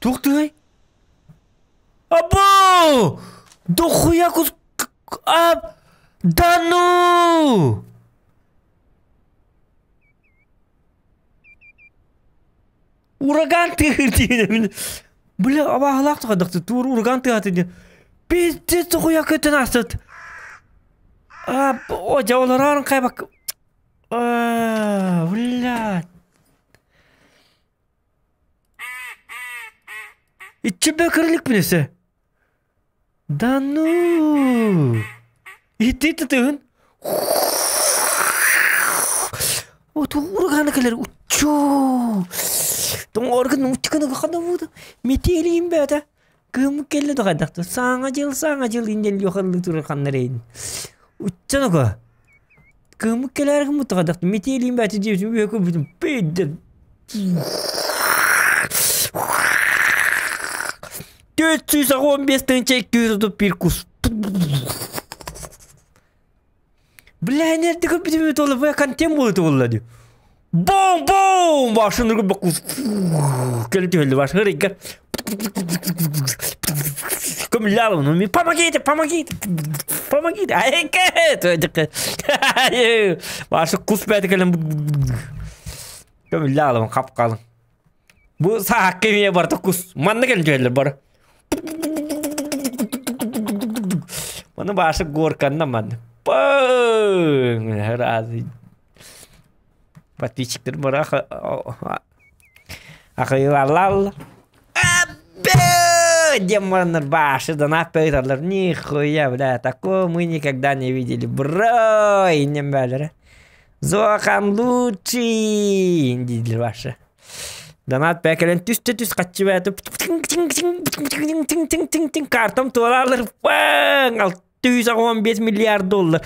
Туох тыай? Або! Дохуя кус... А... Да ну! Ураган тыаһыыр диэн Бля, абааһылаах тухадахты туор ураган тыаһата диэн. Пиздец дохуя көтөн аастыт. А, о, дьэ олорон хайбак. А, блядь. Иччи бөкөрлүк өссө. Да ну! Ити тытыгын. Ураганы кэлэр уччу. Тоҥ орган уччуканы хана буду. Метелиим бээтэ. Кыыммыт кэллэ да Саҥа дьыл, саҥа дьыл инден лёхаллы турар ханнарейн. Уччанака. Кыыммыт кэлээр гыммыт хайдахты метелиим бээтэ диэбит үөкө бүтүн пейден. 415 тыһыынча 231 кус. Бля, nerede köpüdüm oğlum? Бля, контент буолута буолла дии. Бом бом! Башын үргү бакус. Кэлэн түһэллэ баш хырыйгар. Көмүллэ помогите, помогите, помогите. Айка! Башы кус бәті кэлэн көмүллэ алым хап қалың. Бу саакка эмиэ барда кус. Манна кэлэн түһэллэр бары. Маны башы горканна манна. Пың! Разы. Подписчиктер бара ахыйлалал. Демоннар башы донат пөйталар. Нихуя, бля, такого мы никогда не видели. Бро, иннем бәлері. Зохан лучший, диделер башы. Донат бәкелен түсті түс қатчы бәті. Картам туалалар. Пың! 615 миллиард доллар.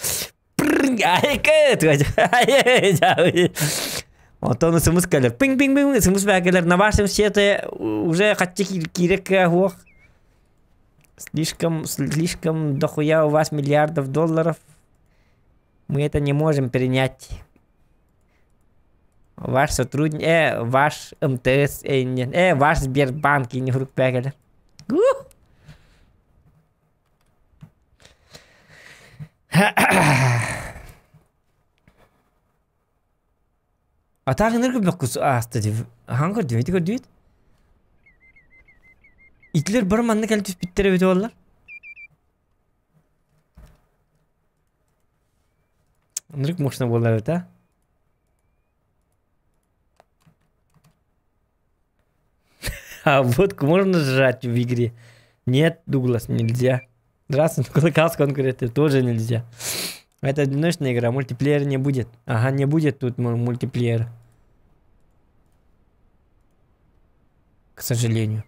Онтон смс кэлэр. Пинг-пинг-пинг смс бәкелер. На вашем счете уже хатчы кирек хуох. Слишком, слишком дохуя у вас миллиардов долларов. Мы это не можем принять. Ваш сотрудник, ваш МТС, ваш Сбербанк, не хурук бәкелер. А так энерго бөккүс ааста дии. Ахан көрдүм, ити көрдүбүт. Итлер бар манна кэлэн түспүттэр эбит буоллар. Ынырык мощно буолар эбит, а? А водку можно жрать в игре? Нет, Дуглас, нельзя. Здравствуй, Кулакас конкретно тоже нельзя. Это одиночная игра, мультиплеер не будет. Ага, не будет тут мультиплеера. К сожалению.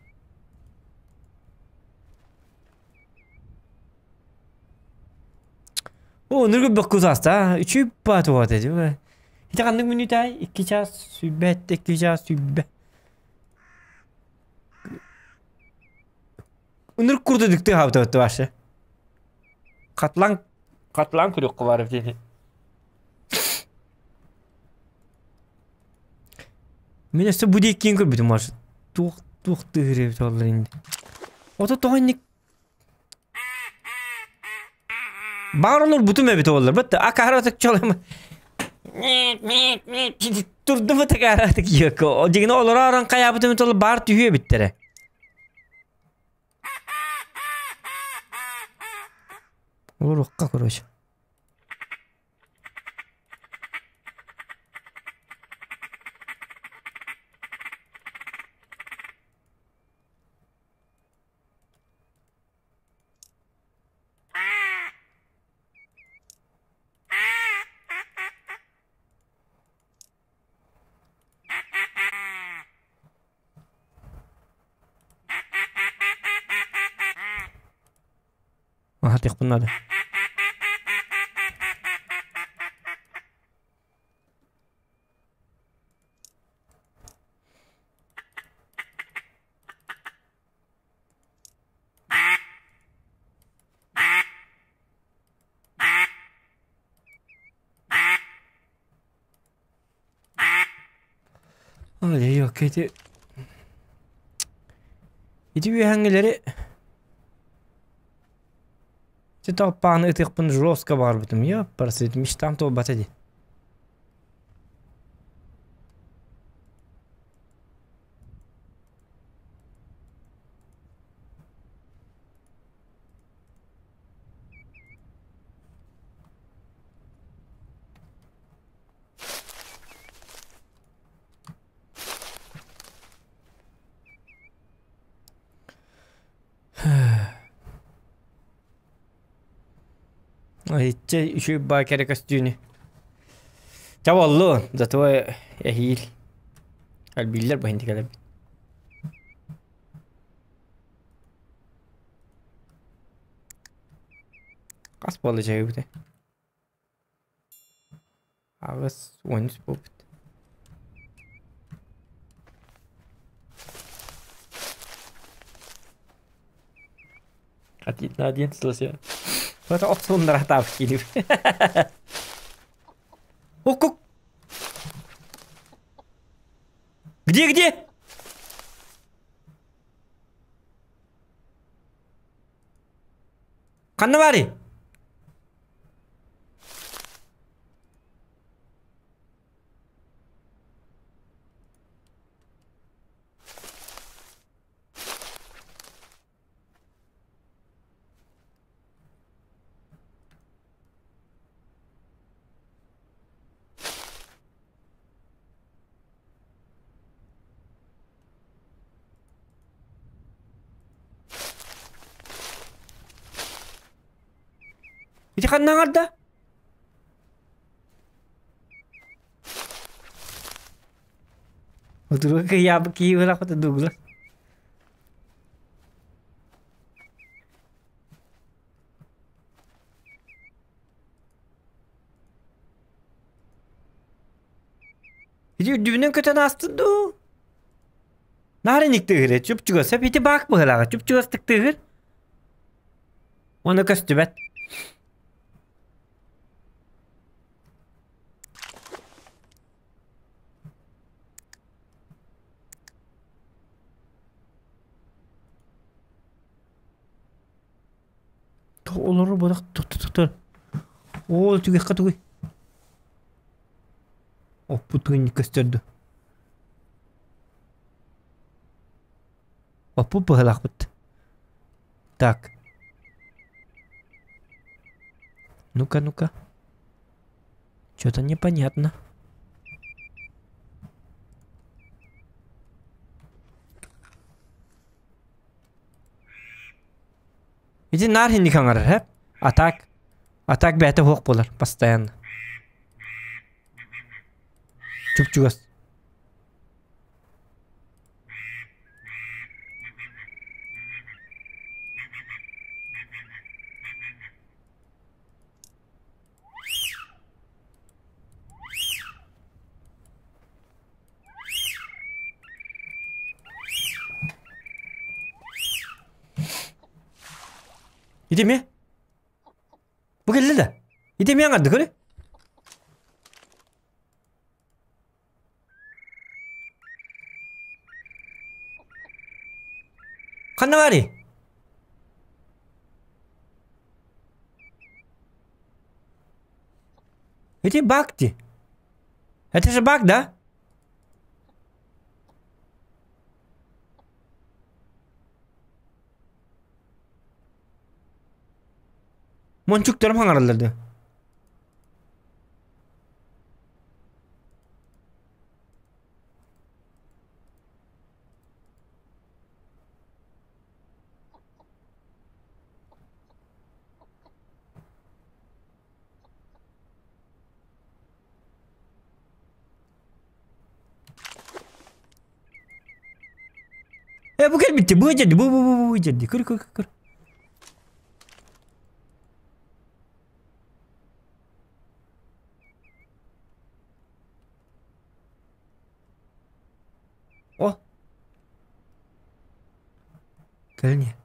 О, ныргы бөккүз аста, үчүй бат вот эти. Ити ханнык мүнүүтэй? 2 час сүүрбэ, 2 час сүүрбэ. Ынырык курдук тыаһаабыт вообще. Катлан, катлан күрүк бар диэн. Мин өссө бу диэккиин көрбүтүм может. Туох туох тыыһыр эбит буоллар инде. Ото тоҕо инник Баар олор бутум эбит буоллар. Бытта акаратык чолым. Турдум такаратык йөкө. Дигин олор аран каябытым толы бар түһүө биттере. Урукка короче. Хатыахпын наада. Ой, ити ити үөһэҥҥилэри ити толпааны ытыахпын жестко баҕарбытым. Ёппарсы, мечтам туолбата дии. Иччэ үчүгэй баа кэрэ көстүүнү. Чэ буоллун, зато эһиил элбииллэр бу иһинти кэлэбит. Хас буолла дьайыбытай? 83 буолбут. Хотите диэн слушай. Это охсуннара таап киирив. Ок, Где, где? Ханна баарый? Ити ханна аҥарда? Утуруга кыйаабыт киһи бырахпыта Дуглас. Ити үрдүбүнэн көтөн аастын дуу? Наар иник тыыһыр, чуп-чугас. Сөп ити баак быһылааҕа, чуп-чугастык тыыһыр. Уонна көстүбэт. Олору бырах тур. Оо, түгэххэ тугуй? Оппут күннүк көстөрдө. Оппут быһалаахпыт. Так. Ну-ка, ну-ка. Что-то непонятно. Ити наар хинник хаҥарар, хэп? А так, а так бэйэтэ суох буолар постоянно. Чуп-чугас. Ити эмиэ? Бу кэллэ да? Ити эмиэ аҥарды көрө. Ханна баарый? Ити бак дии. Это же баг, да? Мончуктарым хаҥараллар да. Э, бу кэлбитти, бу дьэрди, бу бу бу бу дьэрди, көр көр көр. Кэлин иһэ.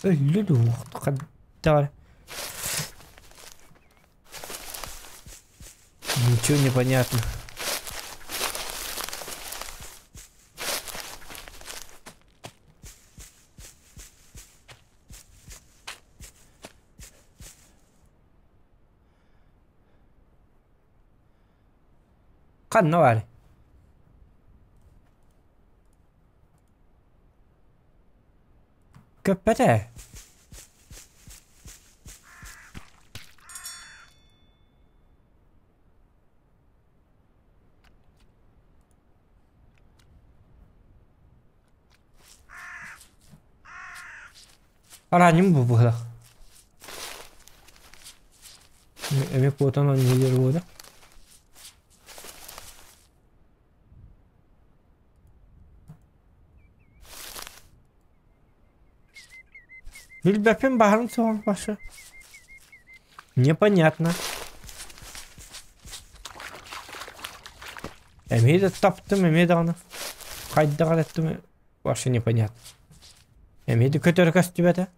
Өллө дуу, хайдах Ничего не понятно. Ханна баар? Көппөт ээ. Араанньым бу быһылах. Эмиэ куотан оонньуур буолла. Билбэппин баһарын суоҕун Паша. Непонятно. Эмиэ да таптым, эмиэ даҕаны хайдах эрэ вообще непонятно. Эмиэ да көтөрө көстүбэтэ,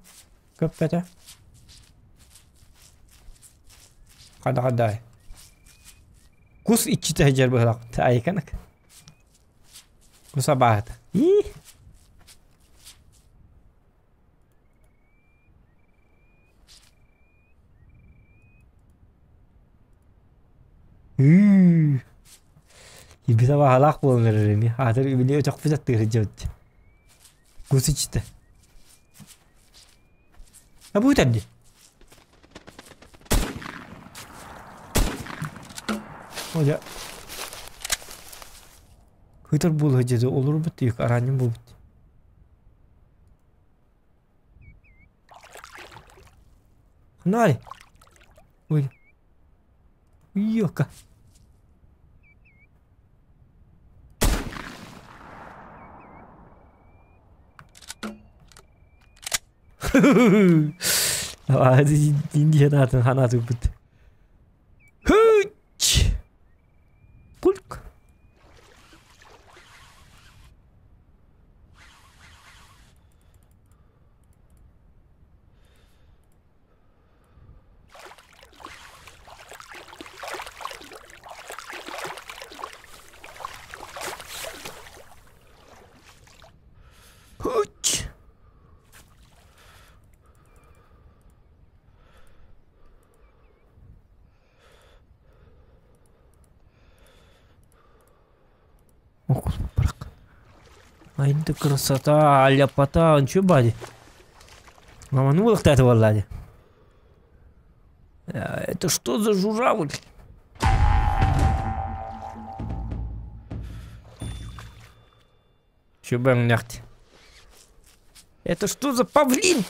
көппөтө. Хада-хадай. Кус иччитэ сылдьар быһыылаах айыканак. Кус абааһыта. Ии. Үүү. Ибит абааһылаах буолан эрэр ини. Аатыр били өтөхпүт аттыгар сылдьабыт. Кус иччитэ. А бу үтэрди. Оля. Кытыр буолуо дьэ олорбут тиик араанньым буолбут. Ханай. Ой. Йока. Индия ханаатыппыт. Хүч! Пульк. Хүч! Ай да красота, ляпота, ничего бади. Мама, ну вот это валлади. Это что за журавль? Чубэм Это что за павлин?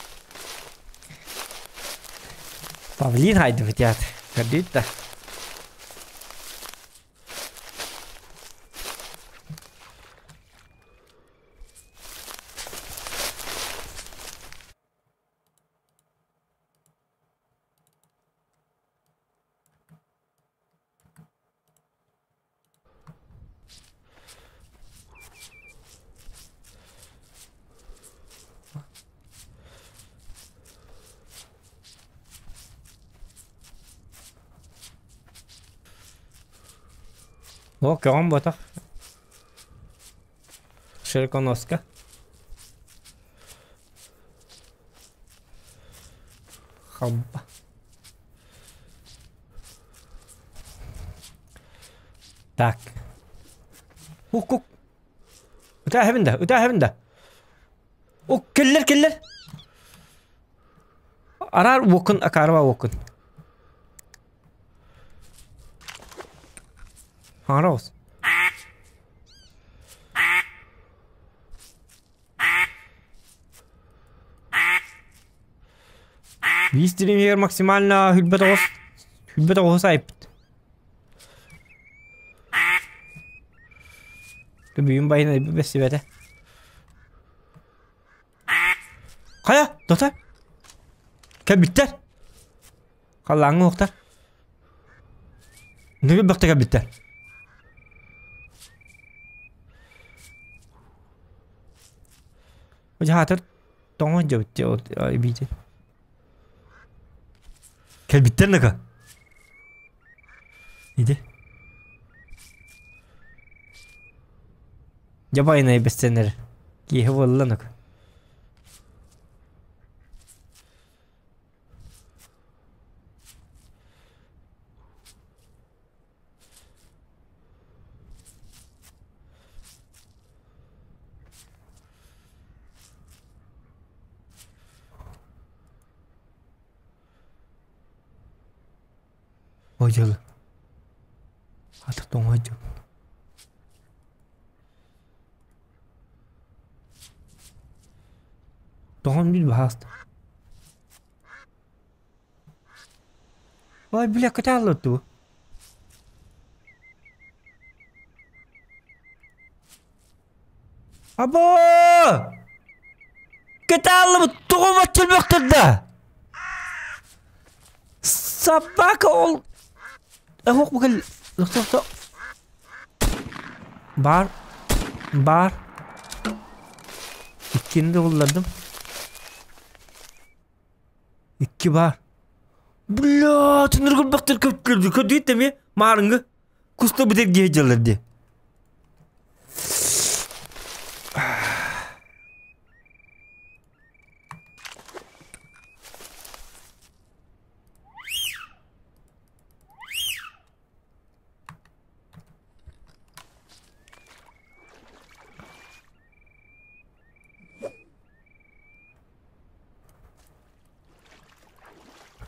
Павлин хайдыбыт Көрдүйт да. О, көҕөн буотах. Широконоска. Хампа. Так. Ук, ук. Ытаа да, ытаа да. Ук, келлер, келлер. Араар уоккун, акаарба уоккун. Хаҥара оҕус. Биир стримигэр максимально хүлбэт оҕус хүлбэт оҕуһу сайпыт. Бүгүн байын бэстибэтэ. Хайа, дота? Кэлбиттэр. Халлааҥҥа уохтар. Нүгүл бөхтө кэлбиттэр. Дьаһаатар тоҥо дьабыт эбиитин. Кэлбиттэр нака. Иди. Дьабайнай бэстэнэр. Киһи буолла нака. Ой дьыл. Ата тоҥой дьыл. Тоҥон бил баһааста. Ой, бля, кытааллар дуу? Або! Кытааллыбыт тоҕо баччылбахтар да? Собака ол... Ох, бу кэл... Бар. Бар. Иккини да буллардым. Икки баар. Бля, түнүргүлбэхтэр көптүлэр көрдүгүт эмиэ маарыҥҥы куста бүтэр дии дьаллар дии.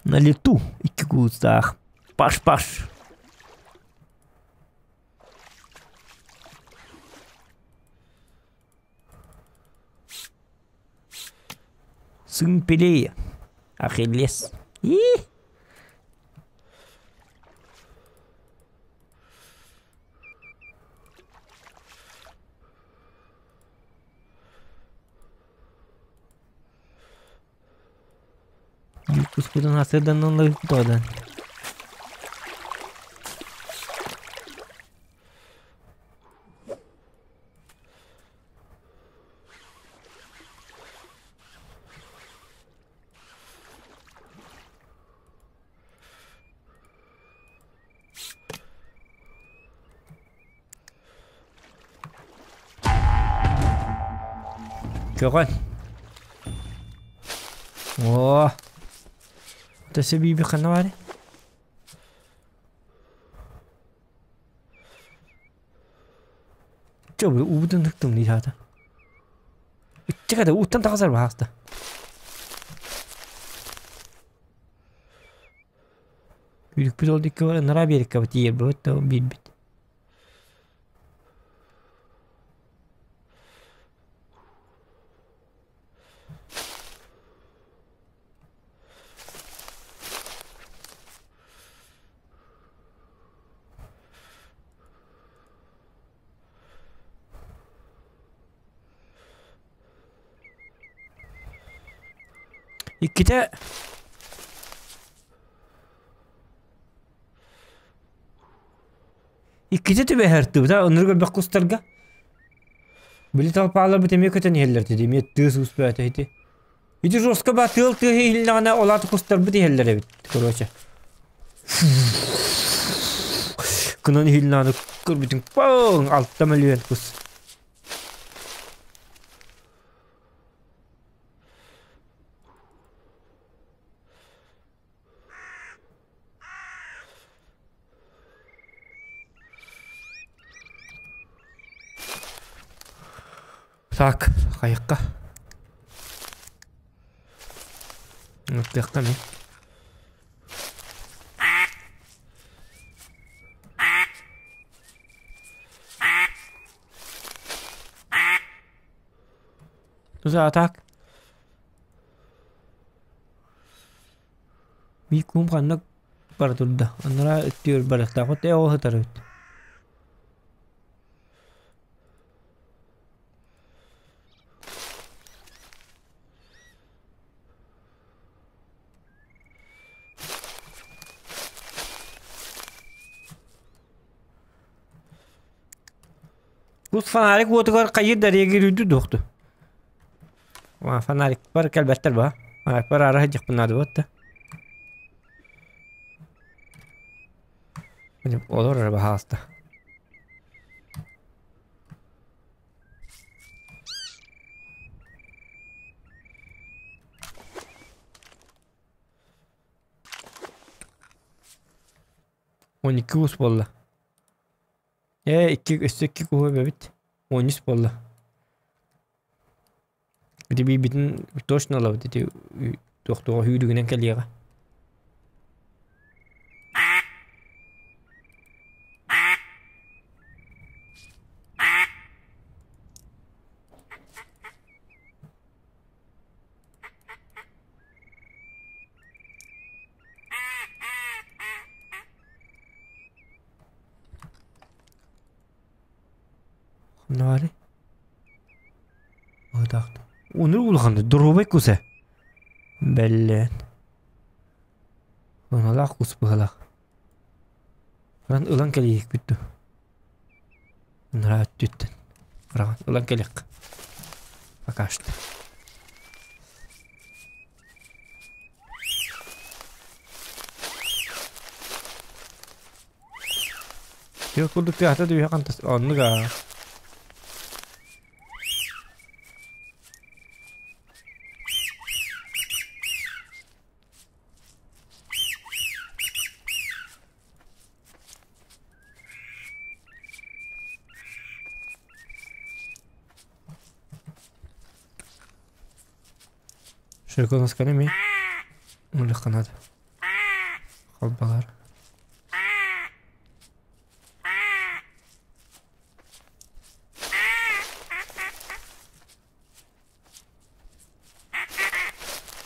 На лету икки куустаах. Паш-паш. Сын Пелея. Ахиллес. И Куспутун асырдан тодан. Көҕөн. Оо. Төсө бииби ханна баары? Чэ, уубутун тымныы хаата. Иччэкэ ууттан тахсар баһааста. Күлүкпүт ол дикки ынараа биэриккэ тиийэрбит да биирбит. Иккитэ Иккитэ түбэһэр тыбыта ынырык элбэх кустарга. Били толпааларбыт эмиэ көтөн иһэллэр дии, эмиэ тыас успаата ити. Ити жестко ба тыал тыаһы иһиллэҕинэ ол аата кустарбыт иһэллэр эбит, короче. Кынан иһиллэҕинэ көрбүтүҥ паҥ 6 мөлүйүөн кус. Так, хайыкка. Ыттыахха эмиэ. За так. Биир куум ханна бара турда. Анараа өттүгэр барыахтаахпыт ээ ол сытар эбит. Бу фонарик уотугар хайыр да реагируйду дуохту. Фонарик бар кэлбэттэр ба. Фонарик бар ара сылдьахпын наада буотта. Олор эрэ баһаалыста. 12 уус буолла. Ээ, икки өссө икки куһу эбэбит. 13 буолла. Ити биирбитин точно ылабыт ити туохтуоҕа сүүрүгүнэн кэлиэҕэ. Ханна Ыытаахта. Онур улахан доруобай кус ээ. Бэллээн. Ыналаах кус быһалаах. Баран ылан кэлиэхпит дуу. Ынараа өттүттэн. Бараҕан ылан кэлиэххэ. Пока что. Тыа курдук тыаһата да үһэ хантас оннук аа. Широконосканы эмиэ ылыахха наада. Холболор.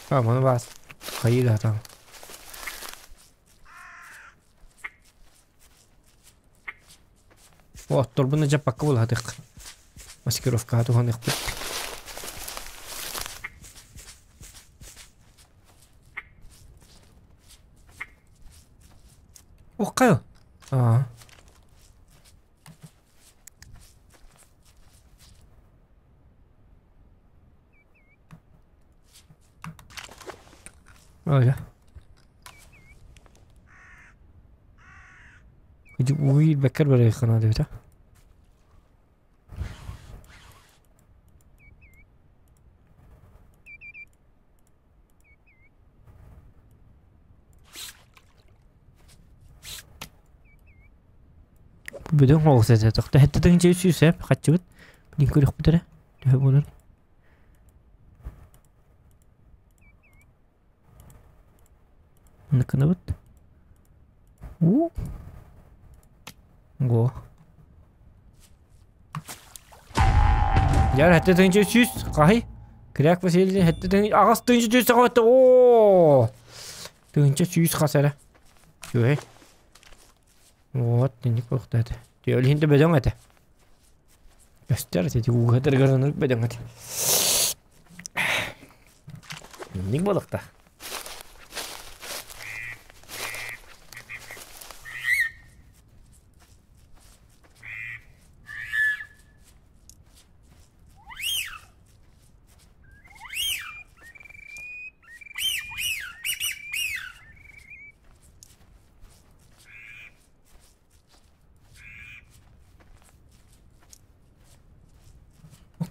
А, маны баас. Хайыы да сатаан. Отторбун дьаппакка булаһатык. Маскировкаҕа туһаныахпыт. Оххайо. Аа. Öyle. Уир бэккэр барыахха наада эбит Бөдөҥ оҕус этэ тохто хэттэ тыһыынча үс сүүс сөп хаччыбыт билин көрүөхпүт эрэ төһө буолар Маннык У Го. Дьэ хэттэ тыһыынча үс сүүс хаһый? Кряк Василий хэттэ тыһыынча аҕыс тыһыынча сүүс саҕа оо тыһыынча сүүс хас эрэ. Үчүгэй. Вот, инник буолуохтаах этэ. Ол иһин да бөдөҥ этэ. Көстөр ити ууга ынырык бөдөҥ этэ. Инник буолуохтаах.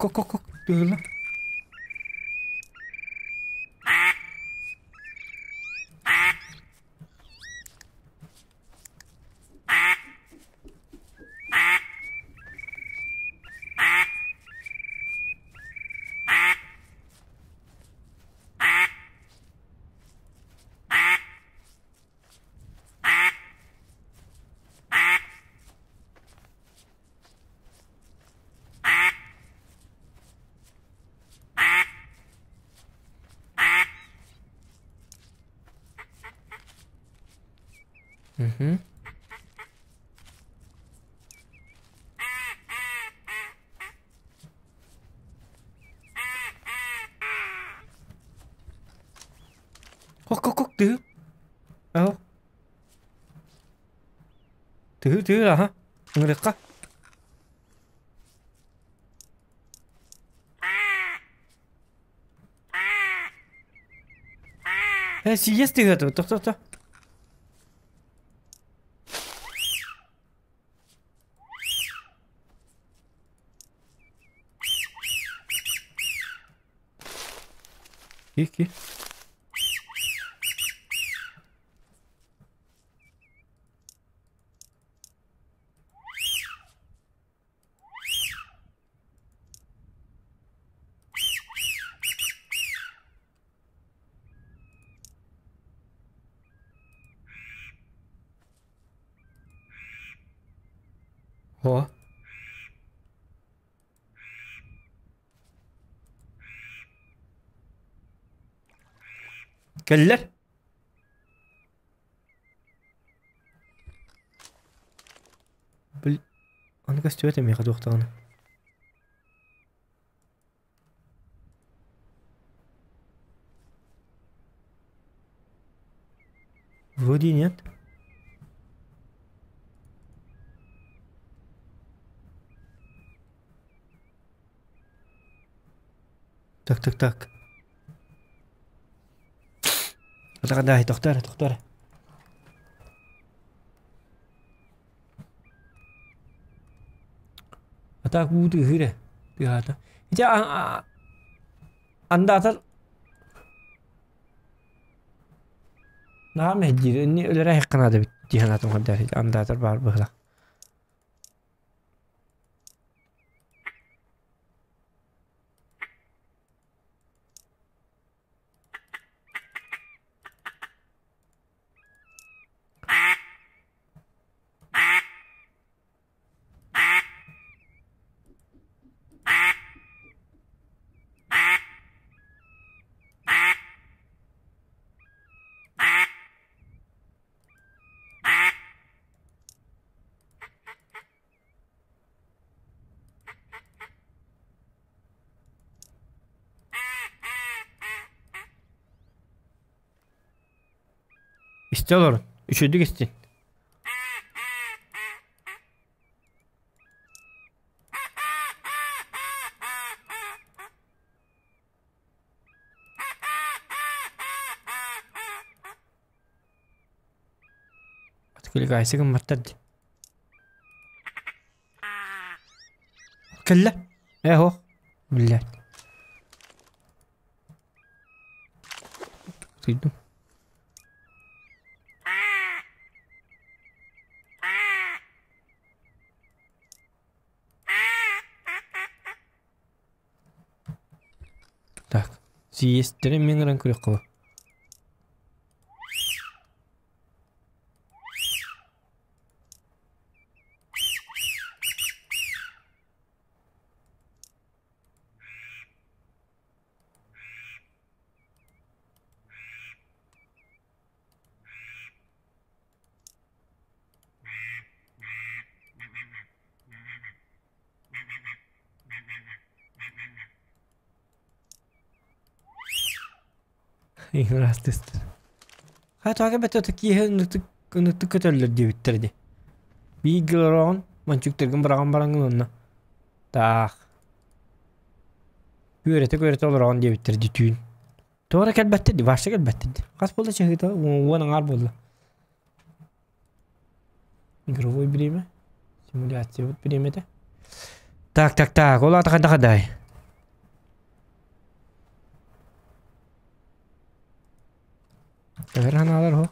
Кок кок кок тыла. Угу. Кок-кок-кок тыһы. Аһо. Тыһы тыһы аха. Ыҥырыкка. Э, сийиэс тыһыатыбыт, тохто-тохто. Ки, О. Кэллэр. Бил аны көстүбэт эмиэхэ туохтаҕына. Вроде нет. Так, так, так. Дай, тохтор, тохтор. А так уу тыаһыыр тыаһаата. Ити андаатар наһаа мэһдиир инни өлөрө эһэххэ наада эбит дии санаатым хандар андаатар баар быһыылаах. Истэ олорун, үчүгэйдик истин. Откликайся гымматтар дии. Кэллэ. Ээ һуох. Блядь. Тыйдым. Так, съездтерин мин ыран көрүөххэ Ыраастыыстар. Хайа тоҕо кэлбэтэ киэһэ ынырык көтөллөр диэбиттэр дии. Бииргэ олороҕун, мончуктаргын быраҕан бараҥҥын уонна таах күөрэтэ-күөрэтэ олороҕун диэбиттэр дии түүн. Тоҕо эрэ кэлбэттэр дии, вообще кэлбэттэр дии. Хас буолла чаһыыта? Уон аҥаар буолла. Игровой время. Симуляциябыт бириэмэтэ. Так, так, так, ол аата хайдах дай? Төһөр ханаалар ho?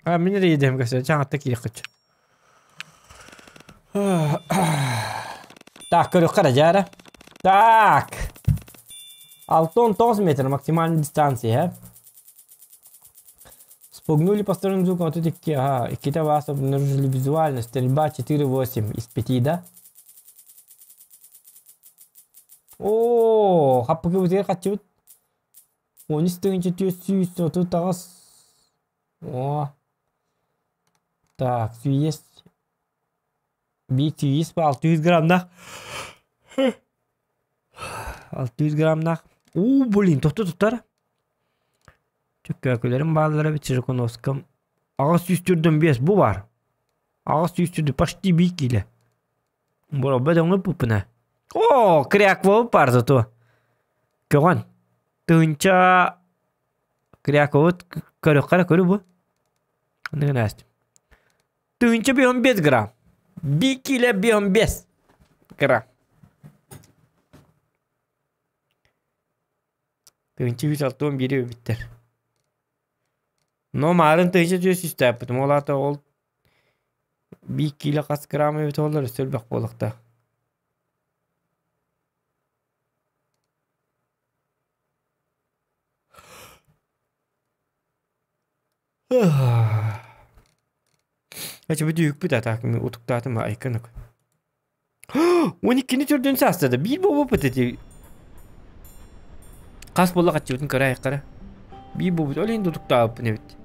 А, мин эрэ идэм көстө, чаҥатта киириэххит. Так, көрүөххэ эрэ дьаара. Так. 6-19 метр максимальная дистанция. Погнули по сторонам звука, вот тут икки, ага, иккитэ вас обнаружили визуально, стрельба 4,8 из 5, да? Оо, хаппыкыбытыгар хаччыбыт. 13 тыһыынча 438. О. Так, сүйес. Биир сүйес ба 600 граммнаах. 600 граммнаах. Уу, блин, тохто туттар. Чөккөөкүлэрим бааллара эбит Жирконовском. 845 бу баар. 804 почти биир киилэ. Боробо дөҥө пуппуна. Оо, Кряквовы баар зато. Көҕөн. Тыһыынча Кряковы көрүөххэ эрэ көрү бу. Оннук ааст. Тыһыынча 55 грамм. Биир киилэ 55 грамм. 1161 эбиттэр. Но маарын 1400 Ол аата ол биир киилэ хас грамм эбит буоллар өссө элбэх буолуохтаах. Эчи бүтүүкпүт атаак утуктаатым айкынык. 12-ни төрдүн саастада биир буолбуппут ити. Хас буолла хаччыбытын көрө айыккара. Биир буолбут ол иһин тутуктаабыппын эбит.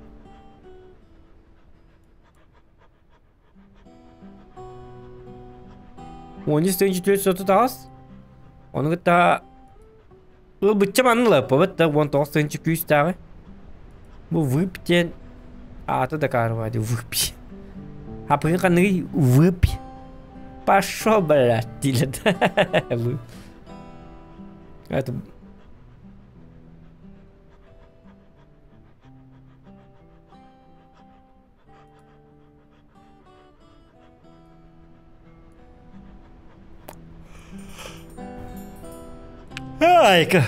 Он үс тыһыынча түөрт соту таҕас. Ону кытта ылбычча манна ылаппабыт да 19 тыһыынча күүстээҕи. Бу вып диэн аата да каарва дии вып. Хапыгы ханныгый вып. Пошел, блядь, диилэр да. Это Айка.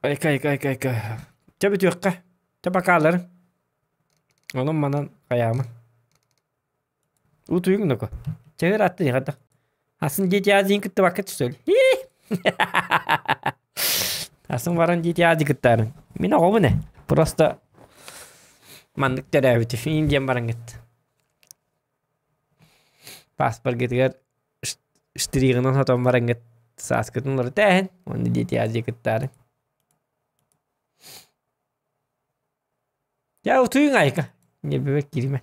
Айка, айка, айка, айка. Чэ бүтүөххэ. Чэ бакааларын. Онон манан хайаамын. Утуйуҥ ноко. Чэгэр аттын иһэрдэх. Асын дети Азиин кытта бакка түсөл. Асын баран дети Ази кыттарын. Мин оҕобун э. Просто маннык төрөөбүтү. Иин диэн бараҥҥыт. Паспоргытыгар штригынан сотон бараҥҥыт сааскытын уларытааһын. Уонна дети Азия кыттаарын. Я утуйуҥ айка. Ньэбэбэ киримэ.